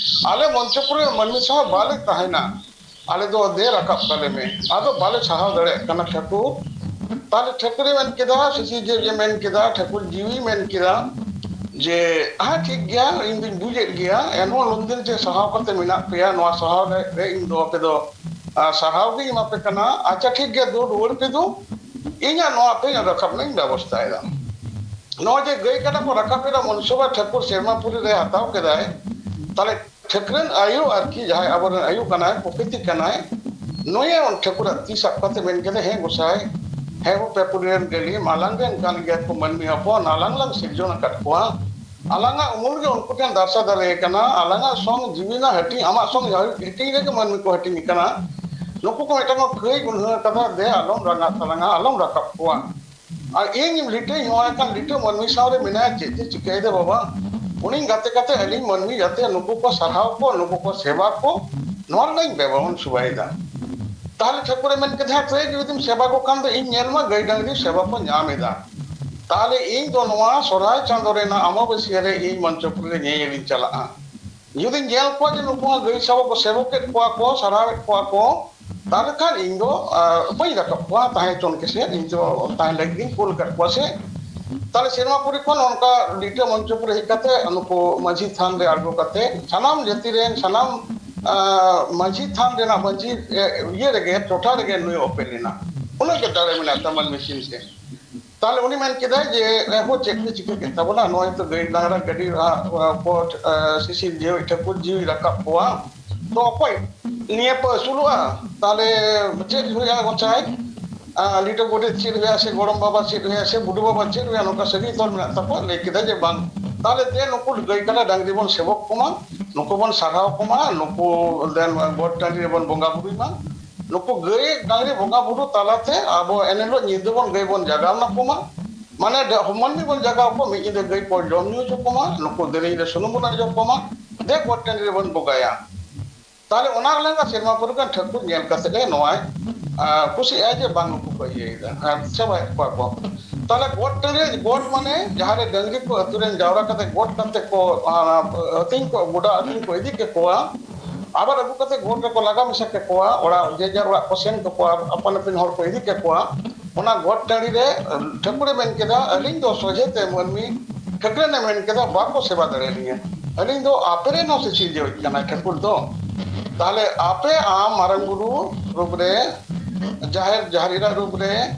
ᱟᱞᱮ ᱢᱚᱧᱪᱚᱯᱩᱨᱤ ᱨᱮᱱ ᱢᱟᱹᱱᱢᱤ ᱥᱟᱶ ᱵᱟᱞᱮ ᱛᱟᱦᱮᱱᱟ, ᱟᱞᱮ ᱫᱚ ᱫᱮ ᱨᱟᱠᱟᱵ ᱠᱟᱞᱮ ᱢᱮ, ᱟᱫᱚ ᱵᱟᱞᱮ ᱥᱟᱦᱟᱣ ᱫᱟᱲᱮᱭᱟᱜ ᱠᱟᱱᱟ ᱴᱷᱟᱹᱠᱩᱨ᱾" ᱛᱟᱦᱞᱮ ᱴᱷᱟᱹᱠᱩᱨᱮ ᱢᱮᱱ ᱠᱮᱫᱟ, ᱥᱤᱥᱤᱨᱡᱟᱹᱣᱤᱡ ᱮ ᱢᱮᱱ ᱠᱮᱫᱟ, ᱴᱷᱟᱹᱠᱩᱨ ᱡᱤᱣᱤ ᱢᱮᱱ ᱠᱮᱫᱟ ᱡᱮ, "ᱦᱮᱸ, ᱴᱷᱤᱠ ᱜᱮᱭᱟ, ᱤᱧ ᱫᱩᱧ ᱵᱩᱡᱮᱫ ᱜᱮᱭᱟ, ᱮᱱᱦᱚᱸ ᱱᱩᱱᱫᱤᱱ ᱡᱮ ᱥᱟᱦᱟᱣ ᱠᱟᱛᱮ ᱢᱮᱱᱟᱜ ᱯᱮᱭᱟ, ᱱᱚᱣᱟ ᱥᱟᱦᱟᱣ ᱨᱮ, ᱨᱮ ᱤᱧ ᱫᱚ ᱟᱯᱮ ᱫᱚ, ᱟ, ᱥᱟᱨᱦᱟᱣ ᱜᱤᱧ ᱮᱢᱟ ᱯᱮ ᱠᱟᱱᱟ᱾ ᱟᱪᱪᱷᱟ, ᱴᱷᱤᱠ ᱜᱮᱭᱟ, ᱫᱩ ᱨᱩᱣᱟᱹᱲ ᱯᱮ ᱫᱩ, ᱤᱧᱟᱹᱜ ᱱᱚᱣᱟ ᱯᱮ ᱨᱟᱠᱟᱵ ᱨᱮᱱᱟᱜ ᱤᱧ ᱵᱮᱵᱚᱥᱛᱷᱟᱭᱮᱫᱟ᱾" ᱱᱚᱜᱼᱚᱭ ᱡᱮ ᱜᱟᱹᱭ ᱠᱟᱰᱟ ᱠᱚ ᱨᱟᱠᱟᱵ ᱮᱫᱟ ᱢᱚᱱᱥᱩᱵᱟ ᱴᱷᱟᱹᱠᱩᱨ ᱥᱮᱨᱢᱟᱯᱩᱨᱤ ᱨᱮ ᱦᱟᱛᱟᱣ ᱠᱮᱫᱟᱭ, ᱛᱟᱦᱞᱮ ᱴᱷᱟᱹᱠᱨᱟᱹᱱ ᱟᱭᱳ ᱟᱨᱠᱤ, ᱡᱟᱦᱟᱸᱭ ᱟᱵᱚᱨᱮᱱ ᱟᱭᱳ ᱠᱟᱱᱟᱭ, ᱯᱨᱚᱠᱨᱤᱛᱤ ᱠᱟᱱᱟᱭ, ᱱᱩᱭᱮ ᱴᱷᱟᱹᱠᱩᱨᱟᱜ ᱛᱤ ᱥᱟᱵ ᱠᱟᱛᱮ ᱢᱮᱱ ᱠᱮᱫᱟ, ᱦᱮᱸ ᱜᱚᱸᱥᱟᱭ, ᱦᱮᱸ ᱜᱚ ᱯᱮᱯᱩᱨᱤ ᱨᱮᱱ ᱜᱟᱹᱞᱤᱢ, ᱟᱞᱟᱝ ᱨᱮᱱ ᱠᱟᱱ ᱜᱮᱭᱟ ᱠᱚ ᱢᱟᱹᱱᱢᱤ ᱦᱚᱯᱚᱱ, ᱟᱞᱟᱝ ᱞᱟᱝ ᱥᱤᱨᱡᱚᱱ ᱟᱠᱟᱫ ᱠᱚᱣᱟ, ᱟᱞᱟᱝᱟᱜ ᱩᱢᱩᱞ ᱜᱮ ᱩᱱᱠᱩ ᱴᱷᱮᱱ ᱫᱟᱨᱥᱟ ᱫᱟᱲᱮ ᱠᱟᱱᱟ, ᱟᱞᱟᱝᱟᱜ ᱥᱚᱝ ᱡᱤᱣᱤ ᱨᱮᱱᱟᱜ ᱦᱟᱹᱴᱤᱧ, ᱟᱢᱟᱜ ᱥᱚᱝ ᱦᱟᱹᱴᱤᱧ ᱨᱮᱜᱮ ᱢᱟᱹᱱᱢᱤ ᱠᱚ ᱦᱟᱹᱴᱤᱧ ᱟᱠᱟᱱᱟ, ᱱᱩᱠᱩ ᱠᱚ ᱢᱤᱫᱴᱟᱝ ᱠᱚ ᱠᱟᱹᱭ ᱜᱩᱱᱦᱟᱹ ᱠᱟᱫᱟ, ᱫᱮ ᱟᱞᱚᱢ ᱨᱟᱸᱜᱟᱜ ᱛᱟᱞᱟᱝᱟ, ᱟᱞᱚᱢ ᱨᱟᱠᱟᱵ ᱠᱚᱣᱟ᱾ ᱟᱨ ᱤᱧ ᱞᱤᱴᱟᱹᱧ ᱦᱚᱦᱚᱣᱟᱭ ᱠᱷᱟᱱ, ᱞᱤᱴᱟᱹ ᱢᱟᱹᱱᱢᱤ ᱥᱟᱶᱨᱮ ᱢᱮᱱᱟᱭᱟ, ᱪᱮᱫ ᱛᱮ ᱪᱤᱠᱟᱹᱭᱮᱫᱟ ᱵᱟᱵᱟ? ᱩᱱᱤᱧ ᱜᱟᱛᱮ ᱠᱟᱛᱮ ᱟᱹᱞᱤᱧ ᱢᱟᱹᱱᱢᱤ ᱡᱟᱛᱮ ᱱᱩᱠᱩ ᱠᱚ ᱥᱟᱨᱦᱟᱣ ᱠᱚ, ᱱᱩᱠᱩ ᱠᱚ ᱥᱮᱵᱟ ᱠᱚ, ᱱᱚᱣᱟ ᱨᱮᱱᱟᱜ ᱤᱧ ᱵᱮᱵᱚᱦᱚᱱ ᱥᱩᱵᱟᱭᱮᱫᱟ᱾ ᱛᱟᱦᱞᱮ ᱴᱷᱟᱹᱠᱩᱨᱮ ᱢᱮᱱ ᱠᱮᱫᱟ, ᱦᱮᱸ, ᱛᱟᱹᱭ ᱡᱩᱫᱤᱢ ᱥᱮᱵᱟ ᱠᱚ ᱠᱷᱟᱱ ᱫᱚ ᱤᱧ ᱧᱮᱞ ᱢᱟ ᱜᱟᱹᱭ ᱰᱟᱝᱨᱤ ᱥᱮᱵᱟ ᱠᱚ ᱧᱟᱢ ᱮᱫᱟ᱾ ᱛᱟᱦᱞᱮ ᱤᱧ ᱫᱚ ᱱᱚᱣᱟ ᱥᱚᱨᱦᱟᱭ ᱪᱟᱸᱫᱳ ᱨᱮᱱᱟᱜ ᱟᱢᱟᱵᱟᱹᱥᱭᱟᱹ ᱨᱮ ᱤᱧ ᱢᱚᱧᱪᱚᱯᱩᱨᱤ ᱨᱮ ᱧᱮᱧᱮᱞᱤᱧ ᱪᱟᱞᱟᱜᱼᱟ᱾ ᱡᱩᱫᱤᱧ ᱧᱮᱞ ᱠᱚᱣᱟ ᱡᱮ ᱱᱩᱠᱩ ᱦᱚᱸ ᱜᱟᱹᱭ ᱥᱟᱵᱟ ᱠᱚ ᱥᱮᱵᱚᱠᱮᱫ ᱠᱚᱣᱟ ᱠᱚ, ᱥᱟᱨᱦᱟᱣᱮᱫ ᱠᱚᱣᱟ ᱠᱚ, ᱛᱟᱦᱞᱮ ᱠᱷᱟᱱ ᱤᱧ ᱫᱚ, ᱟᱸ, ᱵᱟᱹᱧ ᱨᱟᱠᱟᱵ ᱠᱚᱣᱟ, ᱛᱟᱦᱮᱸ ᱦᱚᱪᱚᱱ ᱠᱮᱥᱮ, ᱤᱧ ᱫᱚ ᱛᱟᱦᱮᱸ ᱞᱟᱹᱜᱤᱫ ᱤᱧ ᱠᱩᱞ ᱠᱟᱫ ᱠᱚᱣᱟ ᱥᱮ᱾ ᱛᱟᱦᱞᱮ ᱥᱮᱨᱢᱟᱯᱩᱨᱤ ᱠᱷᱚᱱ ᱚᱱᱠᱟ ᱞᱤᱴᱟᱹ ᱢᱚᱧᱪᱚᱯᱩᱨᱤ ᱦᱮᱡ ᱠᱟᱛᱮ ᱱᱩᱠᱩ ᱢᱟᱹᱡᱷᱤ ᱛᱷᱟᱱ ᱨᱮ ᱟᱬᱜᱚ ᱠᱟᱛᱮ ᱥᱟᱱᱟᱢ ᱡᱟᱹᱛᱤ ᱨᱮᱱ ᱥᱟᱱᱟᱢ, ᱟᱸ, ᱢᱟᱹᱡᱷᱤ ᱛᱷᱟᱱ ᱨᱮᱱᱟᱜ ᱢᱟᱹᱡᱷᱤ, ᱮ, ᱤᱭᱟᱹ ᱨᱮᱜᱮ, ᱴᱚᱴᱷᱟ ᱨᱮᱜᱮ ᱱᱩᱭ ᱚᱯᱮᱞ ᱮᱱᱟ᱾ ᱩᱱᱟᱹᱜ ᱜᱮ ᱫᱟᱲᱮ ᱢᱮᱱᱟᱜ ᱛᱟᱢᱟ ᱢᱮᱥᱤᱱ ᱛᱮ᱾ ᱛᱟᱦᱞᱮ ᱩᱱᱤ ᱢᱮᱱ ᱠᱮᱫᱟᱭ ᱡᱮ, ᱮ ᱦᱳ, ᱪᱮᱫ ᱯᱮ ᱪᱤᱠᱟᱹ ᱠᱮᱫ ᱛᱟᱵᱚᱱᱟ? ᱱᱚᱜᱼᱚᱭ ᱛᱚ ᱜᱟᱹᱭ ᱰᱟᱝᱨᱟ ᱜᱟᱹᱰᱤ, ᱟ, ᱟ, ᱠᱚ, ᱟ, ᱥᱤᱥᱤᱨ ᱡᱤᱣᱤ, ᱴᱷᱟᱹᱠᱩᱨ ᱡᱤᱣᱤ ᱨᱟᱠᱟᱵ ᱠᱚᱣᱟ᱾ ᱛᱚ ᱚᱠᱚᱭ ᱱᱤᱭᱟᱹ ᱯᱮ ᱟᱹᱥᱩᱞᱚᱜᱼᱟ? ᱛᱟᱦᱞᱮ ᱪᱮᱫ ᱦᱩᱭᱩᱜᱼᱟ ᱜᱚᱸᱥᱟᱭ? ᱟ, ᱞᱤᱴᱟᱹ ᱜᱚᱰᱮᱛ ᱪᱮᱫ ᱦᱩᱭᱩᱜᱼᱟ ᱥᱮ ᱜᱚᱲᱚᱢ ᱵᱟᱵᱟ ᱪᱮᱫ ᱦᱩᱭᱩᱜᱼᱟ ᱥᱮ ᱵᱩᱰᱷᱩ ᱵᱟᱵᱟ ᱪᱮᱫ ᱦᱩᱭᱩᱜᱼᱟ? ᱱᱚᱝᱠᱟ ᱥᱟᱹᱜᱟᱹᱭ ᱛᱚᱞ ᱢᱮᱱᱟᱜ ᱛᱟᱠᱚᱣᱟ᱾ ᱞᱟᱹᱭ ᱠᱮᱫᱟ ᱡᱮ ᱵᱟᱝ, ᱛᱟᱦᱞᱮ ᱫᱮ ᱱᱩᱠᱩ ᱜᱟᱹᱭ ᱠᱟᱰᱟ ᱰᱟᱝᱨᱤ ᱵᱚᱱ ᱥᱮᱵᱚᱠ ᱠᱚᱢᱟ, ᱱᱩᱠᱩ ᱵᱚᱱ ᱥᱟᱨᱦᱟᱣ ᱠᱚᱢᱟ, ᱱᱩᱠᱩ ᱫᱮᱱ ᱜᱚᱴ ᱴᱟᱺᱰᱤ ᱨᱮᱵᱚᱱ ᱵᱚᱸᱜᱟ ᱵᱩᱨᱩᱭ ᱢᱟ᱾ ᱱᱩᱠᱩ ᱜᱟᱹᱭ ᱰᱟᱝᱨᱤ ᱵᱚᱸᱜᱟ ᱵᱩᱨᱩ ᱛᱟᱞᱟᱛᱮ ᱟᱵᱚ ᱮᱱᱦᱤᱞᱳᱜ ᱧᱤᱫᱟᱹ ᱵᱚᱱ ᱜᱟᱹᱭ ᱵᱚᱱ ᱡᱟᱜᱟᱣ ᱱᱟᱠᱚ ᱢᱟ, ᱢᱟᱱᱮ ᱰᱮ-, ᱢᱟᱹᱱᱢᱤ ᱵᱚᱱ ᱡᱟᱜᱟᱣ ᱠᱚ, ᱢᱤᱫ ᱧᱤᱫᱟᱹ ᱜᱟᱹᱭ ᱠᱚ ᱡᱚᱢ ᱧᱩ ᱦᱚᱪᱚ ᱠᱚᱢᱟ, ᱱᱩᱠᱩ ᱫᱮᱨᱮᱧ ᱨᱮ ᱥᱩᱱᱩᱢ ᱵᱚᱱ ᱚᱡᱚᱜ ᱠᱚᱢᱟ, ᱫᱮ ᱜᱚᱴ ᱴᱟᱺᱰᱤ ᱨᱮᱵᱚᱱ ᱵᱚᱸᱜᱟᱭᱟ᱾ ᱛᱟᱦᱞᱮ ᱚᱱᱟ ᱞᱮᱠᱟ ᱥᱮᱨᱢᱟ ᱯᱩᱨᱤ ᱠᱟᱱ ᱴᱷᱟᱹᱠᱩᱨ ᱧᱮᱞ ᱠᱟᱛᱮ ᱜᱮ ᱱᱚᱣᱟᱭ, ᱟ, ᱠᱩᱥᱤᱜᱼᱟᱭ ᱡᱮ ᱵᱟᱝ ᱱᱩᱠᱩ ᱠᱚ ᱤᱭᱟᱹᱭᱮᱫᱟ, ᱟ, ᱪᱟᱵᱟᱭᱮᱫ ᱠᱚᱣᱟ ᱠᱚ᱾ ᱛᱟᱦᱞᱮ ᱜᱚᱴ ᱴᱟᱺᱰᱤ ᱨᱮ, ᱜᱚᱴ ᱢᱟᱱᱮ ᱡᱟᱦᱟᱸ ᱨᱮ ᱰᱟᱹᱝᱨᱤ ᱠᱚ ᱟᱹᱛᱩ ᱨᱮᱱ ᱡᱟᱣᱨᱟ ᱠᱟᱛᱮ ᱜᱚᱴ ᱠᱟᱛᱮ ᱠᱚ, ᱟ, ᱟᱹᱛᱤᱧ ᱠᱚ, ᱜᱚᱰᱟ ᱟᱹᱛᱤᱧ ᱠᱚ ᱤᱫᱤ ᱠᱮᱠᱚᱣᱟ, ᱟᱵᱟᱨ ᱟᱹᱜᱩ ᱠᱟᱛᱮ ᱜᱚᱴ ᱨᱮᱠᱚ ᱞᱟᱜᱟ ᱢᱮᱥᱟ ᱠᱮᱠᱚᱣᱟ, ᱚᱲᱟᱜ, ᱡᱮ ᱡᱟᱨ ᱚᱲᱟᱜ ᱠᱚ ᱥᱮᱱ ᱠᱮᱠᱚᱣᱟ, ᱟᱯᱟᱱ ᱟᱹᱯᱤᱱ ᱦᱚᱲ ᱠᱚ ᱤᱫᱤ ᱠᱮᱠᱚᱣᱟ᱾ ᱚᱱᱟ ᱜᱚᱴ ᱴᱟᱺᱰᱤ ᱨᱮ ᱴᱷᱟᱹᱠᱩᱨᱮ ᱢᱮᱱ ᱠᱮᱫᱟ, ᱟᱹᱞᱤᱧ ᱫᱚ ᱥᱚᱡᱷᱮ ᱛᱮ ᱢᱟᱹᱱᱢᱤ ᱴᱷᱟᱹᱠᱨᱟᱹᱱᱮ ᱢᱮᱱ ᱠᱮᱫᱟ, ᱵᱟᱠᱚ ᱥᱮᱵᱟ ᱫᱟᱲᱮᱭᱟᱞᱤᱧᱟ᱾ ᱟᱹᱞᱤᱧ ᱫᱚ ᱟᱯᱮ ᱨᱮᱱ ᱦᱚᱸ ᱥᱤᱥᱤᱨᱡᱟᱹᱣᱤᱡ ᱠᱟᱱᱟᱭ ᱴᱷᱟᱹᱠᱩᱨ ᱫᱚ᱾ ᱛᱟᱦᱞᱮ ᱟᱯᱮ ᱟᱢ ᱢᱟᱨᱟᱝ ᱵᱩᱨᱩ ᱨᱩᱯ ᱨᱮ, ᱡᱟᱦᱮᱨ, ᱡᱟᱦᱮᱨ ᱮᱨᱟ ᱨᱩᱯ ᱨᱮ,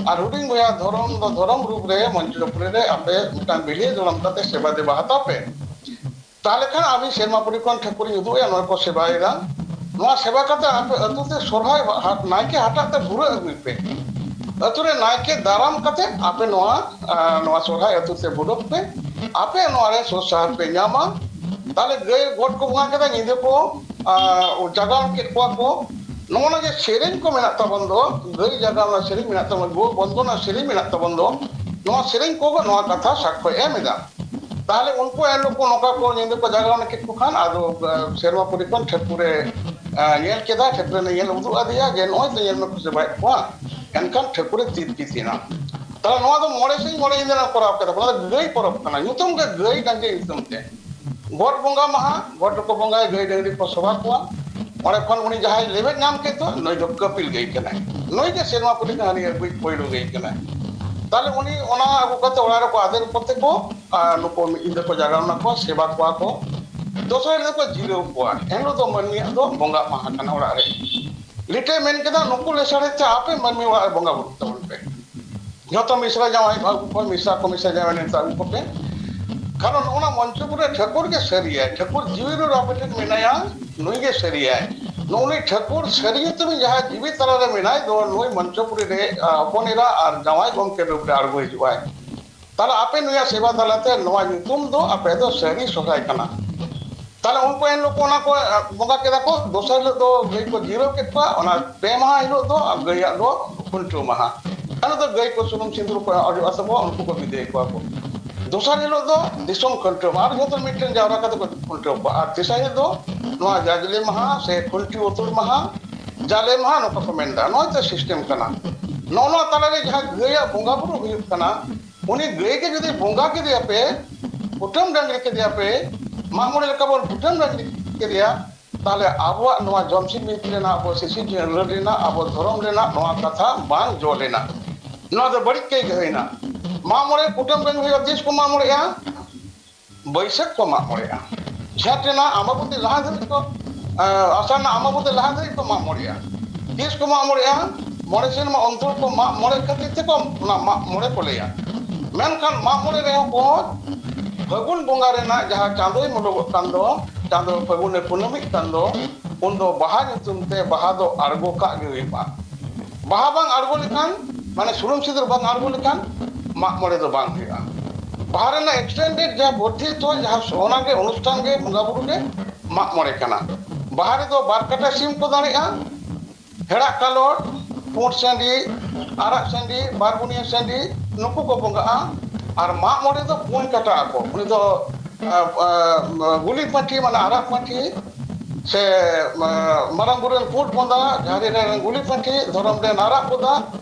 ᱟᱨ ᱦᱩᱰᱤᱧ ᱵᱚᱭᱦᱟ ᱫᱷᱚᱨᱚᱢ ᱫᱚ ᱫᱷᱚᱨᱚᱢ ᱨᱩᱯ ᱨᱮ ᱢᱚᱧᱪᱚᱯᱩᱨᱤ ᱨᱮ ᱟᱯᱮ ᱢᱤᱫᱴᱟᱝ ᱵᱤᱞᱤᱭᱟᱹ ᱡᱚᱲᱟᱢ ᱠᱟᱛᱮ ᱥᱮᱵᱟ ᱫᱮᱵᱟ ᱦᱟᱛᱟᱣ ᱯᱮ᱾ ᱛᱟᱦᱞᱮ ᱠᱷᱟᱱ ᱟᱵᱤᱱ ᱥᱮᱨᱢᱟ ᱯᱩᱨᱤ ᱠᱷᱚᱱ ᱴᱷᱟᱹᱠᱩᱨᱤᱧ ᱩᱫᱩᱜ ᱮᱭᱟ, ᱱᱚᱣᱟ ᱠᱚ ᱥᱮᱵᱟᱭᱮᱫᱟ᱾ ᱱᱚᱣᱟ ᱥᱮᱵᱟ ᱠᱟᱛᱮ ᱟᱯᱮ ᱟᱹᱛᱩ ᱛᱮ ᱥᱚᱨᱦᱟᱭ ᱦᱟᱴ, ᱱᱟᱭᱠᱮ ᱦᱟᱴᱟᱜ ᱛᱮ ᱵᱷᱩᱨᱟᱹ ᱟᱹᱜᱩᱭ ᱯᱮ᱾ ᱟᱹᱛᱩ ᱨᱮ ᱱᱟᱭᱠᱮ ᱫᱟᱨᱟᱢ ᱠᱟᱛᱮ ᱟᱯᱮ ᱱᱚᱣᱟ, ᱟᱸ, ᱱᱚᱣᱟ ᱥᱚᱨᱦᱟᱭ ᱟᱹᱛᱩ ᱛᱮ ᱵᱷᱩᱨᱟᱹᱜ ᱯᱮ᱾ ᱟᱯᱮ ᱱᱚᱣᱟ ᱨᱮ ᱥᱩᱠ ᱥᱟᱦᱟᱨ ᱯᱮ ᱧᱟᱢᱟ᱾ ᱛᱟᱦᱞᱮ ᱜᱟᱹᱭ ᱜᱚᱴ ᱠᱚ ᱵᱚᱸᱜᱟ ᱠᱮᱫᱟ, ᱧᱤᱫᱟᱹ ᱠᱚ, ᱟᱸ, ᱡᱟᱜᱟᱣ ᱠᱮᱫ ᱠᱚᱣᱟ ᱠᱚ᱾ ᱱᱚᱜᱼᱚ ᱱᱚᱣᱟ ᱡᱮ ᱥᱮᱨᱮᱧ ᱠᱚ ᱢᱮᱱᱟᱜ ᱛᱟᱵᱚᱱ ᱫᱚ, ᱜᱟᱹᱭ ᱡᱟᱜᱟᱣ ᱨᱮᱱᱟᱜ ᱥᱮᱨᱮᱧ ᱢᱮᱱᱟᱜ ᱛᱟᱵᱚᱱ, ᱜᱳ ᱵᱚᱱᱫᱚᱱᱟ ᱥᱮᱨᱮᱧ ᱢᱮᱱᱟᱜ ᱛᱟᱵᱚᱱ ᱫᱚ, ᱱᱚᱣᱟ ᱥᱮᱨᱮᱧ ᱠᱚ ᱱᱚᱣᱟ ᱠᱟᱛᱷᱟ ᱥᱟᱠᱷᱭ ᱮᱢ ᱮᱫᱟ᱾ ᱛᱟᱦᱞᱮ ᱩᱱᱠᱩ ᱮᱱᱦᱤᱞᱳᱜ ᱠᱚ ᱱᱚᱝᱠᱟ ᱠᱚ ᱧᱤᱫᱟᱹ ᱠᱚ ᱡᱟᱜᱟᱣ ᱠᱮᱫ ᱠᱚ ᱠᱷᱟᱱ, ᱟᱫᱚ, ᱟ, ᱥᱮᱨᱢᱟ ᱯᱩᱨᱤ ᱠᱷᱚᱱ ᱴᱷᱟᱹᱠᱩᱨᱮ, ᱟ, ᱧᱮᱞ ᱠᱮᱫᱟ, ᱴᱷᱟᱹᱠᱩᱨᱮ ᱧᱮᱞ ᱩᱫᱩᱜ ᱟᱫᱮᱭᱟ ᱡᱮ ᱱᱚᱜᱼᱚᱭ ᱛᱚ ᱧᱮᱞ ᱢᱮ ᱠᱚ ᱥᱮᱵᱟᱭᱮᱫ ᱠᱚᱣᱟ, ᱮᱱᱠᱷᱟᱱ ᱴᱷᱟᱹᱠᱩᱨᱮ ᱛᱤᱨᱯᱤᱛ ᱮᱱᱟ᱾ ᱛᱟᱦᱞᱮ ᱱᱚᱣᱟ ᱫᱚ ᱢᱚᱬᱮ ᱥᱤᱧ ᱢᱚᱬᱮ ᱧᱤᱫᱟᱹ ᱨᱮᱱᱟᱜ ᱠᱚᱨᱟᱣ ᱠᱮᱫᱟ ᱠᱚ, ᱚᱱᱟ ᱫᱚ ᱜᱟᱹᱭ ᱯᱚᱨᱚᱵᱽ ᱠᱟᱱᱟ, ᱧᱩᱛᱩᱢ ᱜᱮ ᱜᱟᱹᱭ ᱰᱟᱝᱨᱤ ᱧᱩᱛᱩᱢ ᱛᱮ᱾ ᱜᱚᱴ ᱵᱚᱸᱜᱟ ᱢᱟᱦᱟ, ᱜᱚᱴ ᱨᱮᱠᱚ ᱵᱚᱸᱜᱟᱭᱟ, ᱜᱟᱹᱭ ᱰᱟᱹᱝᱨᱤ ᱠᱚ ᱥᱮᱵᱟ ᱠᱚᱣᱟ᱾ ᱚᱸᱰᱮ ᱠᱷᱚᱱ ᱩᱱᱤ ᱡᱟᱦᱟᱸᱭ ᱞᱮᱵᱮᱫ ᱧᱟᱢ ᱠᱮᱫ ᱫᱚ, ᱱᱩᱭ ᱫᱚ ᱠᱟᱹᱯᱤᱞ ᱜᱟᱹᱭ ᱠᱟᱱᱟᱭ, ᱱᱩᱭ ᱜᱮ ᱥᱮᱨᱢᱟ ᱯᱩᱨᱤ ᱠᱷᱚᱱ ᱦᱟᱹᱱᱤ ᱟᱹᱜᱩᱭ ᱯᱳᱭᱞᱳ ᱜᱟᱹᱭ ᱠᱟᱱᱟᱭ᱾ ᱛᱟᱦᱞᱮ ᱩᱱᱤ ᱚᱱᱟ ᱟᱹᱜᱩ ᱠᱟᱛᱮ ᱚᱲᱟᱜ ᱨᱮᱠᱚ ᱟᱫᱮᱨ ᱠᱚᱛᱮ ᱠᱚ, ᱟᱨ ᱱᱩᱠᱩ ᱢᱤᱫ ᱧᱤᱫᱟᱹ ᱠᱚ ᱡᱟᱜᱟᱣ ᱱᱟᱠᱚ, ᱥᱮᱵᱟ ᱠᱚᱣᱟ ᱠᱚ᱾ ᱫᱚᱥᱟᱨ ᱦᱤᱞᱳᱜ ᱠᱚ ᱡᱤᱨᱟᱹᱣ ᱠᱚᱣᱟ, ᱮᱱᱦᱤᱞᱳᱜ ᱫᱚ ᱢᱟᱹᱱᱢᱤᱭᱟᱜ ᱫᱚ ᱵᱚᱸᱜᱟ ᱢᱟᱦᱟ ᱠᱟᱱᱟ ᱚᱲᱟᱜ ᱨᱮ᱾ ᱞᱤᱴᱟᱹᱭ ᱢᱮᱱ ᱠᱮᱫᱟ, ᱱᱩᱠᱩ ᱞᱮᱥᱟᱲᱦᱮᱫ ᱛᱮ ᱟᱯᱮ ᱢᱟᱹᱱᱢᱤ ᱚᱲᱟᱜ ᱨᱮ ᱵᱚᱸᱜᱟ ᱵᱩᱨᱩ ᱛᱟᱵᱚᱱ ᱯᱮ᱾ ᱡᱷᱚᱛᱚ ᱢᱤᱥᱨᱟ ᱡᱟᱶᱟᱭ ᱟᱹᱜᱩ ᱠᱚ, ᱢᱤᱥᱨᱟ ᱠᱚ ᱢᱤᱥᱨᱟ ᱡᱟᱶᱟᱭ ᱱᱮᱣᱛᱟ ᱟᱹᱜᱩ ᱠᱚᱯᱮ᱾ ᱠᱟᱨᱚᱱ ᱚᱱᱟ ᱢᱚᱧᱪᱚᱯᱩᱨ ᱨᱮ ᱴᱷᱟᱹᱠᱩᱨ ᱜᱮ ᱥᱟᱹᱨᱤᱭᱟᱭ, ᱴᱷᱟᱹᱠᱩᱨ ᱡᱤᱣᱤ ᱨᱩᱯ ᱟᱯᱮ ᱴᱷᱮᱱ ᱢᱮᱱᱟᱭᱟ, ᱱᱩᱭ ᱜᱮ ᱥᱟᱹᱨᱤᱭᱟᱭ᱾ ᱱᱩᱜᱼᱩ ᱱᱩᱭ ᱴᱷᱟᱹᱠᱩᱨ ᱥᱟᱹᱨᱤ ᱧᱩᱛᱩᱢᱤᱡ ᱡᱟᱦᱟᱸᱭ ᱡᱤᱣᱤ ᱛᱟᱞᱟ ᱨᱮ ᱢᱮᱱᱟᱭ ᱫᱚ, ᱱᱩᱭ ᱢᱚᱧᱪᱚᱯᱩᱨᱤ ᱨᱮ, ᱟ, ᱦᱚᱯᱚᱱ ᱮᱨᱟ ᱟᱨ ᱡᱟᱶᱟᱭ ᱜᱚᱢᱠᱮ ᱨᱩᱯ ᱨᱮ ᱟᱬᱜᱚ ᱦᱤᱡᱩᱜᱼᱟᱭ᱾ ᱛᱟᱦᱞᱮ ᱟᱯᱮ ᱱᱩᱭᱟᱜ ᱥᱮᱵᱟ ᱛᱟᱞᱟᱛᱮ ᱱᱚᱣᱟ ᱧᱩᱛᱩᱢ ᱫᱚ ᱟᱯᱮ ᱫᱚ ᱥᱟᱹᱨᱤ ᱥᱚᱦᱨᱟᱭ ᱠᱟᱱᱟ᱾ ᱛᱟᱦᱞᱮ ᱩᱱᱠᱩ ᱮᱱ ᱦᱤᱞᱳᱜ ᱠᱚ ᱚᱱᱟ ᱠᱚ, ᱟ, ᱵᱚᱸᱜᱟ ᱠᱮᱫᱟ ᱠᱚ, ᱫᱚᱥᱟᱨ ᱦᱤᱞᱳᱜ ᱫᱚ ᱜᱟᱹᱭ ᱠᱚ ᱡᱤᱨᱟᱹᱣ ᱠᱮᱫ ᱠᱚᱣᱟ, ᱚᱱᱟ ᱯᱮ ᱢᱟᱦᱟ ᱦᱤᱞᱳᱜ ᱫᱚ ᱜᱟᱹᱭᱟᱜ ᱫᱚ ᱠᱷᱩᱱᱴᱟᱹᱣ ᱢᱟᱦᱟ᱾ ᱮᱱ ᱦᱤᱞᱳᱜ ᱫᱚ ᱜᱟᱹᱭ ᱠᱚ ᱥᱩᱱᱩᱢ ᱥᱤᱸᱫᱩᱨ ᱠᱚ ᱚᱡᱚᱜ ᱟᱥᱮ ᱠᱚ, ᱩᱱᱠᱩ ᱠᱚ ᱵᱤᱫᱟᱹᱭ ᱠᱚᱣᱟ ᱠᱚ᱾ ᱫᱚᱥᱟᱨ ᱦᱤᱞᱳᱜ ᱫᱚ ᱫᱤᱥᱚᱢ ᱠᱷᱩᱱᱴᱟᱹᱣ ᱢᱟᱦᱟ, ᱟᱨ ᱡᱚᱛᱚ ᱢᱤᱫᱴᱮᱱ ᱡᱟᱣᱨᱟ ᱠᱟᱛᱮ ᱠᱚ ᱠᱷᱩᱱᱴᱟᱹᱣ ᱠᱚᱣᱟ᱾ ᱟᱨ ᱛᱮᱥᱟᱨ ᱦᱤᱞᱳᱜ ᱫᱚ ᱱᱚᱣᱟ ᱡᱟᱡᱽᱞᱮ ᱢᱟᱦᱟ ᱥᱮ ᱠᱷᱩᱱᱴᱤ ᱩᱛᱩᱲ ᱢᱟᱦᱟ, ᱡᱟᱞᱮ ᱢᱟᱦᱟ ᱱᱚᱝᱠᱟ ᱠᱚ ᱢᱮᱱᱫᱟ᱾ ᱱᱚᱣᱟ ᱫᱚ ᱥᱤᱥᱴᱮᱢ ᱠᱟᱱᱟ᱾ ᱱᱚᱜᱼᱚ ᱱᱚᱣᱟ ᱛᱟᱞᱟᱨᱮ ᱡᱟᱦᱟᱸ ᱜᱟᱹᱭᱟᱜ ᱵᱚᱸᱜᱟ ᱵᱩᱨᱩ ᱦᱩᱭᱩᱜ ᱠᱟᱱᱟ, ᱩᱱᱤ ᱜᱟᱹᱭ ᱜᱮ ᱡᱩᱫᱤ ᱵᱚᱸᱜᱟ ᱠᱮᱫᱮᱭᱟᱯᱮ, ᱠᱩᱴᱟᱹᱢ ᱰᱟᱝᱨᱤ ᱠᱮᱫᱮᱭᱟᱯᱮ, ᱢᱟᱜ ᱢᱚᱬᱮ ᱞᱮᱠᱟ ᱵᱚᱱ ᱠᱩᱴᱟᱹᱢ ᱰᱟᱝᱨᱤ ᱠᱮᱫᱮᱭᱟ, ᱛᱟᱦᱞᱮ ᱟᱵᱚᱣᱟᱜ ᱱᱚᱣᱟ ᱡᱚᱢᱥᱤᱢ ᱵᱤᱱᱛᱤ ᱨᱮᱱᱟᱜ, ᱟᱵᱚ ᱥᱤᱥᱤᱨ ᱡᱟᱹᱨᱩᱲ ᱨᱮᱱᱟᱜ, ᱟᱵᱚ ᱫᱷᱚᱨᱚᱢ ᱨᱮᱱᱟᱜ ᱱᱚᱣᱟ ᱠᱟᱛᱷᱟ ᱵᱟᱝ ᱡᱚ ᱞᱮᱱᱟ᱾ ᱱᱚᱣᱟ ᱫᱚ ᱵᱟᱹᱲᱤᱡ ᱠᱟᱹᱭ ᱜᱮ ᱦᱩᱭᱱᱟ᱾ ᱢᱟᱜ ᱢᱚᱬᱮ ᱠᱩᱴᱟᱹᱢ ᱰᱟᱝᱨᱤ ᱦᱩᱭᱩᱜᱼᱟ, ᱛᱤᱥ ᱠᱚ ᱢᱟᱜ ᱢᱚᱬᱮᱜᱼᱟ? ᱵᱟᱹᱭᱥᱟᱹᱠᱷ ᱠᱚ ᱢᱟᱜ ᱢᱚᱬᱮᱜᱼᱟ᱾ ᱡᱷᱮᱸᱴ ᱨᱮᱱᱟᱜ ᱟᱢᱵᱟᱵᱚᱛᱤ ᱞᱟᱦᱟ ᱫᱷᱟᱹᱵᱤᱡ ᱠᱚ, ᱮ, ᱟᱥᱟᱲ ᱨᱮᱱᱟᱜ ᱟᱢᱵᱟᱵᱚᱛᱤ ᱞᱟᱦᱟ ᱫᱷᱟᱹᱵᱤᱡ ᱠᱚ ᱢᱟᱜ ᱢᱚᱬᱮᱜᱼᱟ᱾ ᱛᱤᱥ ᱠᱚ ᱢᱟᱜ ᱢᱚᱬᱮᱜᱼᱟ? ᱢᱚᱬᱮ ᱥᱮᱨᱢᱟ ᱚᱱᱛᱚᱨ ᱠᱚ ᱢᱟᱜ ᱢᱚᱬᱮ ᱠᱷᱟᱹᱛᱤᱨ ᱛᱮᱠᱚ ᱚᱱᱟ ᱢᱟᱜ ᱢᱚᱬᱮ ᱠᱚ ᱞᱟᱹᱭᱟ᱾ ᱢᱮᱱᱠᱷᱟᱱ ᱢᱟᱜ ᱢᱚᱬᱮ ᱨᱮᱦᱚᱸ ᱠᱚ ᱯᱷᱟᱹᱜᱩᱱ ᱵᱚᱸᱜᱟ ᱨᱮᱱᱟᱜ ᱡᱟᱦᱟᱸ ᱪᱟᱸᱫᱳᱭ ᱢᱩᱞᱩᱜᱚᱜ ᱠᱟᱱ ᱫᱚ, ᱪᱟᱸᱫᱳ ᱯᱷᱟᱹᱜᱩᱱᱮ ᱠᱩᱱᱟᱹᱢᱤᱜ ᱠᱟᱱ ᱫᱚ, ᱩᱱᱫᱚ ᱵᱟᱦᱟ ᱧᱩᱛᱩᱢ ᱛᱮ ᱵᱟᱦᱟ ᱫᱚ ᱟᱬᱜᱚ ᱠᱟᱜ ᱜᱮ ᱦᱩᱭᱩᱜᱼᱟ᱾ ᱵᱟᱦᱟ ᱵᱟᱝ ᱟᱬᱜᱚ ᱞᱮᱠᱷᱟᱱ, ᱢᱟᱱᱮ ᱥᱩᱱᱩᱢ ᱥᱤᱸᱫᱩᱨ ᱵᱟᱝ ᱟᱬᱜᱚ ᱞᱮᱠᱷᱟᱱ ᱢᱟᱜ ᱢᱚᱬᱮ ᱫᱚ ᱵᱟᱝ ᱦᱩᱭᱩᱜᱼᱟ᱾ ᱵᱟᱦᱟ ᱨᱮᱱᱟᱜ extended ᱡᱟᱦᱟᱸ ᱵᱚᱨᱫᱷᱤᱛᱚ, ᱡᱟᱦᱟᱸ ᱚᱱᱟ ᱜᱮ ᱚᱱᱩᱥᱴᱷᱟᱱ ᱜᱮ ᱵᱚᱸᱜᱟ ᱵᱩᱨᱩ ᱜᱮ ᱢᱟᱜ ᱢᱚᱬᱮ ᱠᱟᱱᱟ᱾ ᱵᱟᱦᱟ ᱨᱮᱫᱚ ᱵᱟᱨ ᱠᱟᱴᱟ ᱥᱤᱢ ᱠᱚ ᱫᱟᱲᱮᱜᱼᱟ, ᱦᱮᱲᱟᱜ ᱠᱟᱞᱚᱴ, ᱯᱩᱸᱰ ᱥᱟᱺᱰᱤ, ᱟᱨᱟᱜ ᱥᱟᱺᱰᱤ, ᱵᱟᱨ ᱜᱩᱱᱤᱭᱟᱹ ᱥᱟᱺᱰᱤ, ᱱᱩᱠᱩ ᱠᱚ ᱵᱚᱸᱜᱟᱜᱼᱟ᱾ ᱟᱨ ᱢᱟᱜ ᱢᱚᱬᱮ ᱫᱚ ᱯᱩᱱ ᱠᱟᱴᱟ ᱟᱠᱚ᱾ ᱩᱱᱤ ᱫᱚ, ᱟ, ᱟ, ᱜᱩᱞᱤ ᱯᱟᱹᱴᱷᱤ, ᱢᱟᱱᱮ ᱟᱨᱟᱜ ᱯᱟᱹᱴᱷᱤ, ᱥᱮ, ᱟ, ᱢᱟᱨᱟᱝ ᱵᱩᱨᱩ ᱨᱮᱱ ᱯᱩᱸᱰ ᱵᱚᱸᱫᱟ, ᱡᱟᱦᱮᱨ ᱨᱮᱱ ᱜᱩᱞᱤ ᱯᱟᱹᱴᱷᱤ, ᱫᱷᱚᱨᱚᱢ ᱨᱮᱱ ᱟᱨᱟᱜ ᱵᱚᱸᱫᱟ,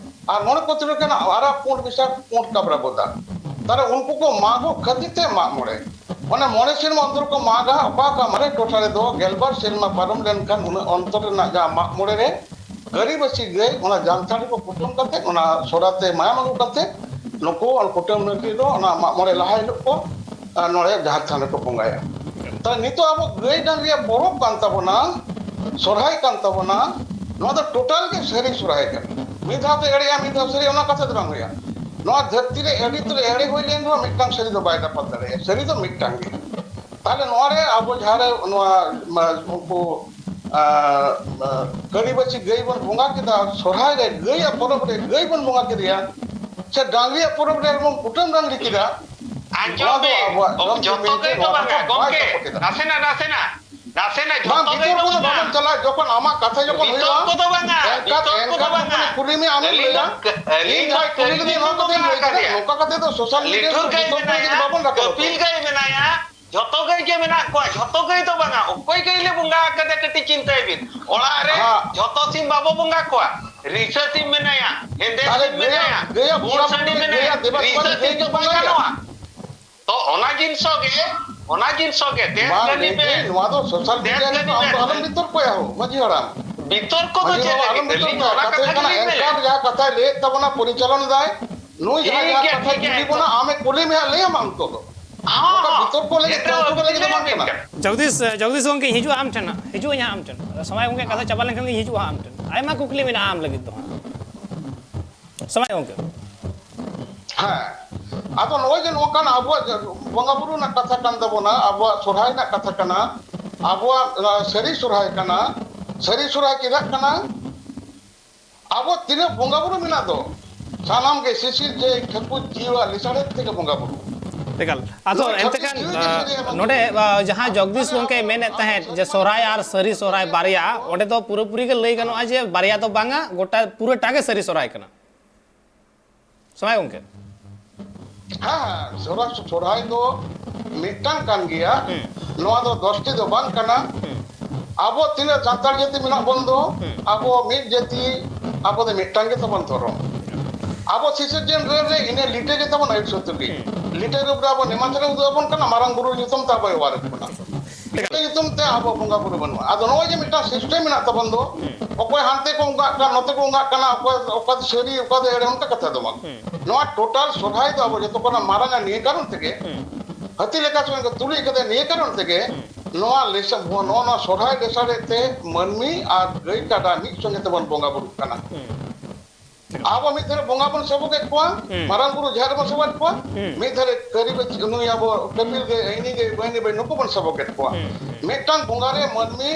ᱟᱨ ᱢᱚᱬᱮ ᱠᱚ ᱛᱩᱨᱩᱭ ᱠᱟᱱᱟ ᱟᱨᱟᱜ ᱯᱩᱸᱰ ᱢᱮᱥᱟ ᱯᱩᱸᱰ ᱠᱟᱵᱨᱟ ᱵᱚᱸᱫᱟ᱾ ᱛᱟᱦᱞᱮ ᱩᱱᱠᱩ ᱠᱚ ᱢᱟᱜᱚᱜ ᱠᱷᱟᱹᱛᱤᱨ ᱛᱮ ᱢᱟᱜ ᱢᱚᱬᱮ᱾ ᱚᱱᱟ ᱢᱚᱬᱮ ᱥᱮᱨᱢᱟ ᱚᱱᱛᱚᱨ ᱠᱚ ᱢᱟᱜᱟ, ᱚᱠᱟ ᱚᱠᱟ ᱢᱟᱨᱮ ᱴᱚᱴᱷᱟ ᱨᱮᱫᱚ ᱜᱮᱞᱵᱟᱨ ᱥᱮᱨᱢᱟ ᱯᱟᱨᱚᱢ ᱞᱮᱱᱠᱷᱟᱱ ᱩᱱᱟᱹᱜ ᱚᱱᱛᱚᱨ ᱨᱮᱱᱟᱜ ᱡᱟᱦᱟᱸ ᱢᱟᱜ ᱢᱚᱬᱮ ᱨᱮ ᱜᱟᱹᱨᱤᱵᱟᱹᱥᱤ ᱜᱟᱹᱭ ᱚᱱᱟ ᱡᱟᱱᱛᱷᱟᱲ ᱨᱮᱠᱚ ᱠᱩᱴᱟᱹᱢ ᱠᱟᱛᱮ, ᱚᱱᱟ ᱥᱚᱨᱟ ᱛᱮ ᱢᱟᱭᱟᱢ ᱟᱹᱜᱩ ᱠᱟᱛᱮ, ᱱᱩᱠᱩ ᱠᱩᱴᱟᱹᱢ ᱱᱟᱹᱠᱤ ᱫᱚ ᱚᱱᱟ ᱢᱟᱜ ᱢᱚᱬᱮ ᱞᱟᱦᱟ ᱦᱤᱞᱳᱜ ᱠᱚ, ᱟᱨ, ᱱᱚᱰᱮ ᱡᱟᱦᱮᱨ ᱛᱷᱟᱱ ᱨᱮᱠᱚ ᱵᱚᱸᱜᱟᱭᱟ᱾ ᱛᱟᱦᱞᱮ ᱱᱤᱛᱚᱜ ᱟᱵᱚ ᱜᱟᱹᱭ ᱰᱟᱝᱨᱤᱭᱟᱜ ᱯᱚᱨᱚᱵᱽ ᱠᱟᱱ ᱛᱟᱵᱚᱱᱟ, ᱥᱚᱨᱦᱟᱭ ᱠᱟᱱ ᱛᱟᱵᱚᱱᱟ, ᱱᱚᱣᱟ ᱫᱚ total ᱜᱮ ᱥᱟᱹᱨᱤ ᱥᱚᱨᱦᱟᱭ ᱠᱟᱱᱟ᱾ ᱢᱤᱫ ᱫᱷᱟᱣ ᱛᱮ ᱮᱲᱮᱭᱟ, ᱢᱤᱫ ᱫᱷᱟᱣ ᱥᱟᱹᱨᱤ, ᱚᱱᱟ ᱠᱟᱛᱷᱟ ᱫᱚ ᱵᱟᱝ ᱦᱩᱭᱩᱜᱼᱟ᱾ ᱱᱚᱣᱟ ᱫᱷᱟᱹᱨᱛᱤ ᱨᱮ ᱟᱹᱰᱤ ᱩᱛᱟᱹᱨ ᱮᱲᱮ ᱦᱩᱭ ᱞᱮᱱ ᱨᱮᱦᱚᱸ ᱢᱤᱫᱴᱟᱝ ᱥᱟᱹᱨᱤ ᱫᱚ ᱵᱟᱭ ᱫᱟᱯᱟᱞ ᱫᱟᱲᱮᱭᱟᱜᱼᱟ᱾ ᱥᱟᱹᱨᱤ ᱫᱚ ᱢᱤᱫᱴᱟᱝ ᱜᱮ᱾ ᱛᱟᱦᱞᱮ ᱱᱚᱣᱟ ᱨᱮ ᱟᱵᱚ ᱡᱟᱦᱟᱸ ᱨᱮ ᱱᱚᱣᱟ, ᱢᱟ, ᱩᱱᱠᱩ, ᱟ, ᱟ, ᱠᱟᱹᱨᱤᱵᱟᱹᱪᱤ ᱜᱟᱹᱭ ᱵᱚᱱ ᱵᱚᱸᱜᱟ ᱠᱮᱫᱟ, ᱥᱚᱨᱦᱟᱭ ᱨᱮ ᱜᱟᱹᱭᱟᱜ ᱯᱚᱨᱚᱵᱽ ᱨᱮ ᱜᱟᱹᱭ ᱵᱚᱱ ᱵᱚᱸᱜᱟ ᱠᱮᱫᱮᱭᱟ, ᱥᱮ ᱰᱟᱝᱨᱤᱭᱟᱜ ᱯᱚᱨᱚᱵᱽ ᱨᱮ ᱵᱚᱱ ᱠᱩᱴᱟᱹᱢ ᱰᱟᱝᱨᱤ ᱠᱮᱫᱟ, ᱟᱸᱡᱚᱢ ᱱᱚᱣᱟ ᱫᱚ ᱵᱤᱱ, ᱟᱵᱚᱣᱟᱜ ᱡᱚᱢ ᱡᱚᱛᱚ ᱡᱤᱣᱤ ᱜᱟᱹᱭ ᱫᱚ ᱱᱚᱣᱟ ᱵᱟᱝᱟ, ᱠᱟᱛᱷᱟ ᱵᱟᱭ ᱜᱚᱢᱠᱮ, support ᱮᱫᱟ᱾ ᱱᱟᱥᱮᱱᱟᱜ, ᱱᱟᱥᱮᱱᱟᱜ, ᱱᱟᱥᱮᱱᱟᱜ ᱵᱟᱝ, ᱡᱚᱛᱚ ᱜᱟᱹᱭ ᱵᱤᱛᱚᱨᱠᱚ ᱫᱚ ᱫᱚ ᱵᱟᱵᱚᱱ ᱵᱟᱝᱟ᱾ ᱪᱟᱞᱟᱜᱼᱟ᱾ ᱡᱚᱠᱷᱚᱱ ᱟᱢᱟᱜ ᱠᱟᱛᱷᱟ ᱡᱚᱠᱷᱚᱱ ᱦᱩᱭᱩᱜᱼᱟ, ᱵᱤᱛᱚᱨᱠᱚ ᱫᱚ ᱵᱟᱝᱟ, ᱮᱱᱠᱷᱟᱱ, ᱵᱤᱛᱚᱨᱠᱚ ᱫᱚ ᱮᱱᱠᱷᱟᱱ ᱵᱟᱝᱟ᱾ ᱡᱚᱠᱷᱚᱱ ᱠᱩᱞᱤ ᱢᱮᱭᱟ, ᱟᱢᱮᱢ ᱟᱹᱞᱤᱧ ᱞᱟᱹᱭᱟ, ᱫᱚ, ᱟᱹᱞᱤᱧ ᱤᱧ ᱫᱚ ᱡᱟᱦᱟᱸᱭ ᱠᱩᱞᱤ ᱠᱟᱹᱞᱤ ᱞᱮᱫᱮᱭᱟ, ᱫᱚ ᱱᱚᱣᱟ ᱵᱟᱝᱟ ᱠᱟᱛᱷᱟ ᱞᱟᱹᱭ ᱠᱟᱫᱮᱭᱟ᱾ ᱠᱮᱫᱟ, ᱱᱚᱝᱠᱟ ᱠᱟᱛᱮ ᱫᱚ social media ᱨᱮ ᱞᱤᱴᱷᱩᱨ ᱜᱟᱹᱭ ᱡᱚᱛᱚ ᱦᱚᱲ ᱡᱩᱫᱤ ᱢᱮᱱᱟᱭᱟ, ᱵᱟᱵᱚᱱ ᱨᱟᱠᱟᱵᱟ ᱛᱚ᱾ ᱠᱟᱹᱯᱤᱞ ᱜᱟᱹᱭ ᱢᱮᱱᱟᱭᱟ, ᱡᱚᱛᱚ ᱜᱟᱹᱭ ᱜᱮ ᱢᱮᱱᱟᱜ ᱠᱚᱣᱟ, ᱡᱚᱛᱚ ᱜᱟᱹᱭ ᱫᱚ ᱵᱟᱝᱟ, ᱚᱠᱚᱭ ᱜᱟᱹᱭ ᱞᱮ ᱵᱚᱸᱜᱟ ᱟᱠᱟᱫᱮ ᱠᱟᱹᱴᱤᱡ ᱪᱤᱱᱛᱟᱹᱭ ᱵᱤᱱ᱾ ᱚᱲᱟᱜ ᱨᱮ ᱦᱟᱸ᱾ ᱡᱚᱛᱚ ᱥᱤᱢ ᱵᱟᱵᱚ ᱵᱚᱸᱜᱟ ᱠᱚᱣᱟ, ᱨᱤᱥᱟᱹ ᱥᱤᱢ ᱢᱮᱱᱟᱭᱟ, ᱦᱮᱸᱫᱮ ᱛᱟᱦᱞᱮ ᱥᱤᱢ ᱜᱟᱹᱭᱟᱜ, ᱢᱮᱱᱟᱭᱟ, ᱜᱟᱹᱭᱟᱜ ᱯᱩᱸᱰ ᱵᱚᱸᱜᱟ ᱥᱟᱺᱰᱤ ᱵᱩᱨᱩ, ᱢᱮᱱᱟᱭᱟ, ᱜᱟᱹᱭᱟᱜ ᱫᱮᱵᱟ ᱥᱮᱵᱟ ᱨᱤᱥᱟᱹ ᱫᱚ ᱥᱤᱢ ᱜᱟᱹᱭ ᱫᱚ ᱜᱮ ᱵᱟᱭ ᱵᱚᱸᱜᱟᱭᱟ᱾ ᱜᱟᱱᱚᱜᱼᱟ᱾ ᱛᱚ ᱚᱱᱟ ᱡᱤᱱᱤᱥ ᱜᱮ, ᱚᱱᱟ ᱡᱤᱱᱤᱥ ᱜᱮ, ᱫᱮᱥ ᱵᱟᱝ, ᱠᱟᱹᱢᱤ ᱞᱟᱹᱭ ᱯᱮ, ᱫᱟᱹᱧ, ᱱᱚᱣᱟ ᱫᱚ social ᱫᱮᱥ media ᱨᱮ ᱠᱟᱹᱢᱤ ᱟᱢ ᱫᱚ ᱯᱮ᱾ ᱟᱞᱚᱢ ᱵᱤᱛᱚᱨᱠᱚᱭᱟ ᱦᱳ, ᱢᱟᱹᱡᱷᱤ ᱦᱟᱲᱟᱢ᱾ ᱵᱤᱛᱚᱨᱠᱚ ᱫᱚ ᱢᱟᱹᱡᱷᱤ ᱪᱮᱫ ᱵᱟᱵᱟ, ᱞᱟᱹᱜᱤᱫ? ᱟᱞᱚᱢ ᱟᱹᱞᱤᱧ ᱵᱤᱛᱚᱨᱠᱚᱭᱟ᱾ ᱚᱱᱟ ᱠᱟᱛᱷᱟ ᱠᱟᱛᱷᱟ ᱦᱩᱭᱩᱜ ᱠᱟᱱᱟ, ᱜᱮᱞᱤᱧ ᱞᱟᱹᱭᱟ᱾ anchor ᱡᱟᱦᱟᱸ ᱠᱟᱛᱷᱟᱭ ᱞᱟᱹᱭᱮᱫ ᱛᱟᱵᱚᱱᱟ, ᱯᱚᱨᱤᱪᱟᱞᱚᱱ ᱮᱫᱟᱭ, ᱱᱩᱭ ᱡᱟᱦᱟᱸ ᱴᱷᱤᱠ ᱡᱟᱦᱟᱸ ᱜᱮᱭᱟ, ᱠᱟᱛᱷᱟᱭ ᱴᱷᱤᱠ ᱜᱮᱭᱟ, ᱠᱩᱞᱤ ᱵᱚᱱᱟ, ᱮᱠᱫᱚᱢ᱾ ᱟᱢᱮ ᱠᱩᱞᱤ ᱢᱮᱭᱟ, ᱞᱟᱹᱭ ᱟᱢᱟ ᱱᱤᱛᱚᱜ ᱫᱚ᱾ ᱦᱚᱸ, ᱱᱚᱝᱠᱟ ᱦᱚᱸ᱾ ᱵᱤᱛᱚᱨᱠᱚ ᱞᱟᱹᱜᱤᱫ, ᱮᱴᱟᱜ ᱛᱚᱨᱠᱚ ᱞᱟᱹᱜᱤᱫ ᱫᱚ ᱵᱟᱝ ᱠᱟᱱᱟ᱾ ᱡᱚᱜᱽᱫᱤᱥ, ᱡᱚᱜᱽᱫᱤᱥ ᱜᱚᱢᱠᱮ, ᱦᱤᱡᱩᱜᱼᱟ ᱟᱢ ᱴᱷᱮᱱ ᱦᱟᱸᱜ, ᱦᱤᱡᱩᱜ ᱟᱹᱧ ᱦᱟᱸᱜ ᱟᱢ ᱴᱷᱮᱱ᱾ ᱥᱚᱢᱚᱭ ᱜᱚᱢᱠᱮ ᱠᱟᱛᱷᱟ ᱪᱟᱵᱟ ᱞᱮᱱᱠᱷᱟᱱ ᱜᱤᱧ ᱦᱤᱡᱩᱜᱼᱟ ᱦᱟᱸᱜ ᱟᱢ ᱴᱷᱮᱱ᱾ ᱟᱭᱢᱟ ᱠᱩᱠᱞᱤ ᱢᱮᱱᱟᱜᱼᱟ ᱟᱢ ᱞᱟᱹᱜᱤᱫ ᱫᱚ ᱦᱟᱸᱜ᱾ ᱥᱚᱢᱟᱭ ᱜᱚᱝᱠᱮ᱾ ᱦᱮᱸ᱾ ᱟᱫᱚ ᱱᱚᱜᱼᱚᱭ ᱡᱮ ᱱᱚᱝᱠᱟᱱ ᱟᱵᱚᱣᱟᱜ ᱵᱚᱸᱜᱟ ᱵᱩᱨᱩ ᱨᱮᱱᱟᱜ ᱠᱟᱛᱷᱟ ᱠᱟᱱ ᱛᱟᱵᱚᱱᱟ, ᱟᱵᱚᱣᱟᱜ ᱥᱚᱨᱦᱟᱭ ᱨᱮᱱᱟᱜ ᱠᱟᱛᱷᱟ ᱠᱟᱱᱟ, ᱟᱵᱚᱣᱟᱜ ᱥᱟᱹᱨᱤ ᱥᱚᱨᱦᱟᱭ ᱠᱟᱱᱟ᱾ ᱥᱟᱹᱨᱤ ᱥᱚᱨᱦᱟᱭ ᱪᱮᱫᱟᱜ ᱠᱟᱱᱟ? ᱟᱵᱚ ᱛᱤᱱᱟᱹᱜ ᱵᱚᱸᱜᱟ ᱵᱩᱨᱩ ᱢᱮᱱᱟᱜ ᱫᱚ, ᱥᱟᱱᱟᱢ ᱜᱮ ᱥᱤᱥᱤᱨ ᱡᱟᱹᱭ ᱴᱷᱟᱹᱠᱩᱨ ᱡᱤᱣᱤᱣᱟᱜ ᱞᱮᱥᱟᱲᱦᱮᱫ ᱛᱮᱜᱮ ᱵᱚᱸᱜᱟ ᱵᱩᱨᱩ᱾ ᱮᱠᱟᱞ᱾ ᱟᱫᱚ ᱱᱚᱣᱟ ᱮᱱᱛᱮ ᱴᱷᱟᱹᱠᱩᱨ ᱠᱷᱟᱱ ᱡᱤᱣᱤ ᱟ, ᱞᱮᱥᱟᱲᱦᱮᱫ ᱮᱢ ᱱᱚᱰᱮ ᱟ, ᱡᱟᱦᱟᱸ ᱡᱚᱜᱽᱫᱤᱥ ᱜᱚᱢᱠᱮ ᱢᱮᱱᱮᱫ ᱛᱟᱦᱮᱸᱫ ᱡᱮ ᱥᱚᱨᱦᱟᱭ ᱟᱨ ᱥᱟᱹᱨᱤ ᱥᱚᱨᱦᱟᱭ ᱵᱟᱨᱭᱟ, ᱚᱸᱰᱮ ᱫᱚ ᱯᱩᱨᱟᱹᱯᱩᱨᱤ ᱜᱮ ᱞᱟᱹᱭ ᱜᱟᱱᱚᱜᱼᱟ ᱡᱮ ᱵᱟᱨᱭᱟ ᱫᱚ ᱵᱟᱝᱟ, ᱜᱚᱴᱟ ᱯᱩᱨᱟᱹᱴᱟ ᱜᱮ ᱥᱟᱹᱨᱤ ᱥᱚᱨᱦᱟᱭ ᱠᱟᱱᱟ᱾ ᱥᱚᱢᱟᱭ ᱜᱚᱢᱠᱮ᱾ ᱦᱮᱸ, ᱥᱚᱨᱦᱟᱭ, ᱥᱚᱨᱦᱟᱭ ᱫᱚ ᱢᱤᱫᱴᱟᱝ ᱠᱟᱱ ᱜᱮᱭᱟ᱾ ᱦᱩᱸ᱾ ᱱᱚᱣᱟ ᱫᱚ ᱫᱚᱥᱴᱤ ᱫᱚ ᱵᱟᱝ ᱠᱟᱱᱟ᱾ ᱦᱩᱸ᱾ ᱟᱵᱚ ᱛᱤᱱᱟᱹᱜ ᱥᱟᱱᱛᱟᱲ ᱡᱟᱹᱛᱤ ᱢᱮᱱᱟᱜ ᱵᱚᱱ ᱫᱚ, ᱦᱩᱸ᱾ ᱟᱵᱚ ᱢᱤᱫ ᱡᱟᱹᱛᱤ, ᱟᱵᱚ ᱫᱚ ᱢᱤᱫᱴᱟᱝ ᱜᱮ ᱛᱟᱵᱚᱱ ᱫᱷᱚᱨᱚᱢ᱾ ᱟᱵᱚ ᱥᱤᱥᱤᱨ ᱡᱟᱹᱭ ᱨᱮ ᱤᱱᱟᱹ ᱞᱤᱴᱟᱹ ᱜᱮ ᱛᱟᱵᱚᱱ ᱟᱹᱭᱩᱨ ᱥᱩᱛᱩᱜᱤ᱾ ᱦᱩᱸ᱾ ᱞᱤᱴᱟᱹ ᱨᱩᱯ ᱨᱮ ᱟᱵᱚ ᱱᱮᱢᱟᱪᱟᱨᱮ ᱩᱫᱩᱜ ᱟᱵᱚᱱ ᱠᱟᱱᱟ, ᱢᱟᱨᱟᱝ ᱵᱩᱨᱩ ᱧᱩᱛᱩᱢ ᱛᱮ ᱟᱵᱚᱭ ᱚᱣᱟᱨ ᱟᱵᱚᱱ ᱠᱟᱱᱟ᱾ ᱞᱤᱴᱟᱹ ᱧᱩᱛᱩᱢ ᱛᱮ ᱟᱵᱚ ᱵᱚᱸᱜᱟ ᱵᱩᱨᱩ ᱵᱟᱹᱱᱩᱜᱼᱟ᱾ ᱟᱫᱚ ᱱᱚᱜᱼᱚᱭ ᱡᱮ ᱢᱤᱫᱴᱟᱝ ᱥᱤᱥᱴᱮᱢ ᱢᱮᱱᱟᱜ ᱛᱟᱵᱚᱱ ᱫᱚ, ᱦᱩᱸ᱾ ᱚᱠᱚᱭ ᱦᱟᱱᱛᱮ ᱠᱚ ᱵᱚᱸᱜᱟᱜ ᱠᱟᱱ, ᱱᱚᱛᱮ ᱠᱚ ᱵᱚᱸᱜᱟᱜ ᱠᱟᱱᱟ, ᱚᱠᱚᱭ ᱚᱠᱟ ᱫᱚ ᱥᱟᱹᱨᱤ, ᱚᱠᱟ ᱫᱚ ᱮᱲᱮ, ᱚᱱᱠᱟ ᱠᱟᱛᱷᱟ ᱫᱚ ᱵᱟᱝ᱾ ᱦᱩᱸ᱾ ᱱᱚᱣᱟ ᱴᱳᱴᱟᱞ ᱥᱚᱨᱦᱟᱭ ᱫᱚ ᱟᱵᱚ ᱡᱚᱛᱚ ᱠᱷᱚᱱᱟᱜ ᱢᱟᱨᱟᱝᱟ ᱱᱤᱭᱟᱹ ᱠᱟᱨᱚᱱ ᱛᱮᱜᱮ, ᱦᱩᱸ᱾ ᱦᱟᱹᱛᱤ ᱞᱮᱠᱟ ᱥᱚᱸᱜᱮ ᱠᱚ ᱛᱩᱞᱩᱡ ᱠᱟᱫᱟ ᱱᱤᱭᱟᱹ ᱠᱟᱨᱚᱱ ᱛᱮᱜᱮ, ᱦᱩᱸ᱾ ᱱᱚᱣᱟ ᱞᱮᱥᱟ-, ᱱᱚᱣᱟ, ᱱᱚᱣᱟ ᱥᱚᱨᱦᱟᱭ ᱞᱮᱥᱟᱲᱦᱮᱫ ᱛᱮ ᱢᱟᱹᱱᱢᱤ ᱟᱨ ᱜᱟᱹᱭ ᱠᱟᱰᱟ ᱢᱤᱫ ᱥᱚᱸᱜᱮ ᱛᱮᱵᱚᱱ ᱵᱚᱸᱜᱟ ᱵᱩᱨᱩᱜ ᱠᱟᱱᱟ᱾ ᱦᱩᱸ᱾ ᱟᱵᱚ ᱢᱤᱫ ᱫᱷᱟᱨᱮ ᱵᱚᱸᱜᱟ ᱵᱚᱱ ᱥᱮᱵᱚᱠᱮᱫ ᱠᱚᱣᱟ, ᱦᱩᱸ᱾ ᱢᱟᱨᱟᱝ ᱵᱩᱨᱩ ᱡᱟᱦᱮᱨ ᱨᱮᱵᱚᱱ ᱥᱮᱵᱚᱠᱮᱫ ᱠᱚᱣᱟ, ᱦᱩᱸ᱾ ᱢᱤᱫ ᱫᱷᱟᱨᱮ ᱠᱟᱹᱨᱤ ᱵᱟᱹᱪ-, ᱱᱩᱭ ᱟᱵᱚ ᱠᱟᱹᱯᱤᱞ ᱜᱟᱹᱭ, ᱟᱹᱭᱱᱤ ᱜᱟᱹᱭ, ᱵᱟᱹᱭᱱᱤ ᱵᱟᱹᱭ ᱱᱩᱠᱩ ᱵᱚᱱ ᱥᱮᱵᱚᱠᱮᱫ ᱠᱚᱣᱟ᱾ ᱦᱩᱸ, ᱦᱩᱸ᱾ ᱢᱤᱫᱴᱟᱝ ᱵᱚᱸᱜᱟ ᱨᱮ ᱢᱟᱹᱱᱢᱤ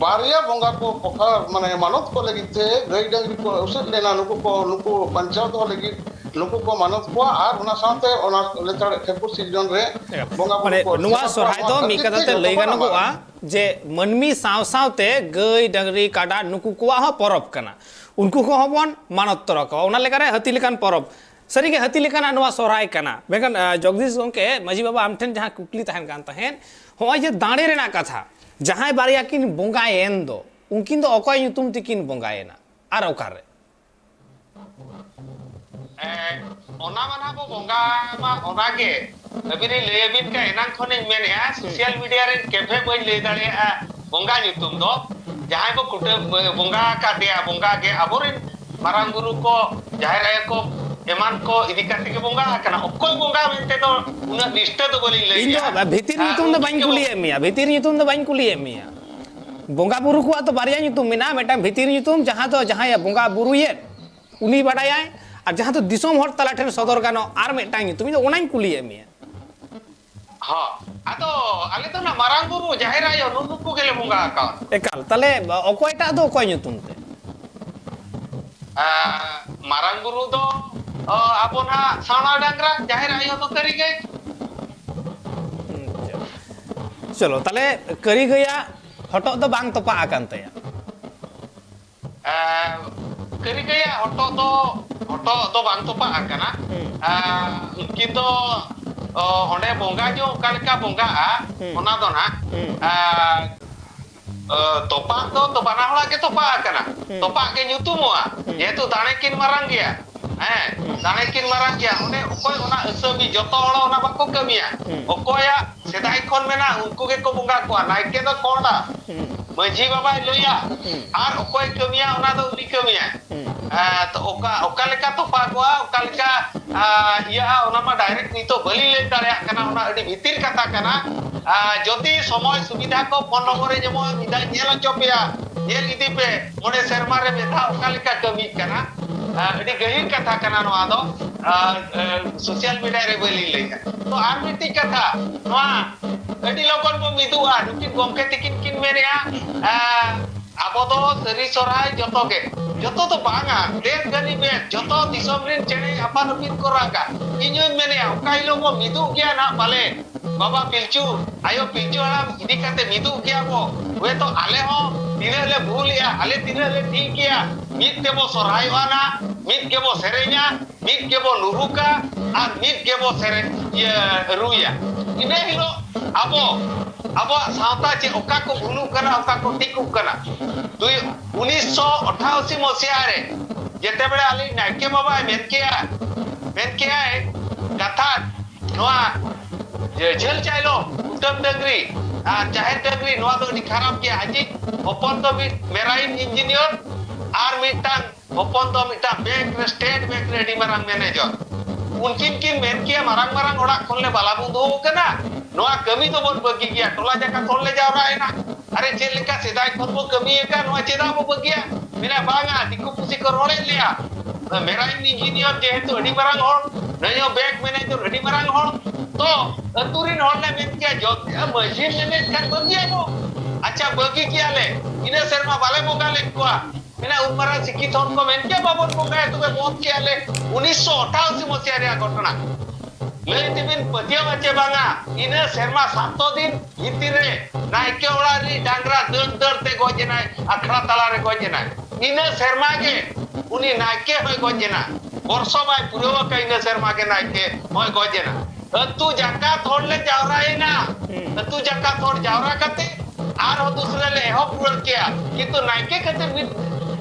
ᱵᱟᱨᱭᱟ ᱵᱚᱸᱜᱟ ᱠᱚ ᱯᱚᱠᱷᱟ-, ᱢᱟᱱᱮ ᱢᱟᱱᱚᱛ ᱠᱚ ᱞᱟᱹᱜᱤᱫ ᱛᱮ ᱜᱟᱹᱭ ᱰᱟᱹᱝᱨᱤ ᱠᱚ ᱩᱥᱟᱹᱫ ᱞᱮᱱᱟ, ᱱᱩᱠᱩ ᱠᱚ, ᱱᱩᱠᱩ ᱵᱟᱧᱪᱟᱣ ᱫᱚᱦᱚ ᱞᱟᱹᱜᱤᱫ ᱱᱩᱠᱩ ᱠᱚ ᱢᱟᱱᱚᱛ ᱠᱚᱣᱟ ᱟᱨ ᱚᱱᱟ ᱥᱟᱶᱛᱮ ᱚᱱᱟ ᱞᱮᱛᱟᱲ ᱴᱷᱟᱹᱠᱩᱨ ᱥᱤᱨᱡᱚᱱ ᱨᱮ ᱵᱚᱸᱜᱟ ᱵᱩᱨᱩ ᱢᱟᱱᱮ ᱠᱚ ᱱᱚᱣᱟ ᱥᱮᱵᱟ ᱠᱚᱣᱟ᱾ ᱥᱚᱨᱦᱟᱭ ᱱᱚᱣᱟ ᱫᱚ ᱢᱤᱫ ᱠᱷᱟᱹᱛᱤᱨ ᱠᱟᱛᱷᱟ ᱛᱮ ᱡᱚᱛᱚ ᱞᱟᱹᱭ ᱠᱷᱚᱱᱟᱜ ᱜᱟᱱᱚᱜᱚᱜᱼᱟ ᱢᱟᱨᱟᱝ᱾ ᱡᱮ ᱢᱟᱹᱱᱢᱤ ᱥᱟᱶ ᱥᱟᱶᱛᱮ ᱜᱟᱹᱭ, ᱰᱟᱹᱝᱨᱤ, ᱠᱟᱰᱟ ᱱᱩᱠᱩ ᱠᱚᱣᱟᱜ ᱦᱚᱸ ᱯᱚᱨᱚᱵᱽ ᱠᱟᱱᱟ, ᱩᱱᱠᱩ ᱠᱚᱦᱚᱸ ᱵᱚᱱ ᱢᱟᱱᱚᱛ ᱛᱚᱨᱟ ᱠᱚᱣᱟ᱾ ᱚᱱᱟ ᱞᱮᱠᱟᱨᱮ ᱦᱟᱹᱛᱤ ᱞᱮᱠᱟᱱ ᱯᱚᱨᱚᱵᱽ, ᱥᱟᱹᱨᱤᱜᱮ ᱦᱟᱹᱛᱤ ᱞᱮᱠᱟᱱᱟᱜ ᱱᱚᱣᱟ ᱥᱚᱨᱦᱟᱭ ᱠᱟᱱᱟ᱾ ᱢᱮᱱᱠᱷᱟᱱ, ᱟ, ᱡᱚᱜᱽᱫᱤᱥ ᱜᱚᱢᱠᱮ, ᱢᱟᱹᱡᱷᱤ ᱵᱟᱵᱟ, ᱟᱢ ᱴᱷᱮᱱ ᱡᱟᱦᱟᱸ ᱠᱩᱠᱞᱤ ᱛᱟᱦᱮᱱ ᱠᱟᱱ ᱛᱟᱦᱮᱸᱫ, ᱦᱚᱸᱜᱼᱚᱭ ᱡᱮ ᱫᱟᱲᱮ ᱨᱮᱱᱟᱜ ᱠᱟᱛᱷᱟ, ᱡᱟᱦᱟᱸᱭ ᱵᱟᱨᱭᱟ ᱠᱤᱱ ᱵᱚᱸᱜᱟᱭᱮᱱ ᱫᱚ, ᱩᱱᱠᱤᱱ ᱫᱚ ᱚᱠᱚᱭ ᱧᱩᱛᱩᱢ ᱛᱮᱠᱤᱱ ᱵᱚᱸᱜᱟᱭᱮᱱᱟ ᱟᱨ ᱚᱠᱟᱨᱮ? ᱮᱸ, ᱚᱱᱟ ᱢᱟ ᱱᱟᱦᱟᱜ ᱵᱚ ᱵᱚᱸᱜᱟ ᱢᱟ ᱚᱱᱟᱜᱮ᱾ ᱟᱹᱵᱤᱱᱤᱧ ᱞᱟᱹᱭ ᱟᱹᱵᱤᱱ ᱠᱟᱱ, ᱮᱱᱟᱝ ᱠᱷᱚᱱᱤᱧ ᱢᱮᱱᱮᱫᱼᱟ, ᱥᱳᱥᱟᱞ ᱢᱤᱰᱤᱭᱟ ᱨᱮᱱ ᱠᱮᱯᱷᱮ ᱵᱟᱹᱧ ᱞᱟᱹᱭ ᱫᱟᱲᱮᱭᱟᱜᱼᱟ ᱵᱚᱸᱜᱟ ᱧᱩᱛᱩᱢ ᱫᱚ᱾ ᱡᱟᱦᱟᱸᱭ ᱵᱚ ᱠᱩᱴᱟᱹᱢ, ᱵᱚᱸᱜᱟ ᱟᱠᱟᱫᱮᱭᱟ, ᱵᱚᱸᱜᱟ ᱜᱮ ᱟᱵᱚᱨᱮᱱ ᱢᱟᱨᱟᱝ ᱵᱩᱨᱩ ᱠᱚ, ᱡᱟᱦᱮᱨ ᱟᱭᱳ ᱠᱚ, ᱮᱢᱟᱱ ᱠᱚ ᱤᱫᱤ ᱠᱟᱛᱮ ᱜᱮ ᱵᱚᱸᱜᱟ ᱟᱠᱟᱱᱟ᱾ ᱚᱠᱚᱭ ᱵᱚᱸᱜᱟ ᱢᱮᱱᱛᱮ ᱫᱚ ᱩᱱᱟᱹᱜ ᱱᱤᱥᱴᱟᱹ ᱫᱚ ᱵᱟᱹᱞᱤᱧ ᱞᱟᱹᱭ ᱤᱧ ᱫᱚ ᱮᱫᱼᱟ᱾ ᱵᱷᱤᱛᱤᱨ ᱧᱩᱛᱩᱢ ᱫᱚ ᱵᱟᱹᱧ ᱠᱩᱞᱤᱭᱮᱫ ᱢᱮᱭᱟ, ᱵᱷᱤᱛᱤᱨ ᱧᱩᱛᱩᱢ ᱫᱚ ᱵᱟᱹᱧ ᱠᱩᱞᱤᱭᱮᱫ ᱢᱮᱭᱟ᱾ ᱵᱚᱸᱜᱟ ᱵᱩᱨᱩ ᱠᱚᱣᱟᱜ ᱫᱚ ᱵᱟᱨᱭᱟ ᱧᱩᱛᱩᱢ ᱢᱮᱱᱟᱜᱼᱟ, ᱢᱤᱫᱴᱟᱝ ᱵᱷᱤᱛᱤᱨ ᱧᱩᱛᱩᱢ, ᱡᱟᱦᱟᱸ ᱫᱚ ᱡᱟᱦᱟᱸᱭᱮ ᱵᱚᱸᱜᱟ ᱵᱩᱨᱩᱭᱮᱫ ᱩᱱᱤ ᱵᱟᱰᱟᱭᱟᱭ, ᱟᱨ ᱡᱟᱦᱟᱸ ᱫᱚ ᱫᱤᱥᱚᱢ ᱦᱚᱲ ᱛᱟᱞᱟ ᱴᱷᱮᱱ ᱥᱚᱫᱚᱨ ᱜᱟᱱᱚᱜ ᱟᱨ ᱢᱤᱫᱴᱟᱝ ᱧᱩᱛᱩᱢ, ᱤᱧ ᱫᱚ ᱚᱱᱟᱧ ᱠᱩᱞᱤᱭᱮᱫ ᱢᱮᱭᱟ᱾ ᱦᱚᱸ, ᱟᱫᱚ ᱟᱞᱮ ᱫᱚ ᱱᱟᱜ ᱢᱟᱨᱟᱝ ᱵᱩᱨᱩ, ᱡᱟᱦᱮᱨ ᱟᱭᱳ, ᱱᱩᱱᱩ ᱠᱚᱜᱮᱞᱮ ᱵᱚᱸᱜᱟ ᱟᱠᱟᱣᱟᱫ᱾ ᱮᱠᱟᱞ᱾ ᱛᱟᱦᱞᱮ ᱚᱠᱚᱭᱴᱟᱜ ᱫᱚ ᱚᱠᱚᱭ ᱧᱩᱛᱩᱢ ᱛᱮ? ᱟᱸ, ᱢᱟᱨᱟᱝ ᱵᱩᱨᱩ ᱫᱚ, ᱚ, ᱟᱵᱚ ᱱᱟᱜ ᱥᱟᱣᱲᱟ ᱰᱟᱝᱨᱟ, ᱡᱟᱦᱮᱨ ᱟᱭᱳ ᱫᱚ ᱠᱟᱹᱨᱤ ᱜᱟᱹᱭ᱾ ᱪᱚᱞᱚ, ᱛᱟᱦᱞᱮ ᱠᱟᱹᱨᱤ ᱜᱟᱹᱭᱟᱜ ᱦᱚᱴᱚᱜ ᱫᱚ ᱵᱟᱝ ᱛᱚᱯᱟᱜ ᱟᱠᱟᱱ ᱛᱟᱭᱟ᱾ ᱮ, ᱠᱟᱹᱨᱤ ᱜᱟᱹᱭᱟᱜ ᱦᱚᱴᱚᱜ ᱫᱚ, ᱦᱚᱴᱚᱜ ᱫᱚ ᱵᱟᱝ ᱛᱚᱯᱟᱜ ᱟᱠᱟᱱᱟ᱾ ᱦᱩᱸ᱾ ᱮ, ᱩᱱᱠᱤᱱ ᱫᱚ, ᱚ, ᱚᱸᱰᱮ ᱵᱚᱸᱜᱟ ᱧᱚᱜ ᱚᱠᱟ ᱞᱮᱠᱟ ᱵᱚᱸᱜᱟᱜᱼᱟ, ᱦᱩᱸ᱾ ᱚᱱᱟ ᱫᱚ ᱱᱟᱜ, ᱦᱩᱸ᱾ ᱮ, ᱚ, ᱛᱚᱯᱟᱜ ᱫᱚ ᱛᱚ ᱵᱟᱱᱟ ᱦᱚᱲᱟᱜ ᱜᱮ ᱛᱚᱯᱟᱜ ᱟᱠᱟᱱᱟ᱾ ᱦᱩᱸ᱾ ᱛᱚᱯᱟᱜ ᱜᱮ ᱧᱩᱛᱩᱢᱚᱜᱼᱟ, ᱦᱩᱸ᱾ ᱡᱮᱦᱮᱛᱩ ᱫᱟᱲᱮ ᱠᱤᱱ ᱢᱟᱨᱟᱝ ᱜᱮᱭᱟ᱾ ᱦᱮᱸ, ᱦᱩᱸ᱾ ᱫᱟᱲᱮ ᱠᱤᱱ ᱢᱟᱨᱟᱝ ᱜᱮᱭᱟ᱾ ᱚᱸᱰᱮ ᱚᱠᱚᱭ ᱚᱱᱟ ᱟᱹᱥᱟᱹᱢᱤ, ᱡᱚᱛᱚ ᱦᱚᱲ ᱚᱱᱟ ᱵᱟᱠᱚ ᱠᱟᱹᱢᱤᱭᱟ᱾ ᱦᱩᱸ᱾ ᱚᱠᱚᱭᱟᱜ ᱥᱮᱫᱟᱭ ᱠᱷᱚᱱ ᱢᱮᱱᱟᱜ, ᱩᱱᱠᱩ ᱜᱮᱠᱚ ᱵᱚᱸᱜᱟ ᱠᱚᱣᱟ᱾ ᱱᱟᱭᱠᱮ ᱫᱚ ᱠᱚᱬᱟ, ᱦᱩᱸ᱾ ᱢᱟᱹᱡᱷᱤ ᱵᱟᱵᱟᱭ ᱞᱟᱹᱭᱟ, ᱦᱩᱸ᱾ ᱟᱨ ᱚᱠᱚᱭ ᱠᱟᱹᱢᱤᱭᱟ, ᱚᱱᱟ ᱫᱚ ᱩᱱᱤ ᱠᱟᱹᱢᱤᱭᱟ᱾ ᱦᱩᱸ᱾ ᱮᱸ, ᱛᱚ ᱚᱠᱟ, ᱚᱠᱟ ᱞᱮᱠᱟ ᱛᱚᱯᱟᱜᱚᱜᱼᱟ, ᱚᱠᱟ ᱞᱮᱠᱟ, ᱟ, ᱤᱭᱟᱹᱜᱼᱟ, ᱚᱱᱟ ᱢᱟ direct ᱱᱤᱛᱚᱜ ᱵᱟᱹᱞᱤᱧ ᱞᱟᱹᱭ ᱫᱟᱲᱮᱭᱟᱜ ᱠᱟᱱᱟ, ᱚᱱᱟ ᱟᱹᱰᱤ ᱵᱷᱤᱛᱤᱨ ᱠᱟᱛᱷᱟ ᱠᱟᱱᱟ᱾ ᱟ, ᱡᱩᱫᱤ ᱥᱚᱢᱚᱭ ᱥᱩᱵᱤᱫᱷᱟ ᱠᱚ ᱯᱷᱳᱱ ᱱᱚᱢᱵᱚᱨ ᱨᱮ ᱧᱟᱢᱚᱜᱼᱟ, ᱢᱤᱫ ᱫᱷᱟᱣ ᱧᱮᱞ ᱦᱚᱪᱚ ᱯᱮᱭᱟ, ᱧᱮᱞ ᱤᱫᱤ ᱯᱮ, ᱢᱚᱬᱮ ᱥᱮᱨᱢᱟ ᱨᱮ ᱢᱤᱫ ᱫᱷᱟᱣ ᱚᱠᱟ ᱞᱮᱠᱟ ᱠᱟᱹᱢᱤᱜ ᱠᱟᱱᱟ᱾ ᱟ, ᱟᱹᱰᱤ ᱜᱟᱹᱦᱤᱨ ᱠᱟᱛᱷᱟ ᱠᱟᱱᱟ ᱱᱚᱣᱟ ᱫᱚ, ᱟ, ᱟ, social media ᱨᱮ ᱵᱟᱹᱞᱤᱧ ᱞᱟᱹᱭᱟ᱾ ᱛᱚ ᱟᱨ ᱢᱤᱫᱴᱤᱡ ᱠᱟᱛᱷᱟ, ᱱᱚᱣᱟ ᱟᱹᱰᱤ ᱞᱚᱜᱚᱱ ᱵᱚ ᱢᱤᱫᱚᱜᱼᱟ, ᱱᱩᱠᱤᱱ ᱜᱚᱢᱠᱮ ᱛᱤᱠᱤᱱ ᱠᱤᱱ ᱢᱮᱱᱮᱜᱼᱟ, ᱟ, ᱟᱵᱚ ᱫᱚ ᱥᱟᱹᱨᱤ ᱥᱚᱨᱦᱟᱭ ᱡᱚᱛᱚ ᱜᱮ, ᱡᱚᱛᱚ ᱫᱚ ᱵᱟᱝᱟ, ᱫᱮᱥ ᱡᱟᱹᱱᱤ ᱵᱮᱥ, ᱡᱚᱛᱚ ᱫᱤᱥᱚᱢ ᱨᱮᱱ ᱪᱮᱬᱮ ᱟᱯᱟᱱ ᱟᱹᱯᱤᱱ ᱠᱚ ᱨᱟᱜᱟ᱾ ᱤᱧ ᱦᱚᱧ ᱢᱮᱱᱮᱜᱼᱟ, ᱚᱠᱟ ᱦᱤᱞᱳᱜ ᱵᱚ ᱢᱤᱫᱚᱜ ᱜᱮᱭᱟ ᱱᱟᱜ ᱯᱟᱞᱮ, ᱵᱟᱵᱟ ᱯᱤᱞᱪᱩ, ᱟᱭᱳ ᱯᱤᱞᱪᱩ ᱦᱟᱲᱟᱢ ᱤᱫᱤ ᱠᱟᱛᱮ ᱢᱤᱫᱚᱜ ᱜᱮᱭᱟ ᱵᱚ᱾ ᱦᱳᱭᱛᱚ ᱟᱞᱮ ᱦᱚᱸ ᱛᱤᱱᱟᱹᱜ ᱞᱮ ᱵᱷᱩᱞᱮᱜᱼᱟ, ᱟᱞᱮ ᱛᱤᱱᱟᱹᱜ ᱞᱮ ᱴᱷᱤᱠ ᱜᱮᱭᱟ, ᱢᱤᱫ ᱛᱮᱵᱚ ᱥᱚᱨᱦᱟᱭᱚᱜᱼᱟ ᱱᱟᱜ, ᱢᱤᱫ ᱜᱮᱵᱚ ᱥᱮᱨᱮᱧᱟ, ᱢᱤᱫ ᱜᱮᱵᱚ ᱞᱩᱦᱩᱠᱟ, ᱟᱨ ᱢᱤᱫ ᱜᱮᱵᱚ ᱥᱮᱨᱮᱧ, ᱤᱭᱟᱹ, ᱨᱩᱭᱟ᱾ ᱤᱱᱟᱹ ᱦᱤᱞᱳᱜ ᱟᱵᱚ, ᱟᱵᱚᱣᱟᱜ ᱥᱟᱶᱛᱟ ᱪᱮᱫ ᱚᱠᱟ ᱠᱚ ᱵᱷᱩᱞᱩᱜ ᱠᱟᱱᱟ, ᱚᱠᱟ ᱠᱚ ᱴᱷᱤᱠᱚᱜ ᱠᱟᱱᱟ᱾ ᱫᱩᱭ, ᱩᱱᱤᱥᱥᱚ ᱚᱴᱷᱟᱥᱤ ᱢᱚᱥᱤᱦᱟ ᱨᱮ ᱡᱮᱛᱮᱵᱮᱲᱮ ᱟᱞᱮ ᱱᱟᱭᱠᱮ ᱵᱟᱵᱟᱭ ᱢᱮᱱ ᱠᱮᱜᱼᱟ, ᱢᱮᱱ ᱠᱮᱜᱼᱟᱭ, ᱠᱟᱛᱷᱟ ᱱᱚᱣᱟ ᱡᱮ ᱡᱷᱟᱹᱞ ᱪᱟᱭᱞᱚᱢ ᱠᱩᱴᱟᱹᱢ ᱰᱟᱹᱝᱨᱤ ᱟᱨ ᱡᱟᱦᱮᱨ ᱰᱟᱹᱝᱨᱤ, ᱱᱚᱣᱟ ᱫᱚ ᱟᱹᱰᱤ ᱠᱷᱟᱨᱟᱯ ᱜᱮᱭᱟ᱾ ᱟᱡᱤᱡ ᱦᱚᱯᱚᱱ ᱫᱚ ᱢᱤᱫ marine engineer ᱟᱨ ᱢᱤᱫᱴᱟᱝ ᱦᱚᱯᱚᱱ ᱫᱚ ᱢᱤᱫᱴᱟᱝ bank ᱨᱮ, State Bank ᱨᱮ ᱟᱹᱰᱤ ᱢᱟᱨᱟᱝ manager᱾ ᱩᱱᱠᱤᱱ ᱠᱤᱱ ᱢᱮᱱ ᱠᱮᱭᱟ, ᱢᱟᱨᱟᱝ ᱢᱟᱨᱟᱝ ᱚᱲᱟᱜ ᱠᱷᱚᱱ ᱞᱮ ᱵᱟᱞᱟ ᱵᱚᱱᱫᱷᱩ ᱟᱠᱟᱱᱟ, ᱱᱚᱣᱟ ᱠᱟᱹᱢᱤ ᱫᱚᱵᱚᱱ ᱵᱟᱹᱜᱤ ᱜᱮᱭᱟ, ᱴᱚᱞᱟ ᱡᱟᱠᱟᱛ ᱦᱚᱲ ᱞᱮ ᱡᱟᱣᱨᱟᱭᱮᱱᱟ᱾ ᱟᱨᱮ, ᱪᱮᱫ ᱞᱮᱠᱟ ᱥᱮᱫᱟᱭ ᱠᱷᱚᱱ ᱵᱚ ᱠᱟᱹᱢᱤ ᱟᱠᱟᱫ, ᱱᱚᱣᱟ ᱪᱮᱫᱟᱜ ᱵᱚ ᱵᱟᱹᱜᱤᱭᱟ? ᱢᱮᱱᱟ, ᱵᱟᱝᱟ, ᱫᱤᱠᱩ ᱯᱩᱥᱤ ᱠᱚ ᱨᱚᱲᱮᱫ ᱞᱮᱭᱟ, ᱢᱮᱨᱟᱭᱤᱱ ᱤᱧᱡᱤᱱᱤᱭᱟᱨ ᱡᱮᱦᱮᱛᱩ ᱟᱹᱰᱤ ᱢᱟᱨᱟᱝ ᱦᱚᱲ, ᱱᱩᱭ ᱦᱚᱸ ᱵᱮᱝᱠ ᱢᱮᱱᱮᱡᱟᱨ ᱟᱹᱰᱤ ᱢᱟᱨᱟᱝ ᱦᱚᱲ᱾ ᱛᱚ ᱟᱹᱛᱩ ᱨᱤᱱ ᱦᱚᱲ ᱞᱮ ᱢᱮᱱ ᱠᱮᱭᱟ, ᱡᱚ-, ᱢᱟᱹᱡᱷᱤ ᱢᱮᱱᱮᱫ ᱠᱷᱟᱱ ᱵᱟᱹᱜᱤᱭᱟᱵᱚ᱾ ᱟᱪᱪᱷᱟ, ᱵᱟᱹᱜᱤ ᱠᱮᱭᱟ ᱞᱮ, ᱤᱱᱟᱹ ᱥᱮᱨᱢᱟ ᱵᱟᱞᱮ ᱵᱚᱸᱜᱟ ᱞᱮᱫ ᱠᱚᱣᱟ᱾ ᱢᱮᱱᱟ ᱩᱱ ᱢᱟᱨᱟᱝ ᱥᱤᱠᱠᱷᱤᱛ ᱦᱚᱲ ᱠᱚ ᱢᱮᱱ ᱠᱮᱭᱟ, "ᱵᱟᱵᱚᱱ ᱵᱚᱸᱜᱟᱭᱟ, ᱛᱚᱵᱮ ᱵᱚᱸᱫ ᱠᱮᱭᱟ ᱞᱮ᱾" ᱩᱱᱤᱥᱥᱚ ᱚᱴᱟᱥᱤ ᱢᱚᱥᱤᱦᱟ ᱨᱮᱭᱟᱜ ᱜᱷᱚᱴᱚᱱᱟ᱾ ᱞᱟᱹᱭ ᱛᱮᱵᱤᱱ ᱯᱟᱹᱛᱭᱟᱹᱣᱟ ᱪᱮ ᱵᱟᱝᱟ, ᱤᱱᱟᱹ ᱥᱮᱨᱢᱟ ᱥᱟᱛᱚ ᱫᱤᱱ ᱵᱷᱤᱛᱤᱨ ᱨᱮ ᱱᱟᱭᱠᱮ ᱚᱲᱟᱜ ᱨᱤᱱᱤᱡ ᱰᱟᱝᱨᱟ ᱫᱟᱹᱲ ᱫᱟᱹᱲ ᱛᱮ ᱜᱚᱡ ᱮᱱᱟᱭ, ᱟᱠᱷᱲᱟ ᱛᱟᱞᱟ ᱨᱮ ᱜᱚᱡ ᱮᱱᱟᱭ᱾ ᱤᱱᱟᱹ ᱥᱮᱨᱢᱟ ᱜᱮ ᱩᱱᱤ ᱱᱟᱭᱠᱮ ᱦᱚᱸᱭ ᱜᱚᱡ ᱮᱱᱟ᱾ ᱵᱚᱨᱥᱚ ᱵᱟᱭ ᱯᱩᱨᱟᱹᱣ ᱟᱠᱟᱫ, ᱤᱱᱟᱹ ᱥᱮᱨᱢᱟ ᱜᱮ ᱱᱟᱭᱠᱮ ᱦᱚᱸᱭ ᱜᱚᱡ ᱮᱱᱟ᱾ ᱟᱹᱛᱩ ᱡᱟᱠᱟᱛ ᱦᱚᱲ ᱞᱮ ᱡᱟᱣᱨᱟᱭᱮᱱᱟ᱾ ᱦᱩᱸ᱾ ᱟᱹᱛᱩ ᱡᱟᱠᱟᱛ ᱦᱚᱲ ᱡᱟᱣᱨᱟ ᱠᱟᱛᱮ ᱟᱨᱦᱚᱸ ᱫᱩᱥᱨᱟᱹ ᱞᱮ ᱮᱦᱚᱵ ᱨᱩᱣᱟᱹᱲ ᱠᱮᱭᱟ, ᱠᱤᱱᱛᱩ ᱱᱟᱭᱠᱮ ᱠᱷᱟᱹᱛᱤᱨ ᱢᱤᱫ,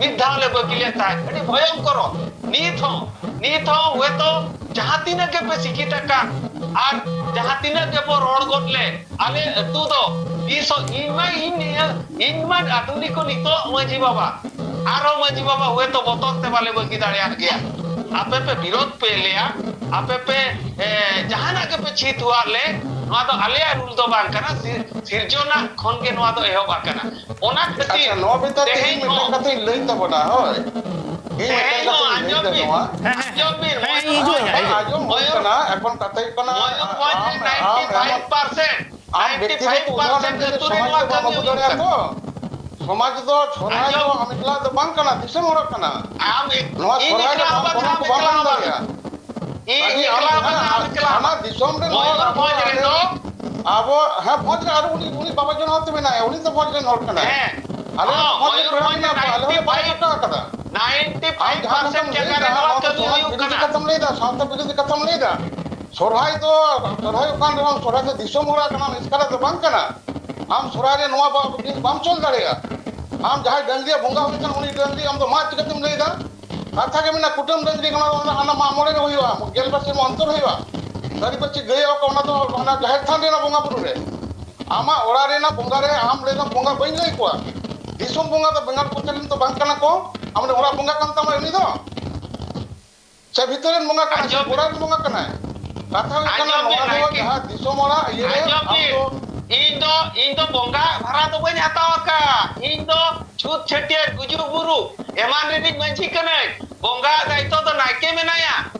ᱢᱤᱫ ᱫᱷᱟᱣ ᱞᱮ ᱵᱟᱹᱜᱤ ᱞᱮᱫ ᱛᱟᱦᱮᱸᱫ᱾ ᱟᱹᱰᱤ ᱵᱷᱚᱭᱚᱝᱠᱚᱨᱚ᱾ ᱱᱤᱛ ᱦᱚᱸ, ᱱᱤᱛ ᱦᱚᱸ ᱦᱚᱭᱛᱚ ᱡᱟᱦᱟᱸ ᱛᱤᱱᱟᱹᱜ ᱜᱮᱯᱮ ᱥᱤᱠᱷᱤᱛ ᱟᱠᱟᱱ ᱟᱨ ᱡᱟᱦᱟᱸ ᱛᱤᱱᱟᱹᱜ ᱜᱮᱵᱚ ᱨᱚᱲ ᱜᱚᱫ ᱞᱮ, ᱟᱞᱮ ᱟᱹᱛᱩ ᱫᱚ ᱛᱤᱥ ᱦᱚᱸ, ᱤᱧ ᱢᱟ, ᱤᱧ ᱱᱤᱭᱟᱹ, ᱤᱧ ᱢᱟ ᱟᱫᱷᱩᱱᱤᱠ ᱱᱤᱛᱚᱜ ᱢᱟᱹᱡᱷᱤ ᱵᱟᱵᱟ, ᱟᱨᱦᱚᱸ ᱢᱟᱹᱡᱷᱤ ᱵᱟᱵᱟ ᱦᱚᱭᱛᱚ ᱵᱚᱛᱚᱨ ᱛᱮ ᱵᱟᱞᱮ ᱵᱟᱹᱜᱤ ᱫᱟᱲᱮᱭᱟᱜ ᱜᱮᱭᱟ᱾ ᱟᱯᱮ ᱯᱮ ᱵᱤᱨᱳᱫ ᱯᱮ ᱞᱮᱭᱟ, ᱟᱯᱮ ᱯᱮ, ᱮ, ᱡᱟᱦᱟᱱᱟᱜ ᱜᱮᱯᱮ ᱪᱷᱤᱛ ᱦᱚᱣᱟᱜ ᱞᱮ, ᱱᱚᱣᱟ ᱫᱚ ᱟᱞᱮᱭᱟᱜ ᱨᱩᱞ ᱫᱚ ᱵᱟᱝ ᱠᱟᱱᱟ, ᱥᱤ-, ᱥᱤᱨᱡᱚᱱᱟᱜ ᱠᱷᱚᱱ ᱜᱮ ᱱᱚᱣᱟ ᱫᱚ ᱮᱦᱚᱵ ᱟᱠᱟᱱᱟ᱾ ᱚᱱᱟ ᱠᱷᱟᱹᱛᱤᱨ ᱟᱪᱪᱷᱟ, ᱱᱚᱣᱟ ᱵᱮᱯᱟᱨ ᱛᱮ ᱤᱧ ᱛᱮᱦᱮᱧ ᱢᱤᱫᱴᱟᱝ ᱦᱚᱸ ᱠᱟᱛᱷᱟᱧ ᱞᱟᱹᱭ ᱛᱟᱵᱚᱱᱟ, ᱦᱳᱭ᱾ ᱤᱧ ᱢᱤᱫᱴᱟᱝ ᱛᱮᱦᱮᱧ ᱦᱚᱸ ᱠᱟᱛᱷᱟᱧ ᱞᱟᱹᱭ ᱟᱸᱡᱚᱢ ᱮᱫᱟ ᱵᱤᱱ, ᱱᱚᱣᱟ᱾ ᱦᱮᱸ, ᱦᱮᱸ᱾ ᱟᱸᱡᱚᱢ ᱵᱤᱱ, ᱦᱮᱸ, ᱦᱮᱸ, ᱢᱚᱭᱩᱨ-, ᱟᱸᱡᱚᱢ ᱦᱩᱭ ᱢᱚᱭᱩᱨ-, ᱠᱟᱱᱟ, ᱮᱠᱷᱚᱱ ᱠᱟᱛᱷᱟ ᱦᱩᱭᱩᱜ ᱠᱟᱱᱟ, ᱢᱚᱭᱩᱨᱵᱷᱚᱸᱡᱽ ᱨᱮ ᱟᱢ, ᱟᱢ ᱮᱢᱚᱱ, ᱱᱟᱭᱤᱱᱴᱤ ᱯᱷᱟᱭᱤᱵᱷ ᱯᱟᱨᱥᱮᱱᱴ, ᱟᱢ ᱱᱟᱭᱤᱱᱴᱤ ᱯᱷᱟᱭᱤᱵᱷ ᱯᱟᱨᱥᱮᱱᱴ ᱵᱮᱠᱛᱤᱜᱚᱛᱚ ᱩᱫᱟᱦᱚᱨᱚᱱ ᱟᱹᱛᱩ ᱮᱢ ᱨᱮ ᱞᱟᱹᱭ ᱱᱚᱣᱟ ᱫᱟᱲᱮᱭᱟᱜᱼᱟ ᱠᱟᱹᱢᱤ ᱛᱚ? ᱦᱩᱭᱩᱜ ᱠᱟᱱᱟ᱾ ᱥᱚᱢᱟᱡᱽ ᱫᱚ, ᱥᱚᱢᱟᱡᱽ ᱫᱚ ᱟᱸᱡᱚᱢ᱾ ᱟᱢ ᱮᱠᱞᱟ ᱫᱚ ᱵᱟᱝ ᱠᱟᱱᱟ, ᱫᱤᱥᱚᱢ ᱦᱚᱲᱟᱜ ᱠᱟᱱᱟ᱾ ᱟᱢ ᱮᱠ-, ᱱᱚᱣᱟ ᱤᱧ ᱥᱚᱨᱦᱟᱭ ᱫᱚ ᱮᱠᱞᱟ ᱦᱚᱸ ᱟᱢ ᱵᱟᱝ, ᱠᱚᱨᱮ ᱟᱢ ᱫᱚ ᱵᱟᱢ ᱮᱠᱞᱟ ᱦᱚᱸ ᱵᱟᱝ᱾ ᱫᱟᱲᱮᱭᱟᱜᱼᱟ᱾ ᱤᱧ ᱟᱹᱰᱤ ᱟᱢ ᱮᱠᱞᱟ ᱦᱚᱸ ᱡᱟᱦᱟᱸ ᱵᱟᱝ, ᱟᱢ ᱮᱠᱞᱟ ᱦᱚᱸ ᱥᱟᱱᱟ ᱵᱟᱝ᱾ ᱫᱤᱥᱚᱢ ᱨᱮ ᱱᱚᱣᱟ ᱢᱚᱭᱩᱨᱵᱷᱚᱸᱡᱽ ᱟᱵᱚ ᱨᱮᱫᱚ ᱟᱵᱚ, ᱦᱮᱸ, ᱵᱷᱚᱸᱡᱽ ᱨᱮ ᱟᱨ ᱩᱱᱤ, ᱩᱱᱤ ᱵᱟᱵᱟ ᱡᱚᱱ ᱦᱚᱸ ᱛᱚ ᱢᱮᱱᱟᱭᱟ, ᱩᱱᱤ ᱛᱚ ᱵᱷᱚᱸᱡᱽ ᱨᱮᱱ ᱦᱚᱲ ᱠᱟᱱᱟᱭ᱾ ᱦᱮᱸ᱾ ᱟᱞᱮ ᱦᱚᱸ ᱦᱚᱸ, ᱵᱷᱚᱸᱡᱽ ᱨᱮ ᱢᱚᱭᱩᱨᱵᱷᱚᱸᱡᱽ ᱯᱮᱲᱟ ᱨᱮ ᱢᱮᱱᱟᱜ ᱠᱚᱣᱟ, ᱟᱞᱮ ᱦᱚᱸᱞᱮ ᱱᱟᱭᱤᱱᱴᱤ ᱯᱟᱞᱮ ᱯᱷᱟᱭᱤᱵᱷ ᱦᱚᱴᱚ ᱟᱠᱟᱫᱟ᱾ ᱱᱟᱭᱤᱱᱴᱤ ᱯᱷᱟᱭᱤᱵᱷ ᱯᱟᱨᱥᱮᱱᱴ ᱟᱢ ᱡᱟᱦᱟᱸ ᱡᱟᱭᱜᱟ ᱨᱮ ᱱᱚᱣᱟ ᱠᱟᱹᱢᱤ ᱦᱩᱭᱩᱜ ᱠᱟᱱᱟ᱾ ᱥᱚᱢᱟᱡᱽ ᱵᱤᱨᱳᱫᱷᱤ ᱠᱟᱛᱷᱟᱢ ᱞᱟᱹᱭ ᱮᱫᱟ, ᱥᱟᱶᱛᱟ ᱵᱤᱨᱳᱫᱷᱤ ᱠᱟᱛᱷᱟᱢ ᱞᱟᱹᱭ ᱮᱫᱟ, ᱥᱚᱨᱦᱟᱭ ᱫᱚ, ᱥᱚᱨᱦᱟᱭ ᱚᱠᱟᱱ ᱨᱮᱦᱚᱸ ᱥᱚᱨᱦᱟᱭ ᱫᱚ ᱫᱤᱥᱚᱢ ᱦᱚᱲᱟᱜ ᱠᱟᱱᱟ, ᱮᱥᱠᱟᱨᱟᱜ ᱫᱚ ᱵᱟᱝ ᱠᱟᱱᱟ᱾ ᱟᱢ ᱥᱚᱨᱦᱟᱭ ᱨᱮ ᱱᱚᱣᱟ ᱵᱟ-, ᱡᱤᱱᱤᱥ ᱵᱟᱢ ᱪᱚᱞ ᱫᱟᱲᱮᱭᱟᱜᱼᱟ᱾ ᱟᱢ ᱡᱟᱦᱟᱸᱭ ᱰᱟᱹᱝᱨᱤᱭᱟᱜ ᱵᱚᱸᱜᱟ ᱦᱩᱭ ᱠᱟᱱᱟ, ᱩᱱᱤ ᱰᱟᱹᱝᱨᱤ ᱟᱢ ᱫᱚ ᱢᱟᱜ ᱪᱤᱠᱟᱹᱛᱮᱢ ᱞᱟᱹᱭ ᱮᱫᱟ? ᱠᱟᱛᱷᱟ ᱜᱮ ᱢᱮᱱᱟᱜᱼᱟ, ᱠᱩᱴᱟᱹᱢ ᱰᱟᱹᱝᱨᱤ ᱠᱟᱱᱟ, ᱚᱱᱟ ᱦᱟᱱᱟ ᱢᱟᱜ ᱢᱚᱬᱮ ᱨᱮ ᱦᱩᱭᱩᱜᱼᱟ, ᱜᱮᱞ ᱵᱟᱨ ᱥᱮᱨᱢᱟ ᱚᱱᱛᱚᱨ ᱦᱩᱭᱩᱜᱼᱟ᱾ ᱥᱟᱹᱨᱤ ᱯᱟᱹᱪᱤ ᱜᱟᱹᱭ ᱠᱚ, ᱚᱱᱟ ᱫᱚ ᱚᱱᱟ ᱡᱟᱦᱮᱨ ᱛᱷᱟᱱ ᱨᱮᱱᱟᱜ ᱵᱚᱸᱜᱟ ᱵᱩᱨᱩ ᱨᱮ᱾ ᱟᱢᱟᱜ ᱚᱲᱟᱜ ᱨᱮᱱᱟᱜ ᱵᱚᱸᱜᱟ ᱨᱮ ᱟᱢ ᱞᱟᱹᱭ ᱫᱟᱢ ᱵᱚᱸᱜᱟ ᱵᱟᱹᱧ ᱞᱟᱹᱭ ᱠᱚᱣᱟ᱾ ᱫᱤᱥᱚᱢ ᱵᱚᱸᱜᱟ ᱫᱚ ᱵᱮᱸᱜᱟᱲ ᱠᱚᱪᱟ ᱨᱮᱱ ᱫᱚ ᱵᱟᱝ ᱠᱟᱱᱟ ᱠᱚ᱾ ᱟᱢ ᱨᱮᱱ ᱚᱲᱟᱜ ᱵᱚᱸᱜᱟ ᱠᱟᱱ ᱛᱟᱢᱟ ᱩᱱᱤ ᱫᱚ? ᱥᱮ ᱵᱷᱤᱛᱟᱹᱨ ᱨᱮᱱ ᱵᱚᱸᱜᱟ ᱠᱟᱱᱟᱭ, ᱥᱮ ᱟᱸᱡᱚᱢ ᱜᱚᱲᱟ ᱨᱮᱱ ᱵᱚᱸᱜᱟ ᱠᱟᱱᱟᱭ? ᱠᱟᱛᱷᱟ ᱦᱩᱭᱩᱜ ᱠᱟᱱᱟ, ᱟᱸᱡᱚᱢ ᱵᱤᱱ ᱱᱚᱣᱟ ᱫᱚ ᱱᱟᱭᱠᱮ᱾ ᱡᱟᱦᱟᱸ ᱫᱤᱥᱚᱢ ᱦᱚᱲᱟᱜ ᱤᱭᱟᱹ ᱨᱮ ᱟᱸᱡᱚᱢ ᱟᱢ ᱵᱤᱱ᱾ ᱫᱚ ᱤᱧ ᱫᱚ, ᱤᱧ ᱫᱚ ᱵᱚᱸᱜᱟ ᱵᱷᱟᱲᱟ ᱫᱚ ᱵᱟᱹᱧ ᱦᱟᱛᱟᱣ ᱟᱠᱟᱫ᱾ ᱤᱧ ᱫᱚ ᱪᱷᱩᱛ ᱪᱷᱟᱹᱴᱭᱟᱹᱨ, ᱜᱩᱡᱩᱜ ᱵᱩᱨᱩ, ᱮᱢᱟᱱ ᱨᱤᱱᱤᱡ ᱢᱟᱹᱡᱷᱤ ᱠᱟᱹᱱᱟᱹᱧ, ᱵᱚᱸᱜᱟ ᱫᱟᱭᱤᱛᱛᱚ ᱫᱚ ᱱᱟᱭᱠᱮ ᱢᱮᱱᱟᱭᱟ᱾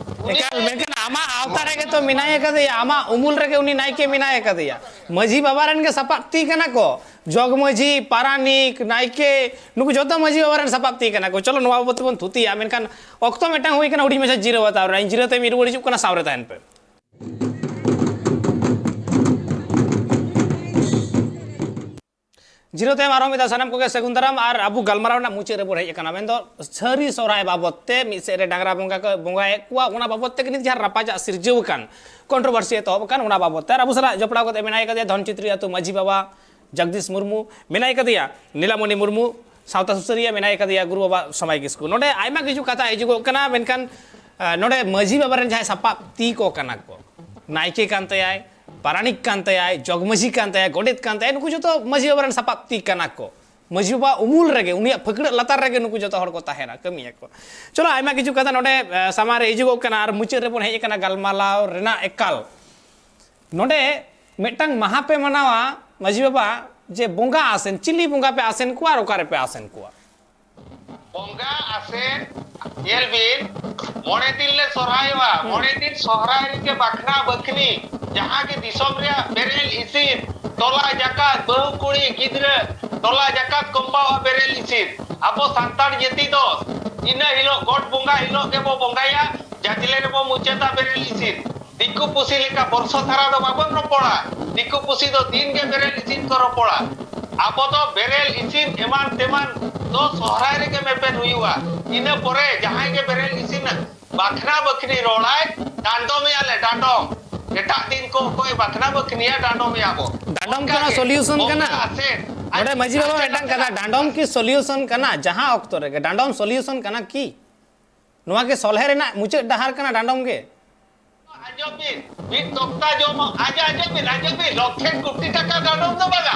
ᱩᱱᱤ ᱮᱠᱟᱞ, ᱢᱮᱱᱠᱷᱟᱱ ᱟᱢᱟᱜ ᱟᱣᱛᱟ ᱨᱮᱜᱮ ᱛᱚ ᱢᱮᱱᱟᱭ ᱟᱠᱟᱫᱮᱭᱟ, ᱟᱢᱟᱜ ᱩᱢᱩᱞ ᱨᱮᱜᱮ ᱩᱱᱤ ᱱᱟᱭᱠᱮ ᱢᱮᱱᱟᱭ ᱟᱠᱟᱫᱮᱭᱟ᱾ ᱢᱟᱹᱡᱷᱤ ᱵᱟᱵᱟ ᱨᱮᱱ ᱜᱮ ᱥᱟᱯᱟᱵ ᱛᱤ ᱠᱟᱱᱟ ᱠᱚ, ᱡᱚᱜᱽ ᱢᱟᱹᱡᱷᱤ, ᱯᱟᱨᱟᱱᱤᱠ, ᱱᱟᱭᱠᱮ, ᱱᱩᱠᱩ ᱡᱚᱛᱚ ᱢᱟᱹᱡᱷᱤ ᱵᱟᱵᱟ ᱨᱮᱱ ᱥᱟᱯᱟᱵ ᱛᱤ ᱠᱟᱱᱟ ᱠᱚ᱾ ᱪᱚᱞᱚ, ᱱᱚᱣᱟ ᱵᱟᱵᱚᱛ ᱛᱮᱵᱚᱱ ᱛᱷᱩᱛᱤᱭᱟ, ᱢᱮᱱᱠᱷᱟᱱ ᱚᱠᱛᱚ ᱢᱤᱫᱴᱟᱝ ᱦᱩᱭ ᱠᱟᱱᱟ ᱦᱩᱰᱤᱧ ᱢᱟᱪᱷᱟ ᱡᱤᱨᱟᱹᱣ ᱦᱟᱛᱟᱣ ᱨᱮᱱᱟᱜ᱾ ᱤᱧ ᱡᱤᱨᱟᱹᱣ ᱛᱟᱭᱚᱢ ᱤᱧ ᱨᱩᱣᱟᱹᱲ ᱦᱤᱡᱩᱜ ᱠᱟᱱᱟ, ᱥᱟᱶ ᱨᱮ ᱛᱟᱦᱮᱱ ᱯᱮ᱾ ᱡᱤᱨᱟᱹᱣ ᱛᱟᱭᱚᱢ ᱟᱨᱦᱚᱸ ᱢᱤᱫ ᱫᱷᱟᱣ ᱥᱟᱱᱟᱢ ᱠᱚᱜᱮ ᱥᱟᱹᱜᱩᱱ ᱫᱟᱨᱟᱢ᱾ ᱟᱨ ᱟᱵᱚ ᱜᱟᱞᱢᱟᱨᱟᱣ ᱨᱮᱱᱟᱜ ᱢᱩᱪᱟᱹᱫ ᱨᱮᱵᱚᱱ ᱦᱮᱡ ᱟᱠᱟᱱᱟ, ᱢᱮᱱᱫᱚ ᱥᱟᱹᱨᱤ ᱥᱚᱨᱦᱟᱭ ᱵᱟᱵᱚᱛ ᱛᱮ, ᱢᱤᱫ ᱥᱮᱫ ᱨᱮ ᱰᱟᱝᱨᱟ ᱵᱚᱸᱜᱟ ᱠᱚ ᱵᱚᱸᱜᱟᱭᱮᱫ ᱠᱚᱣᱟ, ᱚᱱᱟ ᱵᱟᱵᱚᱛ ᱛᱮ ᱱᱤᱛ ᱡᱟᱦᱟᱸ ᱨᱟᱯᱟᱪᱟᱜ ᱥᱤᱨᱡᱟᱹᱣ ᱟᱠᱟᱱ, ᱠᱚᱱᱴᱨᱳᱵᱷᱟᱨᱥᱤ ᱮᱛᱚᱦᱚᱵ ᱟᱠᱟᱱ, ᱚᱱᱟ ᱵᱟᱵᱚᱛ ᱛᱮ᱾ ᱟᱨ ᱟᱵᱚ ᱥᱟᱞᱟᱜ ᱡᱚᱯᱲᱟᱣ ᱠᱟᱛᱮ ᱢᱮᱱᱟᱭ ᱠᱟᱫᱮᱭᱟ ᱫᱷᱚᱱᱪᱤᱛᱨᱤ ᱟᱹᱛᱩ ᱢᱟᱹᱡᱷᱤ ᱵᱟᱵᱟ ᱡᱚᱜᱽᱫᱤᱥ ᱢᱩᱨᱢᱩ, ᱢᱮᱱᱟᱭ ᱠᱟᱫᱮᱭᱟ ᱱᱤᱞᱟᱢᱚᱱᱤ ᱢᱩᱨᱢᱩ, ᱥᱟᱶᱛᱟ ᱥᱩᱥᱟᱹᱨᱤᱭᱟᱹ, ᱢᱮᱱᱟᱭ ᱠᱟᱫᱮᱭᱟ ᱜᱩᱨᱩ ᱵᱟᱵᱟ ᱥᱚᱢᱟᱭ ᱠᱤᱥᱠᱩ᱾ ᱱᱚᱰᱮ ᱟᱭᱢᱟ ᱠᱤᱪᱷᱩ ᱠᱟᱛᱷᱟ ᱦᱤᱡᱩᱜᱚᱜ ᱠᱟᱱᱟ, ᱢᱮᱱᱠᱷᱟᱱ, ᱟᱸ, ᱱᱚᱰᱮ ᱢᱟᱹᱡᱷᱤ ᱵᱟᱵᱟ ᱨᱮᱱ ᱡᱟᱦᱟᱸᱭ ᱥᱟᱯᱟᱵ ᱛᱤ ᱠᱚ ᱠᱟᱱᱟ ᱠᱚ, ᱱᱟᱭᱠᱮ ᱠᱟᱱ ᱛᱟᱭᱟᱭ, ᱯᱟᱨᱟᱱᱤᱠ ᱠᱟᱱ ᱛᱟᱭᱟᱭ, ᱡᱚᱜᱽ ᱢᱟᱹᱡᱷᱤ ᱠᱟᱱ ᱛᱟᱭᱟᱭ, ᱜᱚᱰᱮᱛ ᱠᱟᱱ ᱛᱟᱭᱟᱭ, ᱱᱩᱠᱩ ᱡᱚᱛᱚ ᱢᱟᱹᱡᱷᱤ ᱵᱟᱵᱟ ᱨᱮᱱ ᱥᱟᱯᱟᱵ ᱛᱤ ᱠᱟᱱᱟ ᱠᱚ᱾ ᱢᱟᱹᱡᱷᱤ ᱵᱟᱵᱟ ᱩᱢᱩᱞ ᱨᱮᱜᱮ, ᱩᱱᱤᱭᱟᱜ ᱯᱷᱟᱹᱠᱲᱟᱹᱜ ᱞᱟᱛᱟᱨ ᱨᱮᱜᱮ ᱱᱩᱠᱩ ᱡᱚᱛᱚ ᱦᱚᱲ ᱠᱚ ᱛᱟᱦᱮᱱᱟ, ᱠᱟᱹᱢᱤᱭᱟᱠᱚ᱾ ᱪᱚᱞᱚ, ᱟᱭᱢᱟ ᱠᱤᱪᱷᱩ ᱠᱟᱛᱷᱟ ᱱᱚᱰᱮ, ᱮ, ᱥᱟᱢᱟᱝ ᱨᱮ ᱦᱤᱡᱩᱜᱚᱜ ᱠᱟᱱᱟ ᱟᱨ ᱢᱩᱪᱟᱹᱫ ᱨᱮᱵᱚᱱ ᱦᱮᱡ ᱟᱠᱟᱱᱟ ᱜᱟᱞᱢᱟᱨᱟᱣ ᱨᱮᱱᱟᱜ ᱮᱠᱟᱞ᱾ ᱱᱚᱰᱮ ᱢᱤᱫᱴᱟᱝ ᱢᱟᱦᱟ ᱯᱮ ᱢᱟᱱᱟᱣᱟ ᱢᱟᱹᱡᱷᱤ ᱵᱟᱵᱟ, ᱡᱮ ᱵᱚᱸᱜᱟ ᱟᱥᱮᱱ, ᱪᱤᱞᱤ ᱵᱚᱸᱜᱟ ᱯᱮ ᱟᱥᱮᱱ ᱠᱚᱣᱟ ᱟᱨ ᱚᱠᱟ ᱨᱮᱯᱮ ᱟᱥᱮᱱ ᱠᱚᱣᱟ? ᱵᱚᱸᱜᱟ ᱟᱥᱮᱱ, ᱧᱮᱞ ᱵᱤᱱ, ᱢᱚᱬᱮ ᱫᱤᱱ ᱞᱮ ᱥᱚᱨᱦᱟᱭᱚᱜᱼᱟ᱾ ᱦᱩᱸ᱾ ᱢᱚᱬᱮ ᱫᱤᱱ ᱥᱚᱦᱨᱟᱭ ᱨᱮᱜᱮ ᱵᱟᱠᱷᱱᱟ ᱵᱟᱹᱠᱷᱱᱤ, ᱡᱟᱦᱟᱸ ᱜᱮ ᱫᱤᱥᱚᱢ ᱨᱮᱭᱟᱜ ᱵᱮᱨᱮᱞ ᱤᱥᱤᱱ, ᱴᱚᱞᱟ ᱡᱟᱠᱟᱛ, ᱵᱟᱹᱦᱩ ᱠᱩᱲᱤ, ᱜᱤᱫᱽᱨᱟᱹ, ᱴᱚᱞᱟ ᱡᱟᱠᱟᱛ ᱠᱚᱢᱯᱟᱣᱟ ᱵᱮᱨᱮᱞ ᱤᱥᱤᱱ᱾ ᱟᱵᱚ ᱥᱟᱱᱛᱟᱲ ᱡᱟᱹᱛᱤ ᱫᱚ ᱤᱱᱟᱹ ᱦᱤᱞᱳᱜ ᱜᱚᱴ ᱵᱚᱸᱜᱟ ᱦᱤᱞᱳᱜ ᱜᱮᱵᱚ ᱵᱚᱸᱜᱟᱭᱟ, ᱡᱟᱡᱽᱞᱮ ᱨᱮᱵᱚ ᱢᱩᱪᱟᱹᱫᱟ ᱵᱮᱨᱮᱞ ᱤᱥᱤᱱ᱾ ᱫᱤᱠᱩ ᱯᱩᱥᱤ ᱞᱮᱠᱟ ᱵᱚᱨᱥᱚ ᱥᱟᱨᱟ ᱫᱚ ᱵᱟᱵᱚᱱ ᱨᱚᱯᱚᱲᱟ᱾ ᱫᱤᱠᱩ ᱯᱩᱥᱤ ᱫᱚ ᱫᱤᱱ ᱜᱮ ᱵᱮᱨᱮᱞ ᱤᱥᱤᱱ ᱠᱚ ᱨᱚᱯᱚᱲᱟ᱾ ᱟᱵᱚ ᱫᱚ ᱵᱮᱨᱮᱞ ᱤᱥᱤᱱ ᱮᱢᱟᱱ ᱛᱮᱢᱟᱱ ᱫᱚ ᱥᱚᱦᱨᱟᱭ ᱨᱮᱜᱮ ᱢᱮᱯᱮᱱ ᱦᱩᱭᱩᱜᱼᱟ᱾ ᱤᱱᱟᱹ ᱯᱚᱨᱮ ᱡᱟᱦᱟᱸᱭ ᱜᱮ ᱵᱮᱨᱮᱞ ᱤᱥᱤᱱ ᱵᱟᱠᱷᱱᱟ ᱵᱟᱹᱠᱷᱱᱤ ᱨᱚᱲᱟᱭ, ᱰᱟᱸᱰᱚᱢᱮᱭᱟ ᱞᱮ, ᱰᱟᱸᱰᱚᱢ᱾ ᱮᱴᱟᱜ ᱫᱤᱱ ᱠᱚ ᱚᱠᱚᱭ ᱵᱟᱠᱷᱱᱟ ᱵᱟᱹᱠᱷᱱᱤᱭᱟ, ᱰᱟᱸᱰᱚᱢᱮᱭᱟ ᱵᱚ᱾ ᱰᱟᱸᱰᱚᱢ ᱚᱱᱠᱟ ᱠᱟᱱᱟ ᱜᱮ ᱥᱚᱞᱤᱭᱩᱥᱚᱱ ᱵᱚᱸᱜᱟ ᱠᱟᱱᱟ? ᱟᱥᱮᱱ᱾ ᱱᱚᱰᱮ ᱢᱟᱹᱡᱷᱤ ᱵᱟᱵᱟ ᱟᱸᱡᱚᱢ ᱢᱤᱫᱴᱟᱝ ᱠᱟᱛᱷᱟ, ᱠᱟᱱᱟ᱾ ᱰᱟᱸᱰᱚᱢ ᱠᱤ ᱥᱚᱞᱤᱭᱩᱥᱚᱱ ᱠᱟᱱᱟ? ᱡᱟᱦᱟᱸ ᱚᱠᱛᱚ ᱨᱮᱜᱮ ᱰᱟᱸᱰᱚᱢ ᱥᱚᱞᱤᱭᱩᱥᱚᱱ ᱠᱟᱱᱟ ᱠᱤ? ᱱᱚᱣᱟ ᱜᱮ ᱥᱚᱞᱦᱮ ᱨᱮᱱᱟᱜ ᱢᱩᱪᱟᱹᱫ ᱰᱟᱦᱟᱨ ᱠᱟᱱᱟ ᱰᱟᱸᱰᱚᱢ ᱜᱮ? ᱟᱸᱡᱚᱢ ᱵᱤᱱ, ᱢᱤᱫ ᱫᱚᱠᱛᱟ ᱡᱚᱢ, ᱟᱸᱡᱚᱢ, ᱟᱸᱡᱚᱢ ᱵᱤᱱ, ᱟᱸᱡᱚᱢ ᱵᱤᱱ, ᱞᱚᱠᱷᱮ ᱠᱳᱴᱤ ᱴᱟᱠᱟ ᱰᱟᱸᱰᱚᱢ ᱫᱚ ᱵᱟᱝᱟ,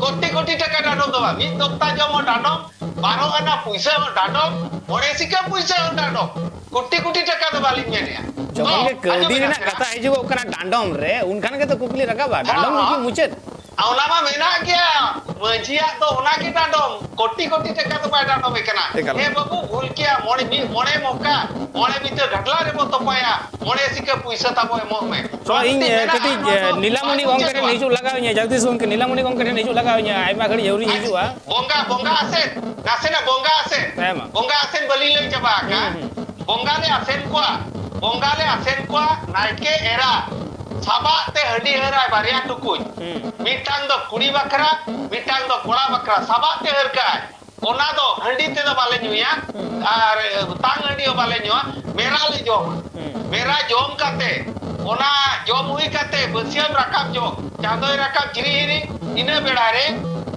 ᱠᱳᱴᱤ ᱠᱳᱴᱤ ᱴᱟᱠᱟ ᱰᱟᱸᱰᱚᱢ ᱫᱚ ᱵᱟᱝ, ᱢᱤᱫ ᱫᱚᱠᱛᱟ ᱡᱚᱢ ᱦᱚᱸ ᱰᱟᱸᱰᱚᱢ, ᱵᱟᱨᱚ ᱟᱱᱟ ᱯᱩᱭᱥᱟᱹ ᱦᱚᱸ ᱰᱟᱸᱰᱚᱢ, ᱢᱚᱬᱮ ᱥᱤᱠᱟ ᱯᱩᱭᱥᱟᱹ ᱦᱚᱸ ᱰᱟᱸᱰᱚᱢ, ᱠᱳᱴᱤ ᱠᱳᱴᱤ ᱴᱟᱠᱟ ᱫᱚ ᱵᱟᱹᱞᱤᱧ ᱢᱮᱱᱮᱜᱼᱟ᱾ ᱡᱚᱠᱷᱚᱱ ᱛᱚ, ᱜᱮ ᱠᱟᱹᱣᱰᱤ ᱟᱸᱡᱚᱢ ᱵᱤᱱ, ᱨᱮᱱᱟᱜ ᱟᱸᱡᱚᱢ ᱠᱟᱛᱷᱟ ᱦᱤᱡᱩᱜᱚᱜ ᱠᱟᱱᱟ ᱰᱟᱸᱰᱚᱢ ᱨᱮ, ᱩᱱᱠᱷᱟᱱ ᱜᱮᱛᱚ ᱠᱩᱠᱞᱤ ᱨᱟᱠᱟᱵᱼᱟ, ᱰᱟᱸᱰᱚᱢ ᱜᱮ ᱦᱚᱸ᱾ ᱢᱩᱪᱟᱹᱫ? ᱚᱱᱟ ᱢᱟ ᱢᱮᱱᱟᱜ ᱜᱮᱭᱟ᱾ ᱢᱟᱹᱡᱷᱤᱭᱟᱜ ᱫᱚ ᱚᱱᱟ ᱜᱮ ᱰᱟᱸᱰᱚᱢ, ᱠᱳᱴᱤ ᱠᱳᱴᱤ ᱴᱟᱠᱟ ᱫᱚ ᱵᱟᱭ ᱰᱟᱸᱰᱚᱢᱮ ᱠᱟᱱᱟ᱾ ᱮᱠᱟᱞ᱾ ᱦᱮᱸ ᱵᱟᱹᱵᱩ, ᱵᱷᱩᱞ ᱠᱮᱭᱟ, ᱢᱚᱬᱮ, ᱢᱤᱫ, ᱢᱚᱬᱮ ᱢᱚᱠᱟ, ᱢᱚᱬᱮ ᱵᱤᱛᱟᱹ ᱜᱷᱟᱴᱞᱟ ᱨᱮᱵᱚ ᱛᱚᱯᱟᱭᱟ, ᱢᱚᱬᱮ ᱥᱤᱠᱟᱹ ᱯᱩᱭᱥᱟᱹ ᱛᱟᱵᱚ ᱮᱢᱚᱜ ᱢᱮ᱾ ᱛᱚ, ᱤᱧ, ᱢᱮᱱᱟᱜᱼᱟ, ᱠᱟᱹᱴᱤᱡ, ᱱᱚᱣᱟ ᱫᱚ ᱱᱤᱞᱟᱢᱚᱱᱤ ᱵᱟᱝ ᱜᱚᱝᱠᱮ ᱴᱷᱮᱱ ᱢᱩᱪᱟᱹᱫᱚᱜᱼᱟ᱾ ᱦᱤᱡᱩᱜ ᱞᱟᱜᱟᱣ ᱤᱧᱟᱹ, ᱡᱚᱜᱽᱫᱤᱥ ᱜᱚᱝᱠᱮ, ᱱᱤᱞᱟᱢᱚᱱᱤ ᱜᱚᱝᱠᱮ ᱴᱷᱮᱱ ᱦᱤᱡᱩᱜ ᱞᱟᱜᱟᱣ ᱤᱧᱟᱹ, ᱟᱭᱢᱟ ᱜᱷᱟᱹᱲᱤᱡ ᱟᱹᱣᱨᱤ ᱟᱪᱪᱷᱟ, ᱦᱤᱡᱩᱜᱼᱟ᱾ ᱵᱚᱸᱜᱟ, ᱵᱚᱸᱜᱟ ᱟᱥᱮᱱ, ᱱᱟᱥᱮᱱᱟᱜ ᱵᱚᱸᱜᱟ ᱟᱥᱮᱱ, ᱦᱮᱸ ᱢᱟ᱾ ᱵᱚᱸᱜᱟ ᱟᱥᱮᱱ ᱵᱟᱹᱞᱤᱧ ᱞᱟᱹᱭ ᱪᱟᱵᱟ ᱟᱠᱟᱫ᱾ ᱦᱩᱸ, ᱦᱩᱸ᱾ ᱵᱚᱸᱜᱟ ᱞᱮ ᱟᱥᱮᱱ ᱠᱚᱣᱟ, ᱵᱚᱸᱜᱟ ᱞᱮ ᱟᱥᱮᱱ ᱠᱚᱣᱟ, ᱱᱟᱭᱠᱮ ᱮᱨᱟ ᱥᱟᱵᱟᱜ ᱛᱮ ᱦᱟᱺᱰᱤ ᱦᱟᱹᱨᱟᱭ ᱵᱟᱨᱭᱟ ᱴᱩᱠᱩᱡ᱾ ᱦᱩᱸ᱾ ᱢᱤᱫᱴᱟᱝ ᱫᱚ ᱠᱩᱲᱤ ᱵᱟᱠᱷᱨᱟ, ᱢᱤᱫᱴᱟᱝ ᱫᱚ ᱠᱚᱲᱟ ᱵᱟᱠᱷᱨᱟ, ᱥᱟᱵᱟᱜ ᱛᱮ ᱦᱟᱹᱨ ᱠᱟᱜᱼᱟᱭ᱾ ᱚᱱᱟ ᱫᱚ ᱦᱟᱺᱰᱤ ᱛᱮᱫᱚ ᱵᱟᱞᱮ ᱧᱩᱭᱟ, ᱦᱩᱸ᱾ ᱟᱨ ᱛᱟᱝ ᱦᱟᱺᱰᱤ ᱦᱚᱸ ᱵᱟᱞᱮ ᱧᱩᱭᱟ, ᱢᱮᱨᱟ ᱞᱮ ᱡᱚᱢᱟ᱾ ᱦᱩᱸ᱾ ᱢᱮᱨᱟ ᱡᱚᱢ ᱠᱟᱛᱮ, ᱚᱱᱟ ᱡᱚᱢ ᱦᱩᱭ ᱠᱟᱛᱮ ᱵᱟᱹᱥᱭᱟᱹᱢ ᱨᱟᱠᱟᱵ ᱡᱚᱦᱚᱜ, ᱪᱟᱸᱫᱚᱭ ᱨᱟᱠᱟᱵ ᱡᱷᱤᱨᱤ ᱦᱤᱨᱤ, ᱤᱱᱟᱹ ᱵᱮᱲᱟ ᱨᱮ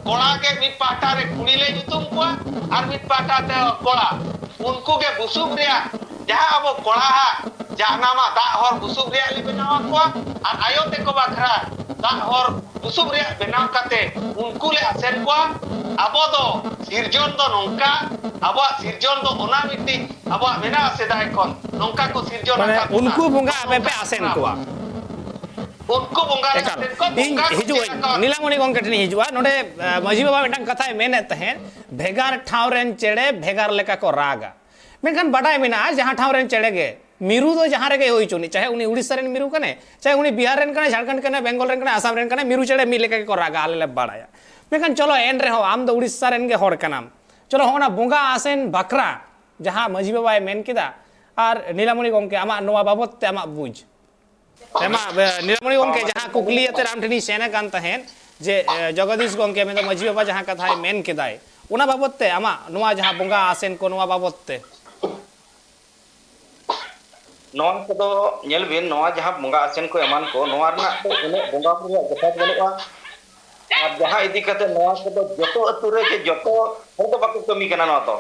ᱠᱚᱲᱟ ᱜᱮ ᱢᱤᱫ ᱯᱟᱦᱴᱟ ᱨᱮ ᱠᱩᱲᱤ ᱞᱮ ᱧᱩᱛᱩᱢ ᱠᱚᱣᱟ ᱟᱨ ᱢᱤᱫ ᱯᱟᱦᱴᱟ ᱛᱮ ᱠᱚᱲᱟ᱾ ᱩᱱᱠᱩ ᱜᱮ ᱵᱩᱥᱩᱵ ᱨᱮᱭᱟᱜ ᱡᱟᱦᱟᱸ ᱟᱵᱚ ᱠᱚᱲᱟᱣᱟᱜ ᱡᱟᱦᱟᱱᱟᱢᱟ ᱫᱟᱜ ᱦᱚᱨ ᱵᱩᱥᱩᱵ ᱨᱮᱭᱟᱜ ᱞᱮ ᱵᱮᱱᱟᱣ ᱟᱠᱚᱣᱟ ᱟᱨ ᱟᱭᱳ ᱛᱮᱠᱚ ᱵᱟᱠᱷᱨᱟ ᱫᱟᱜ ᱦᱚᱨ ᱵᱩᱥᱩᱵ ᱨᱮᱭᱟᱜ ᱵᱮᱱᱟᱣ ᱠᱟᱛᱮ ᱩᱱᱠᱩ ᱞᱮ ᱟᱥᱮᱱ ᱠᱚᱣᱟ᱾ ᱟᱵᱚ ᱫᱚ ᱥᱤᱨᱡᱚᱱ ᱫᱚ ᱱᱚᱝᱠᱟ, ᱟᱵᱚᱣᱟᱜ ᱥᱤᱨᱡᱚᱱ ᱫᱚ ᱚᱱᱟ ᱢᱤᱫᱴᱤᱡ ᱟᱵᱚᱣᱟᱜ ᱢᱮᱱᱟᱜᱼᱟ ᱥᱮᱫᱟᱭ ᱠᱷᱚᱱ, ᱱᱚᱝᱠᱟ ᱠᱚ ᱥᱤᱨᱡᱚᱱ ᱢᱟᱱᱮ ᱟᱠᱟᱫ ᱵᱚᱱᱟ᱾ ᱩᱱᱠᱩ ᱵᱚᱸᱜᱟ ᱟᱯᱮ ᱯᱮ ᱟᱥᱮᱱ ᱠᱚᱣᱟ᱾ ᱩᱱᱠᱩ ᱵᱚᱸᱜᱟ ᱞᱮ ᱮᱠᱟᱞ᱾ ᱟᱥᱮᱱ ᱠᱚᱣᱟ, ᱤᱧ ᱵᱚᱸᱜᱟ ᱠᱚ ᱦᱤᱡᱩᱜ ᱪᱮᱫ ᱟᱹᱧ, ᱟᱠᱟᱣᱟᱫ ᱱᱤᱞᱟᱢᱚᱱᱤ ᱜᱚᱝᱠᱮ ᱴᱷᱮᱱ ᱤᱧ ᱦᱤᱡᱩᱜᱼᱟ᱾ ᱱᱚᱰᱮ, ᱟ, ᱢᱟᱹᱡᱷᱤ ᱵᱟᱵᱟ ᱢᱤᱫᱴᱟᱝ ᱠᱟᱛᱷᱟᱭ ᱢᱮᱱᱮᱫ ᱛᱟᱦᱮᱸᱫ, ᱵᱷᱮᱜᱟᱨ ᱴᱷᱟᱶ ᱨᱮᱱ ᱪᱮᱬᱮ ᱵᱷᱮᱜᱟᱨ ᱞᱮᱠᱟ ᱠᱚ ᱨᱟᱜᱟ᱾ ᱢᱮᱱᱠᱷᱟᱱ ᱵᱟᱰᱟᱭ ᱢᱮᱱᱟᱜᱼᱟ, ᱡᱟᱦᱟᱸ ᱴᱷᱟᱶ ᱨᱮᱱ ᱪᱮᱬᱮ ᱜᱮ, ᱢᱤᱨᱩ ᱫᱚ ᱡᱟᱦᱟᱸ ᱨᱮᱜᱮ ᱦᱩᱭ ᱦᱚᱪᱚᱱᱤᱡ, ᱪᱟᱦᱮ ᱩᱱᱤ ᱩᱲᱤᱥᱥᱟ ᱨᱮᱱ ᱢᱤᱨᱩ ᱠᱟᱱᱟᱭ, ᱪᱟᱦᱮ ᱩᱱᱤ ᱵᱤᱦᱟᱨ ᱨᱮᱱ ᱠᱟᱱᱟᱭ, ᱡᱷᱟᱲᱠᱷᱚᱸᱰ ᱠᱟᱱᱟᱭ, ᱵᱮᱝᱜᱚᱞ ᱨᱮᱱ ᱠᱟᱱᱟᱭ, ᱟᱥᱟᱢ ᱨᱮᱱ ᱠᱟᱱᱟᱭ, ᱢᱤᱨᱩ ᱪᱮᱬᱮ ᱢᱤᱫ ᱞᱮᱠᱟ ᱜᱮᱠᱚ ᱨᱟᱜᱟ, ᱟᱞᱮ ᱞᱮ ᱵᱟᱲᱟᱭᱟ᱾ ᱢᱮᱱᱠᱷᱟᱱ ᱪᱚᱞᱚ, ᱮᱱ ᱨᱮᱦᱚᱸ ᱟᱢ ᱫᱚ ᱩᱲᱤᱥᱥᱟ ᱨᱮᱱ ᱜᱮ ᱦᱚᱲ ᱠᱟᱱᱟᱢ᱾ ᱪᱚᱞᱚ, ᱦᱚᱸᱜᱼᱚ ᱱᱟ ᱵᱚᱸᱜᱟ ᱟᱥᱮᱱ ᱵᱟᱠᱷᱨᱟ ᱡᱟᱦᱟᱸ ᱢᱟᱹᱡᱷᱤ ᱵᱟᱵᱟᱭ ᱢᱮᱱ ᱠᱮᱫᱟ, ᱟᱨ ᱱᱤᱞᱟᱢᱚᱱᱤ ᱜᱚᱢᱠᱮ, ᱟᱢᱟᱜ ᱱᱚᱣᱟ ᱵᱟᱵᱚᱛ ᱛᱮ ᱟᱢᱟᱜ ᱵᱩᱡᱽ? ᱦᱮᱸ ᱢᱟ, ᱮ, ᱱᱤᱞᱟᱢᱚᱱᱤ ᱜᱚᱢᱠᱮ, ᱡᱟᱦᱟᱸ ᱠᱩᱠᱞᱤ ᱟᱛᱮ ᱟᱢ ᱴᱷᱮᱱᱤᱧ ᱥᱮᱱ ᱟᱠᱟᱱ ᱛᱟᱦᱮᱸᱫ, ᱡᱮ, ᱮ, ᱡᱚᱜᱚᱫᱤᱥ ᱜᱚᱢᱠᱮ, ᱢᱮᱱᱫᱚ ᱢᱟᱹᱡᱷᱤ ᱵᱟᱵᱟ ᱡᱟᱦᱟᱸ ᱠᱟᱛᱷᱟᱭ ᱢᱮᱱ ᱠᱮᱫᱟᱭ, ᱚᱱᱟ ᱵᱟᱵᱚᱛ ᱛᱮ ᱟᱢᱟᱜ ᱱᱚᱣᱟ ᱡᱟᱦᱟᱸ ᱵᱚᱸᱜᱟ ᱟᱥᱮᱱ ᱠᱚ, ᱱᱚᱣᱟ ᱵᱟᱵᱚᱛ ᱛᱮ? ᱱᱚᱣᱟ ᱠᱚᱫᱚ ᱧᱮᱞ ᱵᱤᱱ, ᱱᱚᱣᱟ ᱡᱟᱦᱟᱸ ᱵᱚᱸᱜᱟ ᱟᱥᱮᱱ ᱠᱚ ᱮᱢᱟᱱ ᱠᱚ, ᱱᱚᱣᱟ ᱨᱮᱱᱟᱜ ᱫᱚ ᱩᱱᱟᱹᱜ ᱵᱚᱸᱜᱟ ᱵᱩᱨᱩ ᱨᱮᱭᱟᱜ ᱡᱚᱛᱷᱟᱛ ᱵᱟᱹᱱᱩᱜᱼᱟ᱾ ᱟᱨ ᱡᱟᱦᱟᱸ ᱤᱫᱤ ᱠᱟᱛᱮ ᱱᱚᱣᱟ ᱠᱚᱫᱚ ᱡᱚᱛᱚ ᱟᱹᱛᱩ ᱨᱮ ᱡᱮ ᱡᱚᱛᱚ ᱦᱚᱲ ᱫᱚ ᱵᱟᱠᱚ ᱠᱟᱹᱢᱤ ᱠᱟᱱᱟ ᱱᱚᱣᱟ ᱫᱚ᱾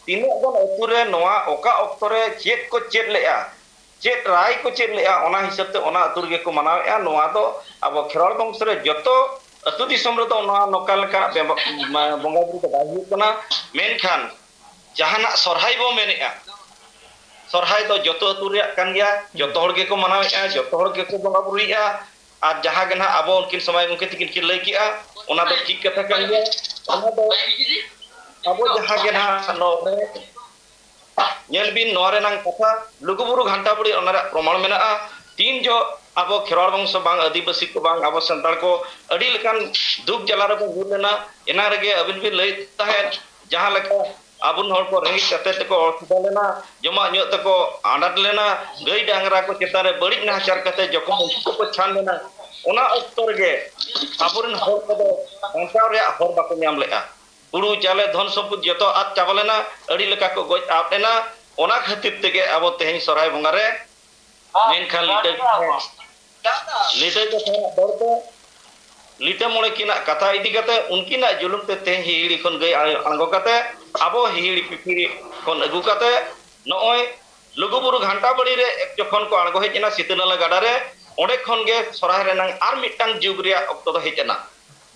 ᱛᱤᱱᱟᱹᱜ ᱜᱟᱱ ᱟᱹᱛᱩ ᱨᱮ ᱱᱚᱣᱟ ᱚᱠᱟ ᱚᱠᱛᱚ ᱨᱮ ᱪᱮᱫ ᱠᱚ ᱪᱮᱫ ᱞᱮᱜᱼᱟ, ᱪᱮᱫ ᱨᱟᱭ ᱠᱚ ᱪᱮᱫ ᱞᱮᱜᱼᱟ, ᱚᱱᱟ ᱦᱤᱥᱟᱹᱵ ᱛᱮ ᱚᱱᱟ ᱟᱹᱛᱩ ᱨᱮᱜᱮ ᱠᱚ ᱢᱟᱱᱟᱣᱮᱫᱼᱟ᱾ ᱱᱚᱣᱟ ᱫᱚ ᱟᱵᱚ ᱠᱷᱮᱨᱣᱟᱲ ᱵᱚᱝᱥᱚ ᱨᱮ ᱡᱚᱛᱚ ᱟᱹᱛᱩ ᱫᱤᱥᱚᱢ ᱨᱮᱫᱚ ᱱᱚᱣᱟ ᱱᱚᱝᱠᱟ ᱞᱮᱠᱟᱱᱟᱜ ᱵᱮᱵᱚ-, ᱢᱟ-, ᱵᱚᱸᱜᱟ ᱵᱩᱨᱩ ᱫᱚ ᱵᱟᱭ ᱦᱩᱭᱩᱜ ᱠᱟᱱᱟ᱾ ᱢᱮᱱᱠᱷᱟᱱ ᱡᱟᱦᱟᱱᱟᱜ ᱥᱚᱨᱦᱟᱭ ᱵᱚ ᱢᱮᱱᱮᱫᱼᱟ, ᱥᱚᱨᱦᱟᱭ ᱫᱚ ᱡᱚᱛᱚ ᱟᱹᱛᱩ ᱨᱮᱭᱟᱜ ᱠᱟᱱ ᱜᱮᱭᱟ, ᱡᱚᱛᱚ ᱦᱚᱲ ᱜᱮᱠᱚ ᱢᱟᱱᱟᱣᱮᱫᱼᱟ, ᱡᱚᱛᱚ ᱦᱚᱲ ᱜᱮᱠᱚ ᱵᱚᱸᱜᱟ ᱵᱩᱨᱩᱭᱮᱫᱼᱟ᱾ ᱟᱨ ᱡᱟᱦᱟᱸ ᱜᱮ ᱱᱟᱦᱟᱜ ᱟᱵᱚ ᱩᱱᱠᱤᱱ ᱥᱚᱢᱟᱭ ᱜᱚᱢᱠᱮ ᱛᱤᱠᱤᱱ ᱠᱤᱱ ᱞᱟᱹᱭ ᱠᱮᱜᱼᱟ, ᱚᱱᱟ ᱫᱚ ᱴᱷᱤᱠ ᱠᱟᱛᱷᱟ ᱠᱟᱱ ᱜᱮᱭᱟ᱾ ᱚᱱᱟ ᱫᱚ ᱟᱵᱚ ᱡᱟᱦᱟᱸ ᱜᱮ ᱱᱟᱦᱟᱜ ᱱᱚᱰᱮ ᱧᱮᱞ ᱵᱤᱱ, ᱱᱚᱣᱟ ᱨᱮᱱᱟᱝ ᱠᱟᱛᱷᱟ ᱞᱩᱜᱩᱵᱩᱨᱩ ᱜᱷᱟᱱᱴᱟ ᱵᱟᱲᱮ ᱚᱱᱟ ᱨᱮᱭᱟᱜ ᱯᱨᱚᱢᱟᱬ ᱢᱮᱱᱟᱜᱼᱟ᱾ ᱛᱤᱱ ᱡᱚᱦᱚᱜ ᱟᱵᱚ ᱠᱷᱮᱨᱣᱟᱲ ᱵᱚᱝᱥᱚ ᱵᱟᱝ, ᱟᱹᱫᱤᱵᱟᱹᱥᱤ ᱠᱚ ᱵᱟᱝ, ᱟᱵᱚ ᱥᱟᱱᱛᱟᱲ ᱠᱚ ᱟᱹᱰᱤ ᱞᱮᱠᱟᱱ ᱫᱩᱠ ᱡᱟᱞᱟ ᱨᱮᱵᱚᱱ ᱧᱩᱨ ᱞᱮᱱᱟ, ᱮᱱᱟᱝ ᱨᱮᱜᱮ ᱟᱹᱵᱤᱱ ᱵᱤᱱ ᱞᱟᱹᱭ ᱛᱟᱦᱮᱸᱫ, ᱡᱟᱦᱟᱸ ᱞᱮᱠᱟ ᱟᱵᱚᱨᱮᱱ ᱦᱚᱲ ᱠᱚ ᱨᱮᱸᱜᱮᱡ ᱠᱟᱛᱮ ᱛᱮᱠᱚ ᱚᱥᱩᱵᱤᱫᱷᱟ ᱞᱮᱱᱟ, ᱡᱚᱢᱟᱜ ᱧᱩᱣᱟᱜ ᱛᱮᱠᱚ ᱟᱱᱟᱴ ᱞᱮᱱᱟ, ᱜᱟᱹᱭ ᱰᱟᱝᱨᱟ ᱠᱚ ᱪᱮᱛᱟᱱ ᱨᱮ ᱵᱟᱹᱲᱤᱡ ᱱᱟᱦᱟᱪᱟᱨ ᱠᱟᱛᱮ ᱡᱚᱠᱷᱚᱱ ᱩᱱᱠᱩ ᱠᱚᱠᱚ ᱪᱷᱟᱱ ᱞᱮᱱᱟ, ᱚᱱᱟ ᱚᱠᱛᱚ ᱨᱮᱜᱮ ᱟᱵᱚᱨᱮᱱ ᱦᱚᱲ ᱠᱚᱫᱚ ᱵᱟᱧᱪᱟᱣ ᱨᱮᱭᱟᱜ ᱦᱚᱨ ᱵᱟᱠᱚ ᱧᱟᱢ ᱞᱮᱫᱼᱟ᱾ ᱦᱩᱲᱩ ᱪᱟᱣᱞᱮ ᱫᱷᱚᱱ ᱥᱚᱢᱯᱚᱫ ᱡᱚᱛᱚ ᱟᱫ ᱪᱟᱵᱟ ᱞᱮᱱᱟ, ᱟᱹᱰᱤ ᱞᱮᱠᱟ ᱠᱚ ᱜᱚᱡ ᱟᱫ ᱮᱱᱟ᱾ ᱚᱱᱟ ᱠᱷᱟᱹᱛᱤᱨ ᱛᱮᱜᱮ ᱟᱵᱚ ᱛᱮᱦᱮᱧ ᱥᱚᱨᱦᱟᱭ ᱵᱚᱸᱜᱟ ᱨᱮ ᱢᱮᱱᱠᱷᱟᱱ ᱞᱤᱴᱟᱹ ᱞᱤᱴᱟᱹ ᱠᱟᱛᱷᱟ ᱫᱚᱲ ᱠᱚ ᱞᱤᱴᱟᱹ ᱢᱚᱬᱮ ᱠᱤᱱᱟᱜ ᱠᱟᱛᱷᱟ ᱤᱫᱤ ᱠᱟᱛᱮ ᱩᱱᱠᱤᱱᱟᱜ ᱡᱩᱞᱩᱢ ᱛᱮ ᱛᱮᱦᱮᱧ ᱦᱤᱦᱤᱲᱤ ᱠᱷᱚᱱ ᱜᱟᱹᱭ ᱟᱬᱜᱚ ᱠᱟᱛᱮ ᱟᱵᱚ ᱦᱤᱦᱤᱲᱤ ᱯᱤᱯᱤᱲᱤ ᱠᱷᱚᱱ ᱟᱹᱜᱩ ᱠᱟᱛᱮ ᱱᱚᱜᱼᱚᱭ ᱞᱩᱜᱩᱵᱩᱨᱩ ᱜᱷᱟᱱᱴᱟ ᱵᱟᱲᱤ ᱨᱮ ᱡᱚᱠᱷᱚᱱ ᱠᱚ ᱟᱬᱜᱚ ᱦᱮᱡ ᱮᱱᱟ ᱥᱤᱛᱟᱹ ᱱᱟᱞᱟ ᱜᱟᱰᱟ ᱨᱮ, ᱚᱸᱰᱮ ᱠᱷᱚᱱ ᱜᱮ ᱥᱚᱨᱦᱟᱭ ᱨᱮᱱᱟᱝ ᱟᱨ ᱢᱤᱫᱴᱟᱝ ᱡᱩᱜᱽ ᱨᱮᱭᱟᱜ ᱚᱠᱛᱚ ᱫᱚ ᱦᱮᱡ ᱮᱱᱟ᱾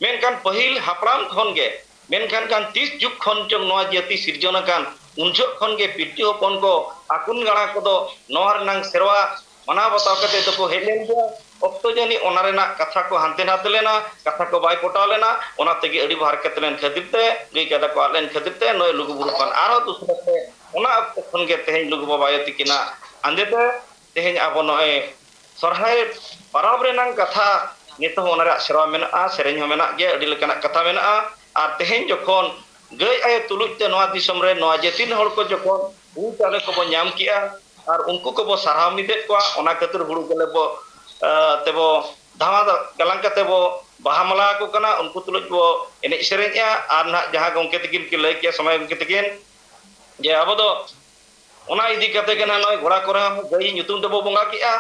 ᱢᱮᱱᱠᱷᱟᱱ ᱯᱟᱹᱦᱤᱞ ᱦᱟᱯᱲᱟᱢ ᱠᱷᱚᱱ ᱜᱮ, ᱢᱮᱱᱠᱷᱟᱱ ᱠᱷᱟᱱ ᱛᱤᱥ ᱡᱩᱜᱽ ᱠᱷᱚᱱ ᱪᱚᱝ ᱱᱚᱣᱟ ᱡᱟᱹᱛᱤ ᱥᱤᱨᱡᱚᱱ ᱟᱠᱟᱱ, ᱩᱱ ᱡᱚᱦᱚᱜ ᱠᱷᱚᱱ ᱜᱮ ᱯᱤᱞᱪᱩ ᱦᱚᱯᱚᱱ ᱠᱚ ᱟᱹᱠᱩᱱ ᱜᱟᱲᱟ ᱠᱚᱫᱚ ᱱᱚᱣᱟ ᱨᱮᱱᱟᱝ ᱥᱮᱨᱣᱟ ᱢᱟᱱᱟᱣ ᱵᱟᱛᱟᱣ ᱠᱟᱛᱮ ᱫᱚᱠᱚ ᱦᱮᱡ ᱞᱮᱱ ᱜᱮᱭᱟ᱾ ᱚᱠᱛᱚ ᱡᱟᱹᱱᱤᱡ ᱚᱱᱟ ᱨᱮᱱᱟᱜ ᱠᱟᱛᱷᱟ ᱠᱚ ᱦᱟᱱᱛᱮ ᱱᱟᱛᱮ ᱞᱮᱱᱟ, ᱠᱟᱛᱷᱟ ᱠᱚ ᱵᱟᱭ ᱯᱚᱴᱟᱣ ᱞᱮᱱᱟ, ᱚᱱᱟ ᱛᱮᱜᱮ ᱟᱹᱰᱤ ᱦᱟᱨᱠᱮᱛ ᱞᱮᱱ ᱠᱷᱟᱹᱛᱤᱨ ᱛᱮ, ᱜᱟᱹᱭ ᱠᱟᱰᱟ ᱠᱚ ᱟᱫ ᱞᱮᱱ ᱠᱷᱟᱹᱛᱤᱨ ᱛᱮ ᱱᱚᱜᱼᱚᱭ ᱞᱩᱜᱩ ᱵᱩᱨᱩ ᱠᱷᱚᱱ ᱟᱨᱦᱚᱸ ᱫᱩᱥᱨᱟ ᱛᱮ ᱚᱱᱟ ᱚᱠᱛᱚ ᱠᱷᱚᱱ ᱜᱮ ᱛᱮᱦᱮᱧ ᱞᱩᱜᱩ ᱵᱟᱵᱟ ᱟᱭᱳ ᱛᱤᱠᱤᱱᱟᱜ ᱟᱸᱫᱮ ᱛᱮ ᱛᱮᱦᱮᱧ ᱟᱵᱚ ᱱᱚᱜᱼᱚᱭ ᱥᱚᱨᱦᱟᱭ ᱯᱟᱨᱟᱵᱽ ᱨᱮᱱᱟᱝ ᱠᱟᱛᱷᱟ ᱱᱤᱛᱚᱜ ᱦᱚᱸ ᱚᱱᱟ ᱨᱮᱭᱟᱜ ᱥᱮᱨᱣᱟ ᱢᱮᱱᱟᱜᱼᱟ, ᱥᱮᱨᱮᱧ ᱦᱚᱸ ᱢᱮᱱᱟᱜ ᱜᱮᱭᱟ, ᱟᱹᱰᱤ ᱞᱮᱠᱟᱱᱟᱜ ᱠᱟᱛᱷᱟ ᱢᱮᱱᱟᱜᱼᱟ᱾ ᱟᱨ ᱛᱮᱦᱮᱧ ᱡᱚᱠᱷᱚᱱ ᱜᱟᱹᱭ ᱟᱭᱳ ᱛᱩᱞᱩᱡ ᱛᱮ ᱱᱚᱣᱟ ᱫᱤᱥᱚᱢ ᱨᱮ ᱱᱚᱣᱟ ᱡᱟᱹᱛᱤ ᱨᱮᱱ ᱦᱚᱲ ᱠᱚ ᱡᱚᱠᱷᱚᱱ ᱦᱩᱲᱩ ᱪᱟᱣᱞᱮ ᱠᱚᱵᱚ ᱧᱟᱢ ᱠᱮᱜᱼᱟ ᱟᱨ ᱩᱱᱠᱩ ᱠᱚᱵᱚ ᱥᱟᱨᱦᱟᱣ ᱢᱤᱫᱮᱫ ᱠᱚᱣᱟ, ᱚᱱᱟ ᱠᱷᱟᱹᱛᱤᱨ ᱦᱩᱲᱩ ᱜᱮᱞᱮ ᱵᱚ, ᱟᱸ, ᱛᱮᱵᱚ ᱫᱷᱟᱣᱟ ᱜᱟᱞᱟᱝ ᱠᱟᱛᱮ ᱵᱚ ᱵᱟᱦᱟ ᱢᱟᱞᱟ ᱟᱠᱚ ᱠᱟᱱᱟ, ᱩᱱᱠᱩ ᱛᱩᱞᱩᱡ ᱵᱚ ᱮᱱᱮᱡ ᱥᱮᱨᱮᱧᱮᱜᱼᱟ᱾ ᱟᱨ ᱱᱟᱦᱟᱜ ᱡᱟᱦᱟᱸ ᱜᱚᱢᱠᱮ ᱛᱟᱹᱠᱤᱱ ᱠᱤᱱ ᱞᱟᱹᱭ ᱠᱮᱜᱼᱟ, ᱥᱚᱢᱟᱭ ᱜᱚᱢᱠᱮ ᱛᱟᱹᱠᱤᱱ, ᱡᱮ ᱟᱵᱚ ᱫᱚ ᱚᱱᱟ ᱤᱫᱤ ᱠᱟᱛᱮ ᱜᱮ ᱱᱟᱦᱟᱜ ᱱᱚᱜᱼᱚᱭ ᱜᱷᱚᱲᱟ ᱠᱚᱨᱮ ᱦᱚᱸ ᱜᱟᱹᱭ ᱧᱩᱛᱩᱢ ᱛᱮᱵᱚ ᱵᱚᱸᱜᱟ ᱠᱮᱜᱼᱟ᱾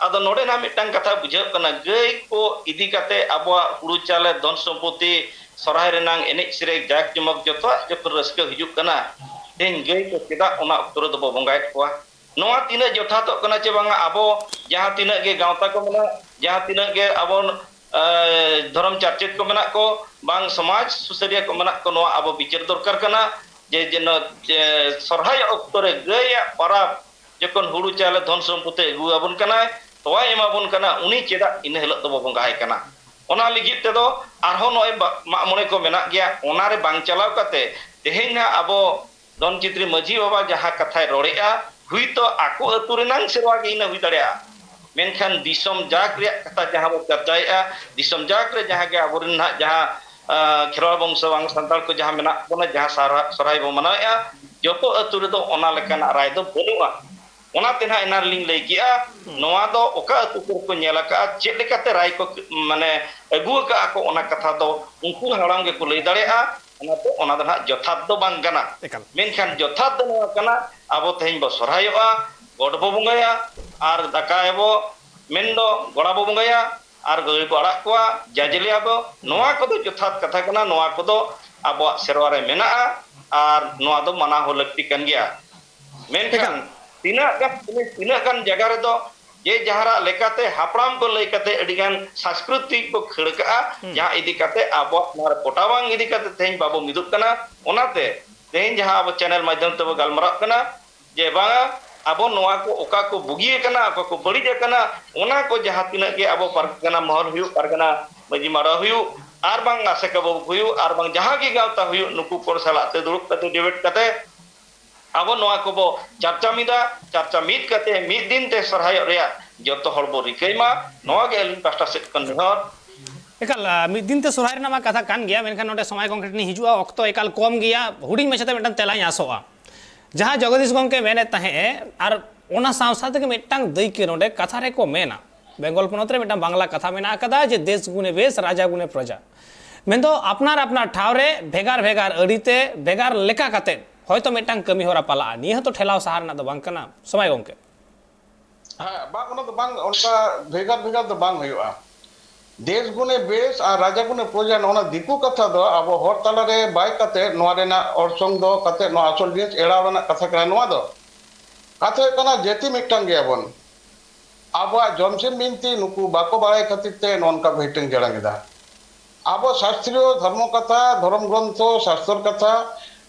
ᱟᱫᱚ ᱱᱚᱰᱮ ᱱᱟᱦᱟᱜ ᱢᱤᱫᱴᱟᱝ ᱠᱟᱛᱷᱟ ᱵᱩᱡᱷᱟᱹᱜ ᱠᱟᱱᱟ, ᱜᱟᱹᱭ ᱠᱚ ᱤᱫᱤ ᱠᱟᱛᱮ ᱟᱵᱚᱣᱟᱜ ᱦᱩᱲᱩ ᱪᱟᱣᱞᱮ ᱫᱷᱚᱱ ᱥᱚᱢᱯᱚᱛᱤ ᱥᱚᱨᱦᱟᱭ ᱨᱮᱱᱟᱝ ᱮᱱᱮᱡ ᱥᱮᱨᱮᱧ ᱡᱟᱠ ᱡᱚᱢᱚᱠ ᱡᱚᱛᱚᱣᱟᱜ ᱡᱚᱠᱷᱚᱱ ᱨᱟᱹᱥᱠᱟᱹ ᱦᱤᱡᱩᱜ ᱠᱟᱱᱟ, ᱛᱮᱦᱮᱧ ᱜᱟᱹᱭ ᱠᱚ ᱪᱮᱫᱟᱜ ᱚᱱᱟ ᱚᱠᱛᱚ ᱨᱮᱫᱚ ᱵᱚ ᱵᱚᱸᱜᱟᱭᱮᱫ ᱠᱚᱣᱟ? ᱱᱚᱣᱟ ᱛᱤᱱᱟᱹᱜ ᱡᱚᱛᱷᱟᱛᱚᱜ ᱠᱟᱱᱟ ᱪᱮ ᱵᱟᱝᱟ? ᱟᱵᱚ ᱡᱟᱦᱟᱸ ᱛᱤᱱᱟᱹᱜ ᱜᱮ ᱜᱟᱶᱛᱟ ᱠᱚ ᱢᱮᱱᱟᱜ, ᱡᱟᱦᱟᱸ ᱛᱤᱱᱟᱹᱜ ᱜᱮ ᱟᱵᱚ, ᱮ, ᱫᱷᱚᱨᱚᱢ ᱪᱟᱨᱪᱮᱫ ᱠᱚ ᱢᱮᱱᱟᱜ ᱠᱚ, ᱵᱟᱝ ᱥᱚᱢᱟᱡᱽ ᱥᱩᱥᱟᱹᱨᱤᱭᱟᱹ ᱠᱚ ᱢᱮᱱᱟᱜ ᱠᱚ, ᱱᱚᱣᱟ ᱟᱵᱚ ᱵᱤᱪᱟᱹᱨ ᱫᱚᱨᱠᱟᱨ ᱠᱟᱱᱟ᱾ ᱡᱮ, ᱡᱮ, ᱱᱚ-, ᱡᱮ, ᱥᱚᱨᱦᱟᱭ ᱚᱠᱛᱚ ᱨᱮ ᱜᱟᱹᱭᱟᱜ ᱯᱟᱨᱟᱵᱽ ᱡᱚᱠᱷᱚᱱ ᱦᱩᱲᱩ ᱪᱟᱣᱞᱮ ᱫᱷᱚᱱ ᱥᱚᱢᱯᱚᱛᱤ ᱟᱹᱜᱩ ᱟᱵᱚᱱ ᱠᱟᱱᱟᱭ, ᱛᱚᱣᱟᱭ ᱮᱢᱟ ᱵᱚᱱ ᱠᱟᱱᱟ, ᱩᱱᱤ ᱪᱮᱫᱟᱜ ᱤᱱᱟᱹ ᱦᱤᱞᱳᱜ ᱫᱚᱵᱚ ᱵᱚᱸᱜᱟ ᱟᱭ ᱠᱟᱱᱟ? ᱚᱱᱟ ᱞᱟᱹᱜᱤᱫ ᱛᱮᱫᱚ ᱟᱨᱦᱚᱸ ᱱᱚᱜᱼᱚᱭ ᱵᱟ- ᱢᱟᱜ ᱢᱚᱬᱮ ᱠᱚ ᱢᱮᱱᱟᱜ ᱜᱮᱭᱟ, ᱚᱱᱟ ᱨᱮ ᱵᱟᱝ ᱪᱟᱞᱟᱣ ᱠᱟᱛᱮ ᱛᱮᱦᱮᱧ ᱱᱟᱦᱟᱜ ᱟᱵᱚ ᱫᱚᱱ ᱪᱤᱛᱨᱤ ᱢᱟᱹᱡᱷᱤ ᱵᱟᱵᱟ ᱡᱟᱦᱟᱸ ᱠᱟᱛᱷᱟᱭ ᱨᱚᱲᱮᱫᱼᱟ, ᱦᱩᱭᱛᱚ ᱟᱠᱚ ᱟᱹᱛᱩ ᱨᱮᱱᱟᱝ ᱥᱮᱨᱣᱟ ᱜᱮ ᱤᱱᱟᱹ ᱦᱩᱭ ᱫᱟᱲᱮᱭᱟᱜᱼᱟ, ᱢᱮᱱᱠᱷᱟᱱ ᱫᱤᱥᱚᱢ ᱡᱟᱠ ᱨᱮᱭᱟᱜ ᱠᱟᱛᱷᱟ ᱡᱟᱦᱟᱸ ᱵᱚ ᱪᱟᱨᱪᱟᱭᱮᱫᱼᱟ, ᱫᱤᱥᱚᱢ ᱡᱟᱠ ᱨᱮ ᱡᱟᱦᱟᱸ ᱜᱮ ᱟᱵᱚᱨᱮᱱ ᱱᱟᱦᱟᱜ ᱡᱟᱦᱟᱸ ᱟᱸ, ᱠᱷᱮᱨᱣᱟᱲ ᱵᱚᱝᱥᱚ ᱵᱟᱝ ᱥᱟᱱᱛᱟᱲ ᱠᱚ ᱡᱟᱦᱟᱸ ᱢᱮᱱᱟᱜ ᱵᱚᱱᱟ, ᱡᱟᱦᱟᱸ ᱥᱟᱨᱦᱟ- ᱥᱚᱨᱦᱟᱭ ᱵᱚ ᱢᱟᱱᱟᱣᱮᱫᱼᱟ, ᱡᱚᱛᱚ ᱟᱹᱛᱩ ᱨᱮᱫᱚ ᱚᱱᱟ ᱞᱮᱠᱟᱱᱟᱜ ᱨᱟᱭ ᱫᱚ ᱵᱟᱹᱱᱩᱜᱼᱟ᱾ ᱚᱱᱟᱛᱮ ᱱᱟᱦᱟᱜ ᱮᱱᱟᱱ ᱨᱮᱞᱤᱧ ᱞᱟᱹᱭ ᱠᱮᱜᱼᱟ, ᱱᱚᱣᱟ ᱫᱚ ᱚᱠᱟ ᱟᱹᱛᱩ ᱠᱚᱨᱮ ᱠᱚ ᱧᱮᱞ ᱟᱠᱟᱫᱼᱟ, ᱪᱮᱫ ᱞᱮᱠᱟᱛᱮ ᱨᱟᱭ ᱠᱚ ᱢᱟᱱᱮ ᱟᱹᱜᱩ ᱟᱠᱟᱫᱼᱟ ᱠᱚ, ᱚᱱᱟ ᱠᱟᱛᱷᱟ ᱫᱚ ᱩᱱᱠᱩ ᱦᱟᱲᱟᱢ ᱜᱮᱠᱚ ᱞᱟᱹᱭ ᱫᱟᱲᱮᱭᱟᱜᱼᱟ᱾ ᱚᱱᱟᱛᱮ ᱚᱱᱟ ᱫᱚ ᱱᱟᱦᱟᱜ ᱡᱚᱛᱷᱟᱛ ᱫᱚ ᱵᱟᱝ ᱠᱟᱱᱟ᱾ ᱮᱠᱟᱞ᱾ ᱢᱮᱱᱠᱷᱟᱱ ᱡᱚᱛᱷᱟᱛ ᱫᱚ ᱱᱚᱣᱟ ᱠᱟᱱᱟ, ᱟᱵᱚ ᱛᱮᱦᱮᱧ ᱵᱚ ᱥᱚᱨᱦᱟᱭᱚᱜᱼᱟ, ᱜᱚᱰ ᱵᱚ ᱵᱚᱸᱜᱟᱭᱟ, ᱟᱨ ᱫᱟᱠᱟᱭᱟᱵᱚ, ᱢᱮᱱᱫᱚ ᱜᱚᱲᱟ ᱵᱚ ᱵᱚᱸᱜᱟᱭᱟ, ᱟᱨ ᱜᱟᱹᱭ ᱵᱚ ᱟᱲᱟᱜ ᱠᱚᱣᱟ, ᱡᱟᱡᱽᱞᱮᱭᱟ ᱵᱚ᱾ ᱱᱚᱣᱟ ᱠᱚᱫᱚ ᱡᱚᱛᱷᱟᱛ ᱠᱟᱛᱷᱟ ᱠᱟᱱᱟ, ᱱᱚᱣᱟ ᱠᱚᱫᱚ ᱟᱵᱚᱣᱟᱜ ᱥᱮᱨᱣᱟ ᱨᱮ ᱢᱮᱱᱟᱜᱼᱟ, ᱟᱨ ᱱᱚᱣᱟ ᱫᱚ ᱢᱟᱱᱟᱣ ᱦᱚᱸ ᱞᱟᱹᱠᱛᱤ ᱠᱟᱱ ᱜᱮᱭᱟ᱾ ᱮᱠᱟᱞ᱾ ᱢᱮᱱᱠᱷᱟᱱ ᱛᱤᱱᱟᱹᱜ ᱜᱟᱱ, ᱛᱤᱱᱟᱹᱜ ᱜᱟᱱ ᱡᱟᱭᱜᱟ ᱨᱮᱫᱚ ᱡᱮ ᱡᱟᱦᱟᱨᱟᱜ ᱞᱮᱠᱟᱛᱮ ᱦᱟᱯᱲᱟᱢ ᱠᱚ ᱞᱟᱹᱭ ᱠᱟᱛᱮ ᱟᱹᱰᱤ ᱜᱟᱱ ᱥᱟᱝᱥᱠᱨᱤᱛᱤᱠ ᱠᱚ ᱠᱷᱟᱹᱲ ᱠᱟᱜᱼᱟ, ᱦᱩᱸ᱾ ᱡᱟᱦᱟᱸ ᱤᱫᱤ ᱠᱟᱛᱮ ᱟᱵᱚᱣᱟᱜ ᱱᱚᱣᱟ ᱨᱮ ᱯᱚᱴᱟᱣ ᱵᱟᱝ ᱤᱫᱤ ᱠᱟᱛᱮ ᱛᱮᱦᱮᱧ ᱵᱟᱵᱚ ᱢᱤᱫᱚᱜ ᱠᱟᱱᱟ᱾ ᱚᱱᱟᱛᱮ ᱛᱮᱦᱮᱧ ᱡᱟᱦᱟᱸ ᱟᱵᱚ ᱪᱮᱱᱮᱞ ᱢᱟᱫᱽᱫᱷᱚᱢ ᱛᱮᱵᱚ ᱜᱟᱞᱢᱟᱨᱟᱜ ᱠᱟᱱᱟ ᱡᱮ ᱵᱟᱝᱟ, ᱟᱵᱚ ᱱᱚᱣᱟ ᱠᱚ ᱚᱠᱟ ᱠᱚ ᱵᱩᱜᱤ ᱟᱠᱟᱱᱟ, ᱚᱠᱟ ᱠᱚ ᱵᱟᱹᱲᱤᱡ ᱟᱠᱟᱱᱟ, ᱚᱱᱟ ᱠᱚ ᱡᱟᱦᱟᱸ ᱛᱤᱱᱟᱹᱜ ᱜᱮ ᱟᱵᱚ ᱯᱟᱨᱜᱟᱱᱟ ᱢᱚᱦᱚᱞ ᱦᱩᱭᱩᱜ, ᱯᱟᱨᱜᱟᱱᱟ ᱢᱟᱹᱡᱷᱤ ᱢᱟᱰᱣᱟ ᱦᱩᱭᱩᱜ, ᱟᱨ ᱵᱟᱝ ᱟᱥᱮᱠᱟ ᱵᱟᱹᱵᱩ ᱦᱩᱭᱩᱜ, ᱟᱨ ᱵᱟᱝ ᱡᱟᱦᱟᱸ ᱜᱮ ᱜᱟᱶᱛᱟ ᱦᱩᱭᱩᱜ, ᱱᱩᱠᱩ ᱠᱚ ᱥᱟᱞᱟᱜ ᱛᱮ ᱫᱩᱲᱩᱵ ᱠᱟᱛᱮ, ᱰᱤᱵᱮᱴ ᱠᱟᱛᱮ ᱟᱵᱚ ᱱᱚᱣᱟ ᱠᱚᱵᱚ ᱪᱟᱨᱪᱟ ᱢᱤᱫᱟ᱾ ᱪᱟᱨᱪᱟ ᱢᱤᱫ ᱠᱟᱛᱮ ᱢᱤᱫ ᱫᱤᱱ ᱛᱮ ᱥᱚᱨᱦᱟᱭᱚᱜ ᱨᱮᱭᱟᱜ ᱡᱚᱛᱚ ᱦᱚᱲ ᱵᱚ ᱨᱤᱠᱟᱹᱭ ᱢᱟ, ᱱᱚᱣᱟ ᱜᱮ ᱟᱹᱞᱤᱧ ᱯᱟᱦᱴᱟ ᱥᱮᱫ ᱠᱷᱚᱱ ᱱᱮᱦᱚᱨ᱾ ᱮᱠᱟᱞ, ᱟ, ᱢᱤᱫ ᱫᱤᱱ ᱛᱮ ᱥᱚᱨᱦᱟᱭ ᱨᱮᱱᱟᱜ ᱢᱟ ᱠᱟᱛᱷᱟ ᱠᱟᱱ ᱜᱮᱭᱟ, ᱢᱮᱱᱠᱷᱟᱱ ᱱᱚᱰᱮ ᱥᱚᱢᱚᱭ ᱠᱚᱢ ᱠᱟᱹᱴᱤᱡ ᱞᱤᱧ ᱦᱤᱡᱩᱜᱼᱟ, ᱚᱠᱛᱚ ᱮᱠᱟᱞ ᱠᱚᱢ ᱜᱮᱭᱟ, ᱦᱩᱰᱤᱧ ᱢᱟᱪᱷᱟᱛᱮ ᱢᱤᱫᱴᱟᱝ ᱛᱮᱞᱟᱧ ᱟᱥᱚᱜᱼᱟ᱾ ᱡᱟᱦᱟᱸ ᱡᱚᱜᱚᱫᱤᱥ ᱜᱚᱢᱠᱮ ᱢᱮᱱᱮᱫ ᱛᱟᱦᱮᱸᱫ ᱮ, ᱟᱨ ᱚᱱᱟ ᱥᱟᱶ ᱥᱟᱶ ᱛᱮᱜᱮ ᱢᱤᱫᱴᱟᱝ ᱫᱟᱹᱭᱠᱟᱹ ᱱᱚᱰᱮ ᱠᱟᱛᱷᱟ ᱨᱮᱠᱚ ᱢᱮᱱᱟ, ᱵᱮᱝᱜᱚᱞ ᱯᱚᱱᱚᱛ ᱨᱮ ᱢᱤᱫᱴᱟᱝ ᱵᱟᱝᱞᱟ ᱠᱟᱛᱷᱟ ᱢᱮᱱᱟᱜ ᱟᱠᱟᱫᱟ ᱡᱮ, "ᱫᱮᱥ ᱜᱩᱱᱮ ᱵᱮᱥ, ᱨᱟᱡᱟ ᱜᱩᱱᱮ ᱯᱨᱚᱡᱟ", ᱢᱮᱱᱫᱚ ᱟᱯᱱᱟᱨ ᱟᱯᱱᱟᱨ ᱴᱷᱟᱶ ᱨᱮ ᱵᱷᱮᱜᱟᱨ ᱵᱷᱮᱜᱟᱨ ᱟᱹᱨᱤᱛᱮ ᱵᱷᱮᱜᱟᱨ ᱞᱮᱠᱟ ᱠᱟᱛᱮ ᱦᱚᱭᱛᱳ ᱢᱤᱫᱴᱟᱝ ᱠᱟᱹᱢᱤ ᱦᱚᱨᱟ ᱯᱟᱞᱟᱜᱼᱟ᱾ ᱱᱤᱭᱟᱹ ᱦᱚᱸᱛᱚ ᱴᱷᱮᱞᱟᱣ ᱥᱟᱦᱟ ᱨᱮᱱᱟᱜ ᱫᱚ ᱵᱟᱝ ᱠᱟᱱᱟ, ᱥᱚᱢᱟᱭ ᱜᱚᱢᱠᱮ? ᱦᱮᱸ, ᱵᱟᱝ, ᱚᱱᱟ ᱫᱚ ᱵᱟᱝ, ᱚᱱᱠᱟ ᱵᱷᱮᱜᱟᱨ ᱵᱷᱮᱜᱟᱨ ᱫᱚ ᱵᱟᱝ ᱦᱩᱭᱩᱜᱼᱟ᱾ ᱫᱮᱥ ᱜᱩᱱᱮ ᱵᱮᱥ ᱟᱨ ᱨᱟᱡᱟ ᱜᱩᱱᱮ ᱯᱨᱚᱡᱟ, ᱱᱚᱜᱼᱚ ᱱᱟ ᱫᱤᱠᱩ ᱠᱟᱛᱷᱟ ᱫᱚ ᱟᱵᱚ ᱦᱚᱲ ᱛᱟᱞᱟᱨᱮ ᱵᱟᱭ ᱠᱟᱛᱮ, ᱱᱚᱣᱟ ᱨᱮᱱᱟᱜ ᱚᱨᱥᱚᱝ ᱫᱚ ᱠᱟᱛᱮ, ᱱᱚᱣᱟ ᱟᱥᱚᱞ ᱡᱤᱱᱤᱥ ᱮᱲᱟᱣ ᱨᱮᱱᱟᱜ ᱠᱟᱛᱷᱟ ᱠᱟᱱᱟ᱾ ᱱᱚᱣᱟ ᱫᱚ ᱠᱟᱛᱷᱟ ᱦᱩᱭᱩᱜ ᱠᱟᱱᱟ, ᱡᱟᱹᱛᱤ ᱢᱤᱫᱴᱟᱝ ᱜᱮᱭᱟᱵᱚᱱ᱾ ᱟᱵᱚᱣᱟᱜ ᱡᱚᱢᱥᱤᱢ ᱵᱤᱱᱛᱤ ᱱᱩᱠᱩ ᱵᱟᱠᱚ ᱵᱟᱲᱟᱭ ᱠᱷᱟᱹᱛᱤᱨ ᱛᱮ ᱱᱚᱜᱼᱚ ᱱᱚᱝᱠᱟ ᱠᱚ ᱦᱤᱴᱟᱹᱝ ᱡᱟᱲᱟᱝ ᱮᱫᱟ᱾ ᱟᱵᱚ ᱥᱟᱥᱛᱨᱤᱭᱚ ᱫᱷᱚᱨᱢᱚ ᱠᱟᱛᱷᱟ, ᱫᱷᱚᱨᱚᱢ ᱜᱨᱚᱱᱛᱷᱚ, ᱥᱟᱥᱛᱚᱨ ᱠᱟᱛᱷᱟ,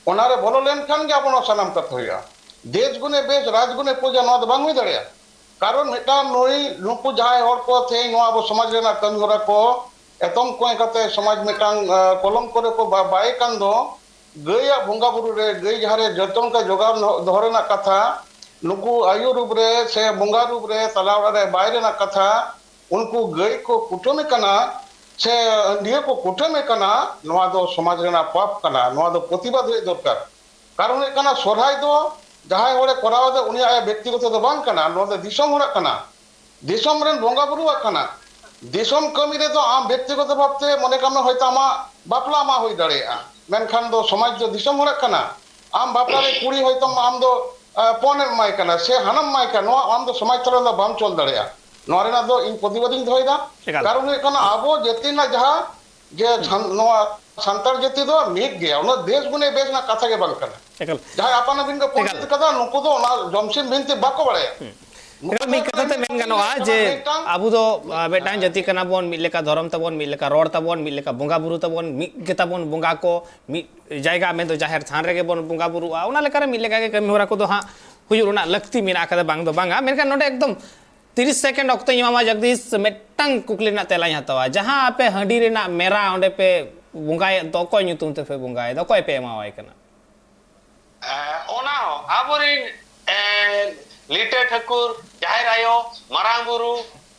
ᱚᱱᱟᱨᱮ ᱵᱚᱞᱚ ᱞᱮᱱᱠᱷᱟᱱ ᱜᱮ ᱟᱵᱚ ᱱᱚᱣᱟ ᱥᱟᱱᱟᱢ ᱠᱟᱛᱷᱟ ᱦᱩᱭᱩᱜᱼᱟ᱾ ᱫᱮᱥ ᱜᱩᱱᱮ ᱵᱮᱥ, ᱨᱟᱡᱽ ᱜᱩᱱᱮ ᱯᱨᱚᱡᱟ, ᱱᱚᱣᱟ ᱫᱚ ᱵᱟᱝ ᱦᱩᱭ ᱫᱟᱲᱮᱭᱟᱜᱼᱟ᱾ ᱠᱟᱨᱚᱱ ᱢᱤᱫᱴᱟᱝ ᱱᱩᱭ, ᱱᱩᱠᱩ ᱡᱟᱦᱟᱸᱭ ᱦᱚᱲ ᱠᱚ ᱛᱮᱦᱮᱧ ᱱᱚᱣᱟ ᱟᱵᱚ ᱥᱚᱢᱟᱡᱽ ᱨᱮᱱᱟᱜ ᱠᱟᱹᱢᱤ ᱦᱚᱨᱟ ᱠᱚ ᱮᱛᱚᱢ ᱠᱚᱸᱭ ᱠᱟᱛᱮ ᱥᱚᱢᱟᱡᱽ ᱢᱤᱫᱴᱟᱝ, ᱟ, ᱠᱚᱞᱚᱝᱠᱚ ᱨᱮᱠᱚ ᱵᱟ-, ᱵᱟᱭᱮ ᱠᱟᱱ ᱫᱚ, ᱜᱟᱹᱭᱟᱜ ᱵᱚᱸᱜᱟ ᱵᱩᱨᱩ ᱨᱮ, ᱜᱟᱹᱭ ᱡᱟᱦᱟᱸ ᱨᱮ ᱡᱚᱛᱚᱱ ᱠᱟᱛᱮ ᱡᱚᱜᱟᱣ ᱫᱚᱦᱚ ᱨᱮᱱᱟᱜ ᱠᱟᱛᱷᱟ, ᱱᱩᱠᱩ ᱟᱭᱩ ᱨᱩᱯ ᱨᱮ ᱥᱮ ᱵᱚᱸᱜᱟ ᱨᱩᱯ ᱨᱮ ᱛᱟᱞᱟ ᱚᱲᱟᱜ ᱨᱮ ᱵᱟᱭ ᱨᱮᱱᱟᱜ ᱠᱟᱛᱷᱟ, ᱩᱱᱠᱩ ᱜᱟᱹᱭ ᱠᱚ ᱠᱩᱴᱟᱹᱢᱮ ᱠᱟᱱᱟ ᱥᱮ ᱟᱹᱱᱰᱷᱤᱭᱟᱹ ᱠᱚ ᱠᱩᱴᱟᱹᱢᱮ ᱠᱟᱱᱟ, ᱱᱚᱣᱟ ᱫᱚ ᱥᱚᱢᱟᱡᱽ ᱨᱮᱱᱟᱜ ᱯᱟᱯ ᱠᱟᱱᱟ, ᱱᱚᱣᱟ ᱫᱚ ᱯᱨᱚᱛᱤᱵᱟᱫ ᱦᱩᱭᱩᱜ ᱫᱚᱨᱠᱟᱨ᱾ ᱠᱟᱨᱚᱱ ᱦᱩᱭᱩᱜ ᱠᱟᱱᱟ, ᱥᱚᱨᱦᱟᱭ ᱫᱚ ᱡᱟᱦᱟᱸᱭ ᱦᱚᱲᱮ ᱠᱚᱨᱟᱣ ᱮᱫᱟ, ᱩᱱᱤᱭᱟᱜ ᱵᱮᱠᱛᱤᱜᱚᱛᱚ ᱫᱚ ᱵᱟᱝ ᱠᱟᱱᱟ, ᱱᱚᱣᱟ ᱫᱚ ᱫᱤᱥᱚᱢ ᱦᱚᱲᱟᱜ ᱠᱟᱱᱟ, ᱫᱤᱥᱚᱢ ᱨᱮᱱ ᱵᱚᱸᱜᱟ ᱵᱩᱨᱩᱣᱟᱜ ᱠᱟᱱᱟ᱾ ᱫᱤᱥᱚᱢ ᱠᱟᱹᱢᱤ ᱨᱮᱫᱚ ᱟᱢ ᱵᱮᱠᱛᱤᱜᱚᱛᱚ ᱵᱷᱟᱵᱛᱮ ᱢᱚᱱᱮ ᱠᱟᱜ ᱢᱮ, ᱦᱚᱭᱛᱳ ᱟᱢᱟᱜ ᱵᱟᱯᱞᱟ ᱢᱟ ᱦᱩᱭ ᱫᱟᱲᱮᱭᱟᱜᱼᱟ, ᱢᱮᱱᱠᱷᱟᱱ ᱫᱚ ᱥᱚᱢᱟᱡᱽ ᱫᱚ ᱫᱤᱥᱚᱢ ᱦᱚᱲᱟᱜ ᱠᱟᱱᱟ᱾ ᱟᱢ ᱵᱟᱯᱞᱟ ᱨᱮ ᱠᱩᱲᱤ ᱦᱚᱭᱛᱳ ᱟᱢ ᱫᱚ, ᱟ, ᱯᱚᱱᱮᱢ ᱮᱢᱟᱭ ᱠᱟᱱᱟ ᱥᱮ ᱦᱟᱱᱟᱢ ᱮᱢᱟᱭ ᱠᱟᱱᱟ, ᱱᱚᱣᱟ ᱟᱢ ᱫᱚ ᱥᱚᱢᱟᱡᱽ ᱛᱟᱞᱟ ᱨᱮᱫᱚ ᱵᱟᱢ ᱪᱚᱞ ᱫᱟᱲᱮᱭᱟᱜᱼᱟ᱾ ᱱᱚᱣᱟ ᱨᱮᱱᱟᱜ ᱫᱚ ᱤᱧ ᱯᱨᱚᱛᱤᱵᱟᱫᱤᱧ ᱫᱚᱦᱚᱭᱮᱫᱟ᱾ ᱮᱠᱟᱞ᱾ ᱠᱟᱨᱚᱱ ᱦᱩᱭᱩᱜ ᱠᱟᱱᱟ, ᱟᱵᱚ ᱡᱟᱹᱛᱤ ᱨᱮᱱᱟᱜ ᱡᱟᱦᱟᱸ ᱡᱮ ᱦᱩᱸ᱾ ᱥᱟᱱ-, ᱱᱚᱣᱟ ᱥᱟᱱᱛᱟᱲ ᱡᱟᱹᱛᱤ ᱫᱚ ᱢᱤᱫ ᱜᱮᱭᱟ, ᱩᱱᱟᱹᱜ ᱫᱮᱥ ᱜᱩᱱᱮ ᱵᱮᱥ ᱨᱮᱱᱟᱜ ᱠᱟᱛᱷᱟ ᱜᱮ ᱵᱟᱝ ᱠᱟᱱᱟ᱾ ᱮᱠᱟᱞ᱾ ᱡᱟᱦᱟᱸᱭ ᱟᱯᱟᱱ ᱟᱹᱯᱤᱱ ᱠᱚ ᱮᱠᱟᱞ᱾ ᱯᱚᱱᱰᱤᱛ ᱠᱟᱫᱟ, ᱱᱩᱠᱩ ᱫᱚ ᱚᱱᱟ ᱡᱚᱢᱥᱤᱢ ᱵᱤᱱᱛᱤ ᱵᱟᱠᱚ ᱵᱟᱲᱟᱭᱟ᱾ ᱦᱩᱸ᱾ ᱱᱩᱠᱩ ᱮᱠᱟᱞ, ᱢᱤᱫ ᱫᱚ ᱠᱟᱛᱷᱟ ᱛᱮ ᱢᱮᱱ ᱜᱟᱱᱚᱜᱼᱟ ᱡᱮ ᱢᱤᱫᱴᱟᱝ ᱟᱵᱚ ᱫᱚ, ᱟ, ᱢᱤᱫᱴᱟᱝ ᱡᱟᱹᱛᱤ ᱠᱟᱱᱟ ᱵᱚᱱ, ᱢᱤᱫ ᱞᱮᱠᱟ ᱫᱷᱚᱨᱚᱢ ᱛᱟᱵᱚᱱ, ᱢᱤᱫ ᱞᱮᱠᱟ ᱨᱚᱲ ᱛᱟᱵᱚᱱ, ᱢᱤᱫ ᱞᱮᱠᱟ ᱵᱚᱸᱜᱟ ᱵᱩᱨᱩ ᱛᱟᱵᱚᱱ, ᱢᱤᱫ ᱜᱮᱛᱟ ᱵᱚᱱ ᱵᱚᱸᱜᱟ ᱠᱚ, ᱢᱤᱫ ᱡᱟᱭᱜᱟ ᱢᱮᱱᱫᱚ ᱡᱟᱦᱮᱨ ᱛᱷᱟᱱ ᱨᱮᱜᱮ ᱵᱚᱱ ᱵᱚᱸᱜᱟ ᱵᱩᱨᱩᱜᱼᱟ, ᱚᱱᱟ ᱞᱮᱠᱟᱨᱮ ᱢᱤᱫ ᱞᱮᱠᱟ ᱜᱮ ᱠᱟᱹᱢᱤ ᱦᱚᱨᱟ ᱠᱚᱫᱚ ᱦᱟᱸᱜ ᱦᱩᱭᱩᱜ ᱨᱮᱱᱟᱜ ᱞᱟᱹᱠᱛᱤ ᱢᱮᱱᱟᱜ ᱟᱠᱟᱫᱟ, ᱵᱟᱝ ᱫᱚ ᱵᱟᱝᱟ᱾ ᱢᱮᱱᱠᱷᱟᱱ ᱱᱚᱰᱮ ᱮᱠᱫᱚᱢ ᱛᱤᱨᱤᱥ ᱥᱮᱠᱮᱱᱰ ᱚᱠᱛᱚᱧ ᱮᱢᱟᱢᱟ ᱡᱚᱜᱽᱫᱤᱥ, ᱢᱤᱫᱴᱟᱝ ᱠᱩᱠᱞᱤ ᱨᱮᱱᱟᱜ ᱛᱮᱞᱟᱧ ᱦᱟᱛᱟᱣᱟ᱾ ᱡᱟᱦᱟᱸ ᱟᱯᱮ ᱦᱟᱺᱰᱤ ᱨᱮᱱᱟᱜ ᱢᱮᱨᱟ ᱚᱸᱰᱮ ᱯᱮ ᱵᱚᱸᱜᱟᱭᱮᱫ ᱫᱚ, ᱚᱠᱚᱭ ᱧᱩᱛᱩᱢ ᱛᱮᱯᱮ ᱵᱚᱸᱜᱟᱭᱮᱫᱟ, ᱚᱠᱚᱭ ᱯᱮ ᱮᱢᱟᱣᱟᱭ ᱠᱟᱱᱟ? ᱮᱸ, ᱚᱱᱟ ᱦᱚᱸ ᱟᱵᱚᱨᱮᱱ, ᱮᱸ, ᱞᱤᱴᱟᱹ ᱴᱷᱟᱹᱠᱩᱨ, ᱡᱟᱦᱮᱨ ᱟᱭᱳ, ᱢᱟᱨᱟᱝ ᱵᱩᱨᱩ,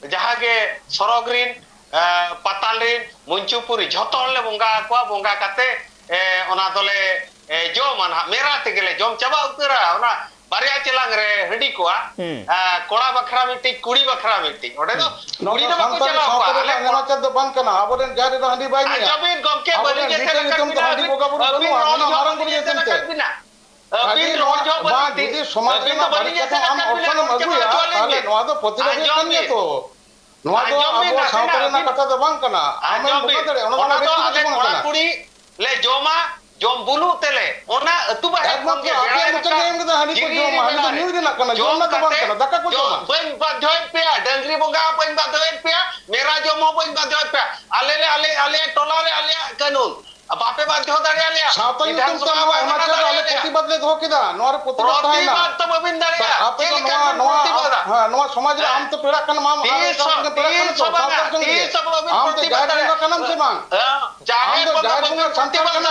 ᱡᱟᱦᱟᱸ ᱜᱮ ᱥᱚᱨᱚᱜᱽ ᱨᱤᱱ, ᱮᱸ, ᱯᱟᱛᱟᱞ ᱨᱤᱱ, ᱢᱚᱧᱪᱚᱯᱩᱨᱤ, ᱡᱷᱚᱛᱚ ᱦᱚᱲᱞᱮ ᱵᱚᱸᱜᱟ ᱟᱠᱚᱣᱟ᱾ ᱵᱚᱸᱜᱟ ᱠᱟᱛᱮ, ᱮᱸ, ᱚᱱᱟ ᱫᱚᱞᱮ, ᱮᱸ, ᱡᱚᱢᱟ ᱱᱟᱦᱟᱜ, ᱢᱮᱨᱟ ᱛᱮᱜᱮᱞᱮ ᱡᱚᱢ ᱪᱟᱵᱟ ᱩᱛᱟᱹᱨᱟ᱾ ᱚᱱᱟ ᱵᱟᱨᱭᱟ ᱪᱮᱞᱟᱝ ᱨᱮ ᱦᱟᱺᱰᱤ ᱠᱚᱜᱼᱟ᱾ ᱦᱩᱸ᱾ ᱮᱸ, ᱠᱚᱲᱟ ᱵᱟᱠᱷᱨᱟ ᱢᱤᱫᱴᱤᱡ, ᱠᱩᱲᱤ ᱵᱟᱠᱷᱨᱟ ᱢᱤᱫᱴᱤᱡ᱾ ᱚᱸᱰᱮ ᱫᱚ ᱦᱩᱸ᱾ ᱱᱚᱣᱟ ᱠᱩᱲᱤ ᱫᱚ ᱫᱚ ᱵᱟᱠᱚ ᱥᱟᱱᱛᱟᱲᱤ ᱪᱟᱞᱟᱣ ᱥᱟᱶᱛᱟ ᱠᱚᱜᱼᱟ᱾ ᱨᱮᱱᱟᱜ ᱟᱞᱮ ᱠᱚᱲᱟ ᱱᱮᱢᱟᱪᱟᱨ ᱫᱚ ᱵᱟᱝ ᱠᱟᱱᱟ᱾ ᱟᱵᱚᱨᱮᱱ ᱡᱟᱦᱮᱨ ᱨᱮᱫᱚ ᱦᱟᱺᱰᱤ ᱵᱟᱭ ᱧᱩᱭᱟ᱾ ᱟᱸᱡᱚᱢ ᱵᱤᱱ ᱜᱚᱢᱠᱮ, ᱟᱵᱚᱨᱮᱱ ᱵᱟᱹᱞᱤᱧ ᱞᱤᱴᱟᱹ ᱮᱥᱮᱫ ᱧᱩᱛᱩᱢ ᱟᱠᱟᱫ ᱛᱮ ᱵᱤᱱᱟ, ᱦᱟᱺᱰᱤ ᱟᱹᱵᱤᱱ, ᱵᱚᱸᱜᱟ ᱵᱩᱨᱩ ᱟᱹᱵᱤᱱ ᱵᱟᱹᱱᱩᱜᱼᱟ, ᱨᱚᱲ ᱢᱮᱱᱟᱜᱼᱟ ᱡᱚᱦᱚᱜ ᱢᱟᱨᱟᱝ ᱵᱟᱹᱞᱤᱧ ᱵᱩᱨᱩ ᱮᱥᱮᱫ ᱧᱩᱛᱩᱢ ᱟᱠᱟᱫ ᱛᱮ᱾ ᱵᱤᱱᱟ᱾ ᱟᱹᱵᱤᱱ ᱵᱟᱝ, ᱨᱚᱲ ᱡᱩᱫᱤ ᱡᱚᱦᱚᱜ ᱥᱚᱢᱟᱡᱽ ᱵᱟᱹᱞᱤᱧ ᱨᱮᱱᱟᱜ ᱮᱥᱮᱫ ᱵᱟᱹᱲᱤᱡ ᱟᱠᱟᱫ ᱠᱟᱛᱷᱟ ᱵᱤᱱᱟ, ᱟᱢ ᱪᱮᱫ ᱚᱯᱥᱚᱱ ᱮᱢ ᱵᱤᱱ ᱟᱹᱜᱩᱭᱟ, ᱟᱸᱡᱚᱢ ᱛᱟᱦᱞᱮ ᱵᱤᱱ᱾ ᱱᱚᱣᱟ ᱫᱚ ᱯᱨᱚᱛᱤᱵᱟᱫ ᱦᱩᱭᱩᱜ ᱟᱸᱡᱚᱢ ᱠᱟᱱ ᱜᱮᱭᱟ ᱵᱤᱱ᱾ ᱛᱚ᱾ ᱱᱚᱣᱟ ᱫᱚ ᱟᱸᱡᱚᱢ ᱵᱤᱱ ᱟᱵᱚ ᱥᱟᱶᱛᱟ ᱱᱟᱥᱮᱱᱟᱜ ᱨᱮᱱᱟᱜ ᱟᱹᱵᱤᱱ᱾ ᱠᱟᱛᱷᱟ ᱫᱚ ᱵᱟᱝ ᱠᱟᱱᱟ᱾ ᱟᱢᱮᱢ ᱟᱸᱡᱚᱢ ᱵᱚᱸᱜᱟ ᱵᱤᱱ᱾ ᱫᱟᱲᱮᱭᱟᱜᱼᱟ, ᱚᱱᱟ ᱫᱚ ᱚᱱᱟ ᱫᱚ ᱟᱞᱮ ᱟᱹᱛᱩ ᱠᱚᱲᱟ ᱫᱤᱥᱚᱢ ᱠᱟᱱᱟ᱾ ᱠᱩᱲᱤ ᱞᱮ ᱡᱚᱢᱟ, ᱡᱚᱢ ᱵᱩᱞᱩᱜ ᱛᱮᱞᱮ, ᱚᱱᱟ ᱟᱹᱛᱩ ᱵᱟᱦᱮᱨ ᱠᱷᱚᱱ ᱜᱮ ᱮᱠᱢᱟᱛᱨᱚ ᱟᱯᱮ ᱵᱮᱲᱟᱭ ᱢᱚᱪᱟ ᱨᱟᱠᱟᱵ, ᱜᱮ ᱮᱢ ᱠᱟᱫᱟ, ᱦᱟᱺᱰᱤ ᱠᱚ ᱡᱤᱞᱤᱧ ᱡᱚᱢᱟ, ᱦᱟᱺᱰᱤ ᱫᱚ ᱵᱮᱲᱟᱨᱮ ᱧᱩᱭ ᱨᱮᱱᱟᱜ ᱠᱟᱱᱟ, ᱡᱚᱢ ᱡᱚᱢ ᱨᱮᱱᱟᱜ ᱫᱚ ᱵᱟᱝ ᱠᱟᱛᱮ ᱠᱟᱱᱟ, ᱫᱟᱠᱟ ᱠᱚ ᱡᱚᱢ ᱡᱚᱢᱟ᱾ ᱵᱟᱹᱧ ᱵᱟᱫᱷᱚᱭᱮᱫ ᱯᱮᱭᱟ, ᱰᱟᱹᱝᱨᱤ ᱵᱚᱸᱜᱟ ᱦᱚᱸ ᱵᱟᱹᱧ ᱵᱟᱫᱷᱚᱭᱮᱫ ᱯᱮᱭᱟ, ᱢᱮᱨᱟ ᱡᱚᱢ ᱦᱚᱸ ᱵᱟᱹᱧ ᱵᱟᱫᱷᱚᱭᱮᱫ ᱯᱮᱭᱟ᱾ ᱟᱞᱮ ᱞᱮ, ᱟᱞᱮ, ᱟᱞᱮᱭᱟᱜ ᱴᱚᱞᱟ ᱨᱮ ᱟᱞᱮᱭᱟᱜ ᱠᱟᱹᱱᱩᱱ᱾ ᱵᱟᱯᱮ ᱵᱟᱫᱽᱫᱷᱚ ᱫᱟᱲᱮᱭᱟᱞᱮᱭᱟ᱾ ᱥᱟᱶᱛᱟ ᱧᱩᱛᱩᱢ ᱛᱮ ᱵᱤᱫᱷᱟᱱ ᱥᱚᱵᱷᱟ ᱱᱚᱣᱟ ᱵᱟᱯᱮ ᱚᱱᱟ ᱦᱟᱛᱟᱣ ᱪᱮᱫ ᱟᱞᱮ ᱫᱟᱲᱮᱭᱟᱞᱮᱭᱟ᱾ ᱯᱨᱚᱛᱤᱵᱟᱫ ᱞᱮ ᱫᱚᱦᱚ ᱠᱮᱫᱟ, ᱱᱚᱣᱟ ᱨᱮ ᱯᱨᱚᱛᱤᱵᱟᱫ ᱛᱟᱦᱮᱸᱭᱮᱱᱟ᱾ ᱯᱨᱚᱛᱤᱵᱟᱫ ᱫᱚ ᱵᱟᱹᱵᱤᱱ ᱫᱟᱲᱮᱭᱟᱜᱼᱟ᱾ ᱥᱟ-, ᱟᱯᱮ ᱪᱮᱫ ᱫᱚ ᱞᱮᱠᱟ ᱱᱚᱣᱟ, ᱵᱤᱱ ᱱᱚᱣᱟ, ᱯᱨᱚᱛᱤᱵᱟᱫᱟ? ᱦᱮᱸ, ᱱᱚᱣᱟ ᱥᱚᱢᱟᱡᱽ ᱨᱮ ᱦᱮᱸ᱾ ᱟᱢ ᱛᱚ ᱯᱮᱲᱟᱜ ᱠᱟᱱᱟᱢ, ᱟᱢ ᱟᱞᱮ ᱛᱤᱥ ᱥᱟᱶ ᱦᱚᱸ ᱛᱮᱜᱮᱢ ᱵᱟᱝᱟ, ᱯᱮᱲᱟᱜ ᱠᱟᱱᱟ ᱛᱚ, ᱛᱤᱥ ᱦᱚᱸ ᱥᱟᱶᱛᱟ ᱵᱟᱝᱟ, ᱫᱤᱥᱚᱢ ᱨᱮᱜᱮ᱾ ᱛᱤᱥ ᱦᱚᱸ ᱵᱟᱹᱵᱤᱱ ᱟᱢ ᱫᱚ ᱯᱨᱚᱛᱤᱵᱟᱫ ᱡᱟᱦᱮᱨ ᱵᱚᱸᱜᱟ ᱫᱟᱲᱮᱭᱟᱜᱼᱟ᱾ ᱠᱟᱱᱟᱢ ᱥᱮ ᱵᱟᱝ? ᱦᱮᱸ, ᱡᱟᱦᱮᱨ ᱛᱟᱦᱞᱮ ᱵᱚᱸᱜᱟ ᱡᱟᱦᱮᱨ ᱥᱟᱱᱛᱟᱲ ᱵᱚᱸᱜᱟ ᱠᱟᱱ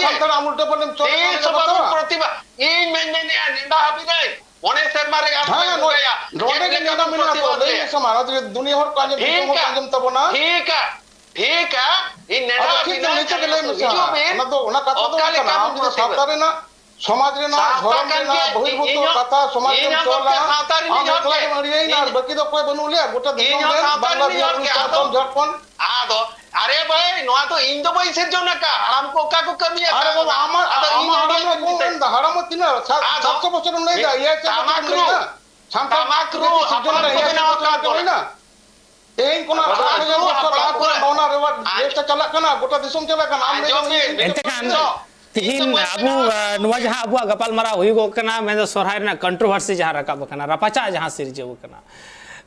ᱥᱟᱱᱛᱟᱲ ᱜᱮᱭᱟ᱾ ᱟᱢ ᱩᱞᱴᱟᱹ ᱯᱟᱞᱴᱟᱢ ᱪᱚᱞ ᱛᱤᱥ ᱠᱟᱱᱟ ᱦᱚᱸ ᱛᱚ ᱵᱟᱹᱵᱤᱱ ᱵᱟᱝ? ᱯᱨᱚᱛᱤᱵᱟᱫ᱾ ᱤᱧ ᱢᱮᱱ ᱢᱮᱱᱮᱜᱼᱟ, ᱱᱮᱰᱟ ᱦᱟᱹᱵᱤᱡ ᱨᱮ ᱢᱚᱬᱮ ᱥᱮᱨᱢᱟ ᱨᱮ ᱟᱢ ᱦᱮᱸ, ᱯᱮ ᱱᱚᱰᱮ, ᱵᱚᱸᱜᱟᱭᱟ᱾ ᱱᱚᱰᱮ ᱪᱮᱫ ᱜᱮ ᱞᱮᱠᱟ ᱱᱮᱰᱟ ᱵᱚᱱ ᱢᱮᱱᱟᱜᱼᱟ ᱛᱚ, ᱯᱨᱚᱛᱤᱵᱟᱫ ᱞᱟᱹᱭ ᱞᱮᱭᱟ? ᱢᱮᱥᱮ ᱢᱟ, ᱱᱚᱣᱟ ᱡᱩᱫᱤ ᱫᱩᱱᱤᱭᱟᱹ ᱦᱚᱲ ᱠᱚ ᱟᱸᱡᱚᱢ, ᱫᱤᱥᱚᱢ ᱦᱚᱲ ᱠᱚ ᱴᱷᱤᱠᱟ, ᱟᱸᱡᱚᱢ ᱛᱟᱵᱚᱱᱟ᱾ ᱴᱷᱤᱠᱟ, ᱴᱷᱤᱠᱟ, ᱤᱧ ᱱᱮᱰᱟ ᱟᱫᱚ ᱴᱷᱤᱠ ᱜᱮᱭᱟ, ᱵᱤᱱᱟᱹᱧ, ᱱᱤᱛᱚᱜ ᱜᱮ ᱞᱟᱹᱭ ᱢᱮᱥᱮ ᱦᱤᱡᱩᱜ ᱢᱟ᱾ ᱵᱤᱱ, ᱚᱱᱟ ᱫᱚ, ᱚᱱᱟ ᱠᱟᱛᱷᱟ ᱫᱚ ᱚᱠᱟ ᱵᱟᱝ ᱞᱮᱠᱟ ᱠᱟᱱᱟ᱾ ᱵᱚᱱ ᱟᱢ ᱡᱩᱫᱤ ᱯᱨᱚᱛᱤᱵᱟᱫ? ᱥᱟᱶᱛᱟ ᱨᱮᱱᱟᱜ, ᱥᱚᱢᱟᱡᱽ ᱨᱮᱱᱟᱜ, ᱥᱟᱶᱛᱟ ᱫᱷᱚᱨᱚᱢ ᱠᱟᱱ ᱨᱮᱱᱟᱜ, ᱜᱮᱭᱟ, ᱵᱟᱹᱦᱤᱨᱵᱷᱩᱛ ᱤᱧ ᱦᱚᱸ ᱠᱟᱛᱷᱟ, ᱥᱚᱢᱟᱡᱽ ᱤᱧ ᱨᱮᱢ ᱦᱚᱸ ᱪᱚᱞᱟ, ᱜᱚᱢᱠᱮ ᱥᱟᱶᱛᱟ ᱨᱤᱱᱤᱡ ᱟᱢ ᱦᱚᱲ ᱮᱠᱞᱟ ᱜᱮ᱾ ᱜᱮᱢ ᱟᱹᱲᱤᱭᱟᱹᱭᱮᱱᱟ ᱟᱨ ᱤᱧ, ᱵᱟᱹᱠᱤ ᱫᱚ ᱚᱠᱚᱭ ᱵᱟᱹᱱᱩᱜ ᱞᱮᱭᱟ? ᱜᱚᱴᱟ ᱤᱧ ᱫᱤᱥᱚᱢ ᱦᱚᱸ ᱨᱮᱱ ᱥᱟᱶᱛᱟ ᱨᱤᱱᱤᱡ ᱵᱟᱝᱞᱟᱫᱮᱥ, ᱦᱚᱲ ᱜᱮ, ᱩᱲᱤᱥᱥᱟ, ᱟᱫᱚ ᱟᱥᱟᱢ, ᱡᱷᱟᱲᱠᱷᱚᱸᱰ᱾ ᱟᱫᱚ, ᱟᱨᱮ ᱵᱷᱟᱹᱭ, ᱱᱚᱣᱟ ᱫᱚ ᱤᱧ ᱫᱚ ᱵᱟᱹᱧ ᱥᱤᱨᱡᱚᱱ ᱟᱠᱟᱫ, ᱦᱟᱲᱟᱢ ᱠᱚ ᱚᱠᱟ ᱠᱚ ᱠᱟᱹᱢᱤ ᱟᱨᱮ ᱟᱠᱟᱫ ᱵᱟᱵᱟ, ᱵᱚᱱᱟ? ᱟᱢᱟᱜ, ᱟᱫᱚ ᱤᱧ ᱟᱢᱟᱜ ᱱᱚᱰᱮ ᱦᱚᱲᱢᱚ ᱠᱚ ᱪᱤᱱᱛᱟᱹᱭ᱾ ᱢᱮᱱᱫᱟ, ᱦᱟᱲᱟᱢᱚᱜ ᱛᱤᱱᱟᱹᱜ? ᱥᱟ-, ᱟᱫᱚ ᱥᱟᱛᱥᱚ ᱵᱚᱪᱷᱚᱨᱮᱢ ᱞᱟᱹᱭᱫᱟ, ᱢᱤᱫ ᱮᱭᱟᱭᱥᱟᱭ ᱵᱚᱪᱷᱚᱨᱮᱢ ᱛᱟᱢᱟᱠ ᱨᱩ, ᱞᱟᱹᱭᱫᱟ? ᱥᱟᱱᱛᱟᱲ ᱛᱟᱢᱟᱠ ᱨᱩ ᱡᱟᱹᱛᱤ ᱥᱤᱨᱡᱚᱱ ᱦᱟᱯᱲᱟᱢ ᱨᱮ ᱠᱚ ᱮᱭᱟᱭᱥᱟᱭ ᱵᱮᱱᱟᱣ ᱵᱚᱪᱷᱚᱨ ᱟᱠᱟᱫ ᱞᱟᱹᱭᱫᱟ? ᱵᱚᱱᱟ᱾ ᱛᱮᱦᱮᱧ ᱠᱷᱚᱱᱟᱜ ᱟᱫᱚ ᱟᱴ ᱦᱟᱡᱟᱨ ᱨᱩ ᱵᱚᱪᱷᱚᱨ ᱦᱟᱯᱲᱟᱢ ᱞᱟᱦᱟ ᱠᱚ ᱠᱷᱚᱱᱟᱜ ᱱᱚᱣᱟ ᱨᱮᱣᱟᱡᱽ ᱟᱸᱡ-, ᱪᱮᱥᱴᱟ ᱪᱟᱞᱟᱜ ᱠᱟᱱᱟ, ᱜᱚᱴᱟ ᱫᱤᱥᱚᱢ ᱪᱟᱞᱟᱜ ᱠᱟᱱᱟ᱾ ᱟᱢ ᱞᱟᱹᱭ ᱟᱸᱡᱚᱢ ᱫᱟᱢ ᱵᱤᱱ, ᱤᱧ ᱮᱱᱛᱮ ᱠᱷᱟᱱ, ᱤᱧ ᱫᱚ ᱛᱤᱦᱤᱧ ᱵᱟᱹᱧ ᱟᱵᱚ, ᱢᱮᱱᱟ᱾ ᱟ, ᱱᱚᱣᱟ ᱡᱟᱦᱟᱸ ᱟᱵᱚᱣᱟᱜ ᱜᱟᱯᱟᱞᱢᱟᱨᱟᱣ ᱦᱩᱭᱩᱜᱚᱜ ᱠᱟᱱᱟ, ᱢᱮᱱᱫᱚ ᱥᱚᱨᱦᱟᱭ ᱨᱮᱱᱟᱜ controversy ᱡᱟᱦᱟᱸ ᱨᱟᱠᱟᱵ ᱟᱠᱟᱱᱟ, ᱨᱟᱯᱟᱪᱟᱜ ᱡᱟᱦᱟᱸ ᱥᱤᱨᱡᱟᱹᱣ ᱟᱠᱟᱱᱟ,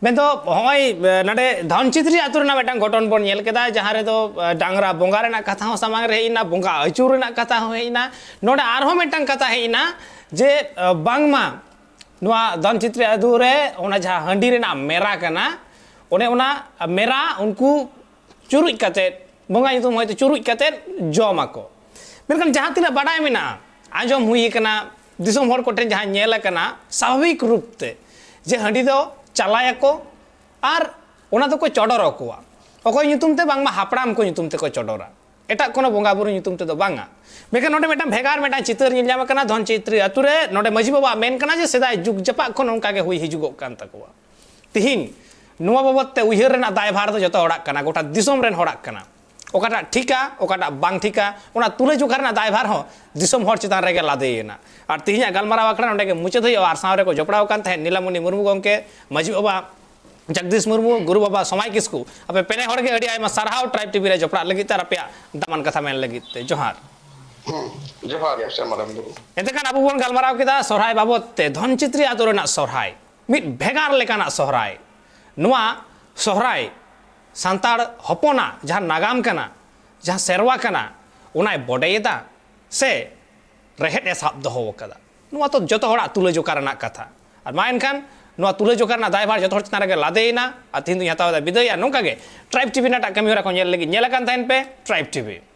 ᱢᱮᱱᱫᱚ ᱦᱚᱸᱜᱼᱚᱭ, ᱟ, ᱱᱚᱰᱮ ᱫᱷᱚᱱᱪᱤᱛᱨᱤ ᱟᱹᱛᱩ ᱨᱮᱱᱟᱜ ᱢᱤᱫᱴᱟᱝ ᱜᱷᱚᱴᱚᱱ ᱵᱚᱱ ᱧᱮᱞ ᱠᱮᱫᱟ, ᱡᱟᱦᱟᱸ ᱨᱮᱫᱚ, ᱟ, ᱰᱟᱝᱨᱟ ᱵᱚᱸᱜᱟ ᱨᱮᱱᱟᱜ ᱠᱟᱛᱷᱟ ᱦᱚᱸ ᱥᱟᱢᱟᱝ ᱨᱮ ᱦᱮᱡ ᱮᱱᱟ, ᱵᱚᱸᱜᱟ ᱟᱹᱪᱩᱨ ᱨᱮᱱᱟᱜ ᱠᱟᱛᱷᱟ ᱦᱚᱸ ᱦᱮᱡ ᱮᱱᱟ᱾ ᱱᱚᱰᱮ ᱟᱨᱦᱚᱸ ᱢᱤᱫᱴᱟᱝ ᱠᱟᱛᱷᱟ ᱦᱮᱡ ᱮᱱᱟ ᱡᱮ, ᱟ, ᱵᱟᱝᱢᱟ ᱱᱚᱣᱟ ᱫᱷᱚᱱᱪᱤᱛᱨᱤ ᱟᱹᱛᱩ ᱨᱮ ᱚᱱᱟ ᱡᱟᱦᱟᱸ ᱦᱟᱺᱰᱤ ᱨᱮᱱᱟᱜ ᱢᱮᱨᱟ ᱠᱟᱱᱟ, ᱚᱱᱮ ᱚᱱᱟ ᱢᱮᱨᱟ ᱩᱱᱠᱩ ᱪᱩᱨᱩᱡ ᱠᱟᱛᱮᱫ, ᱵᱚᱸᱜᱟ ᱧᱩᱛᱩᱢ ᱦᱚᱭᱛᱳ ᱪᱩᱨᱩᱡ ᱠᱟᱛᱮᱫ ᱡᱚᱢ ᱟᱠᱚ᱾ ᱢᱮᱱᱠᱷᱟᱱ ᱡᱟᱦᱟᱸ ᱛᱤᱱᱟᱹᱜ ᱵᱟᱰᱟᱭ ᱢᱮᱱᱟᱜᱼᱟ, ᱟᱸᱡᱚᱢ ᱦᱩᱭ ᱟᱠᱟᱱᱟ, ᱫᱤᱥᱚᱢ ᱦᱚᱲ ᱠᱚᱴᱷᱮᱱ ᱡᱟᱦᱟᱸ ᱧᱮᱞ ᱟᱠᱟᱱᱟ, ᱥᱟᱵᱷᱟᱵᱤᱠ ᱨᱩᱯ ᱛᱮ ᱡᱮ ᱦᱟᱺᱰᱤ ᱫᱚ ᱪᱟᱞᱟᱭᱟᱠᱚ ᱟᱨ ᱚᱱᱟ ᱫᱚᱠᱚ ᱪᱚᱰᱚᱨ ᱟᱠᱚᱣᱟ᱾ ᱚᱠᱚᱭ ᱧᱩᱛᱩᱢ ᱛᱮ? ᱵᱟᱝᱢᱟ ᱦᱟᱯᱲᱟᱢ ᱠᱚ ᱧᱩᱛᱩᱢ ᱛᱮᱠᱚ ᱪᱚᱰᱚᱨᱟ, ᱮᱴᱟᱜ ᱠᱳᱱᱳ ᱵᱚᱸᱜᱟ ᱵᱩᱨᱩ ᱧᱩᱛᱩᱢ ᱛᱮᱫᱚ ᱵᱟᱝᱟ᱾ ᱢᱮᱱᱠᱷᱟᱱ ᱱᱚᱰᱮ ᱢᱤᱫᱴᱟᱝ ᱵᱷᱮᱜᱟᱨ ᱢᱤᱫᱴᱟᱝ ᱪᱤᱛᱟᱹᱨ ᱧᱮᱞ ᱧᱟᱢ ᱟᱠᱟᱱᱟ ᱫᱷᱚᱱ ᱪᱤᱛᱨᱤ ᱟᱛᱳ ᱨᱮ᱾ ᱱᱚᱰᱮ ᱢᱟᱹᱡᱷᱤ ᱵᱟᱵᱟᱣᱟᱜ ᱢᱮᱱ ᱠᱟᱱᱟ ᱡᱮ ᱥᱮᱫᱟᱭ ᱡᱩᱜᱽ ᱡᱟᱯᱟᱜ ᱠᱷᱚᱱ ᱚᱱᱠᱟ ᱜᱮ ᱦᱩᱭ ᱦᱤᱡᱩᱜᱚᱜ ᱠᱟᱱ ᱛᱟᱠᱚᱣᱟ᱾ ᱛᱤᱦᱤᱧ ᱱᱚᱣᱟ ᱵᱟᱵᱚᱫ ᱛᱮ ᱩᱭᱦᱟᱹᱨ ᱨᱮᱱᱟᱜ ᱫᱟᱭᱵᱷᱟᱨ ᱫᱚ ᱡᱚᱛᱚ ᱦᱚᱲᱟᱜ ᱠᱟᱱᱟ, ᱜᱚᱴᱟ ᱫᱤᱥᱚᱢ ᱨᱮᱱ ᱦᱚᱲᱟᱜ ᱠᱟᱱᱟ᱾ ᱚᱠᱟᱴᱟᱜ ᱴᱷᱤᱠᱟ, ᱚᱠᱟᱴᱟᱜ ᱵᱟᱝ ᱴᱷᱤᱠᱟ, ᱚᱱᱟ ᱛᱩᱞᱟᱹᱡᱚᱠᱷᱟ ᱨᱮᱱᱟᱜ ᱫᱟᱭᱵᱷᱟᱨ ᱦᱚᱸ ᱫᱤᱥᱚᱢ ᱦᱚᱲ ᱪᱮᱛᱟᱱ ᱨᱮᱜᱮ ᱞᱟᱫᱮᱭᱮᱱᱟ᱾ ᱟᱨ ᱛᱤᱦᱤᱧᱟᱜ ᱜᱟᱞᱢᱟᱨᱟᱣ ᱟᱠᱷᱲᱟ ᱱᱚᱰᱮ ᱜᱮ ᱢᱩᱪᱟᱹᱫ ᱦᱩᱭᱩᱜᱼᱟ᱾ ᱟᱨ ᱥᱟᱶ ᱨᱮᱠᱚ ᱡᱚᱯᱲᱟᱣ ᱟᱠᱟᱱ ᱛᱟᱦᱮᱸᱫ ᱱᱤᱞᱟᱢᱚᱱᱤ ᱢᱩᱨᱢᱩ ᱜᱚᱢᱠᱮ, ᱢᱟᱹᱡᱷᱤ ᱵᱟᱵᱟ ᱡᱚᱜᱽᱫᱤᱥ ᱢᱩᱨᱢᱩ, ᱜᱩᱨᱩ ᱵᱟᱵᱟ ᱥᱚᱢᱟᱭ ᱠᱤᱥᱠᱩ, ᱟᱯᱮ ᱯᱮᱱᱮ ᱦᱚᱲ ᱜᱮ ᱟᱹᱰᱤ ᱟᱭᱢᱟ ᱥᱟᱨᱦᱟᱣ ᱴᱨᱟᱭᱤᱵᱽ ᱴᱤᱵᱷᱤ ᱨᱮ ᱡᱚᱯᱲᱟᱜ ᱞᱟᱹᱜᱤᱫ ᱛᱮ ᱟᱨ ᱟᱯᱮᱭᱟᱜ ᱫᱟᱢᱟᱱ ᱠᱟᱛᱷᱟ ᱢᱮᱱ ᱞᱟᱹᱜᱤᱫ ᱛᱮ᱾ ᱡᱚᱦᱟᱨ᱾ ᱦᱩᱸ, ᱡᱚᱦᱟᱨ ᱜᱮ, ᱥᱮ ᱢᱟᱨᱟᱝ ᱵᱩᱨᱩ᱾ ᱮᱱᱛᱮ ᱠᱷᱟᱱ ᱟᱵᱚ ᱵᱚᱱ ᱜᱟᱞᱢᱟᱨᱟᱣ ᱠᱮᱫᱟ ᱥᱚᱨᱦᱟᱭ ᱵᱟᱵᱚᱫ ᱛᱮ, ᱫᱷᱚᱱᱪᱤᱛᱨᱤ ᱟᱛᱳ ᱨᱮᱱᱟᱜ ᱥᱚᱨᱦᱟᱭ, ᱢᱤᱫ ᱵᱷᱮᱜᱟᱨ ᱞᱮᱠᱟᱱᱟᱜ ᱥᱚᱨᱦᱟᱭ᱾ ᱱᱚᱣᱟ ᱥᱚᱨᱦᱟᱭ ᱥᱟᱱᱛᱟᱲ ᱦᱚᱯᱚᱱᱟᱜ ᱡᱟᱦᱟᱸ ᱱᱟᱜᱟᱢ ᱠᱟᱱᱟ, ᱡᱟᱦᱟᱸ ᱥᱮᱨᱣᱟ ᱠᱟᱱᱟ, ᱚᱱᱟᱭ ᱵᱚᱰᱮᱭᱮᱫᱟ ᱥᱮ ᱨᱮᱦᱮᱫ ᱮ ᱥᱟᱵ ᱫᱚᱦᱚ ᱟᱠᱟᱫᱟ? ᱱᱚᱣᱟ ᱛᱚ ᱡᱚᱛᱚ ᱦᱚᱲᱟᱜ ᱛᱩᱞᱟᱹᱡᱚᱠᱷᱟ ᱨᱮᱱᱟᱜ ᱠᱟᱛᱷᱟ᱾ ᱟᱨ ᱢᱟ ᱮᱱᱠᱷᱟᱱ ᱱᱚᱣᱟ ᱛᱩᱞᱟᱹᱡᱚᱠᱷᱟ ᱨᱮᱱᱟᱜ ᱫᱟᱭᱵᱷᱟᱨ ᱡᱚᱛᱚ ᱦᱚᱲ ᱪᱮᱛᱟᱱ ᱨᱮᱜᱮ ᱞᱟᱫᱮᱭᱮᱱᱟ᱾ ᱟᱨ ᱛᱤᱦᱤᱧ ᱫᱚᱧ ᱦᱟᱛᱟᱣ ᱮᱫᱟ ᱵᱤᱫᱟᱹᱭ᱾ ᱟᱨ ᱱᱚᱝᱠᱟ ᱜᱮ ᱴᱨᱟᱭᱤᱵᱽ ᱴᱤᱵᱷᱤ ᱨᱮᱱᱟᱜ ᱮᱴᱟᱜ ᱠᱟᱹᱢᱤ ᱦᱚᱨᱟ ᱠᱚ ᱧᱮᱞ ᱞᱟᱹᱜᱤᱫ ᱧᱮᱞ ᱟᱠᱟᱱ ᱛᱟᱦᱮᱱ ᱯᱮ ᱴᱨᱟᱭᱤᱵᱽ ᱴᱤᱵᱷᱤ᱾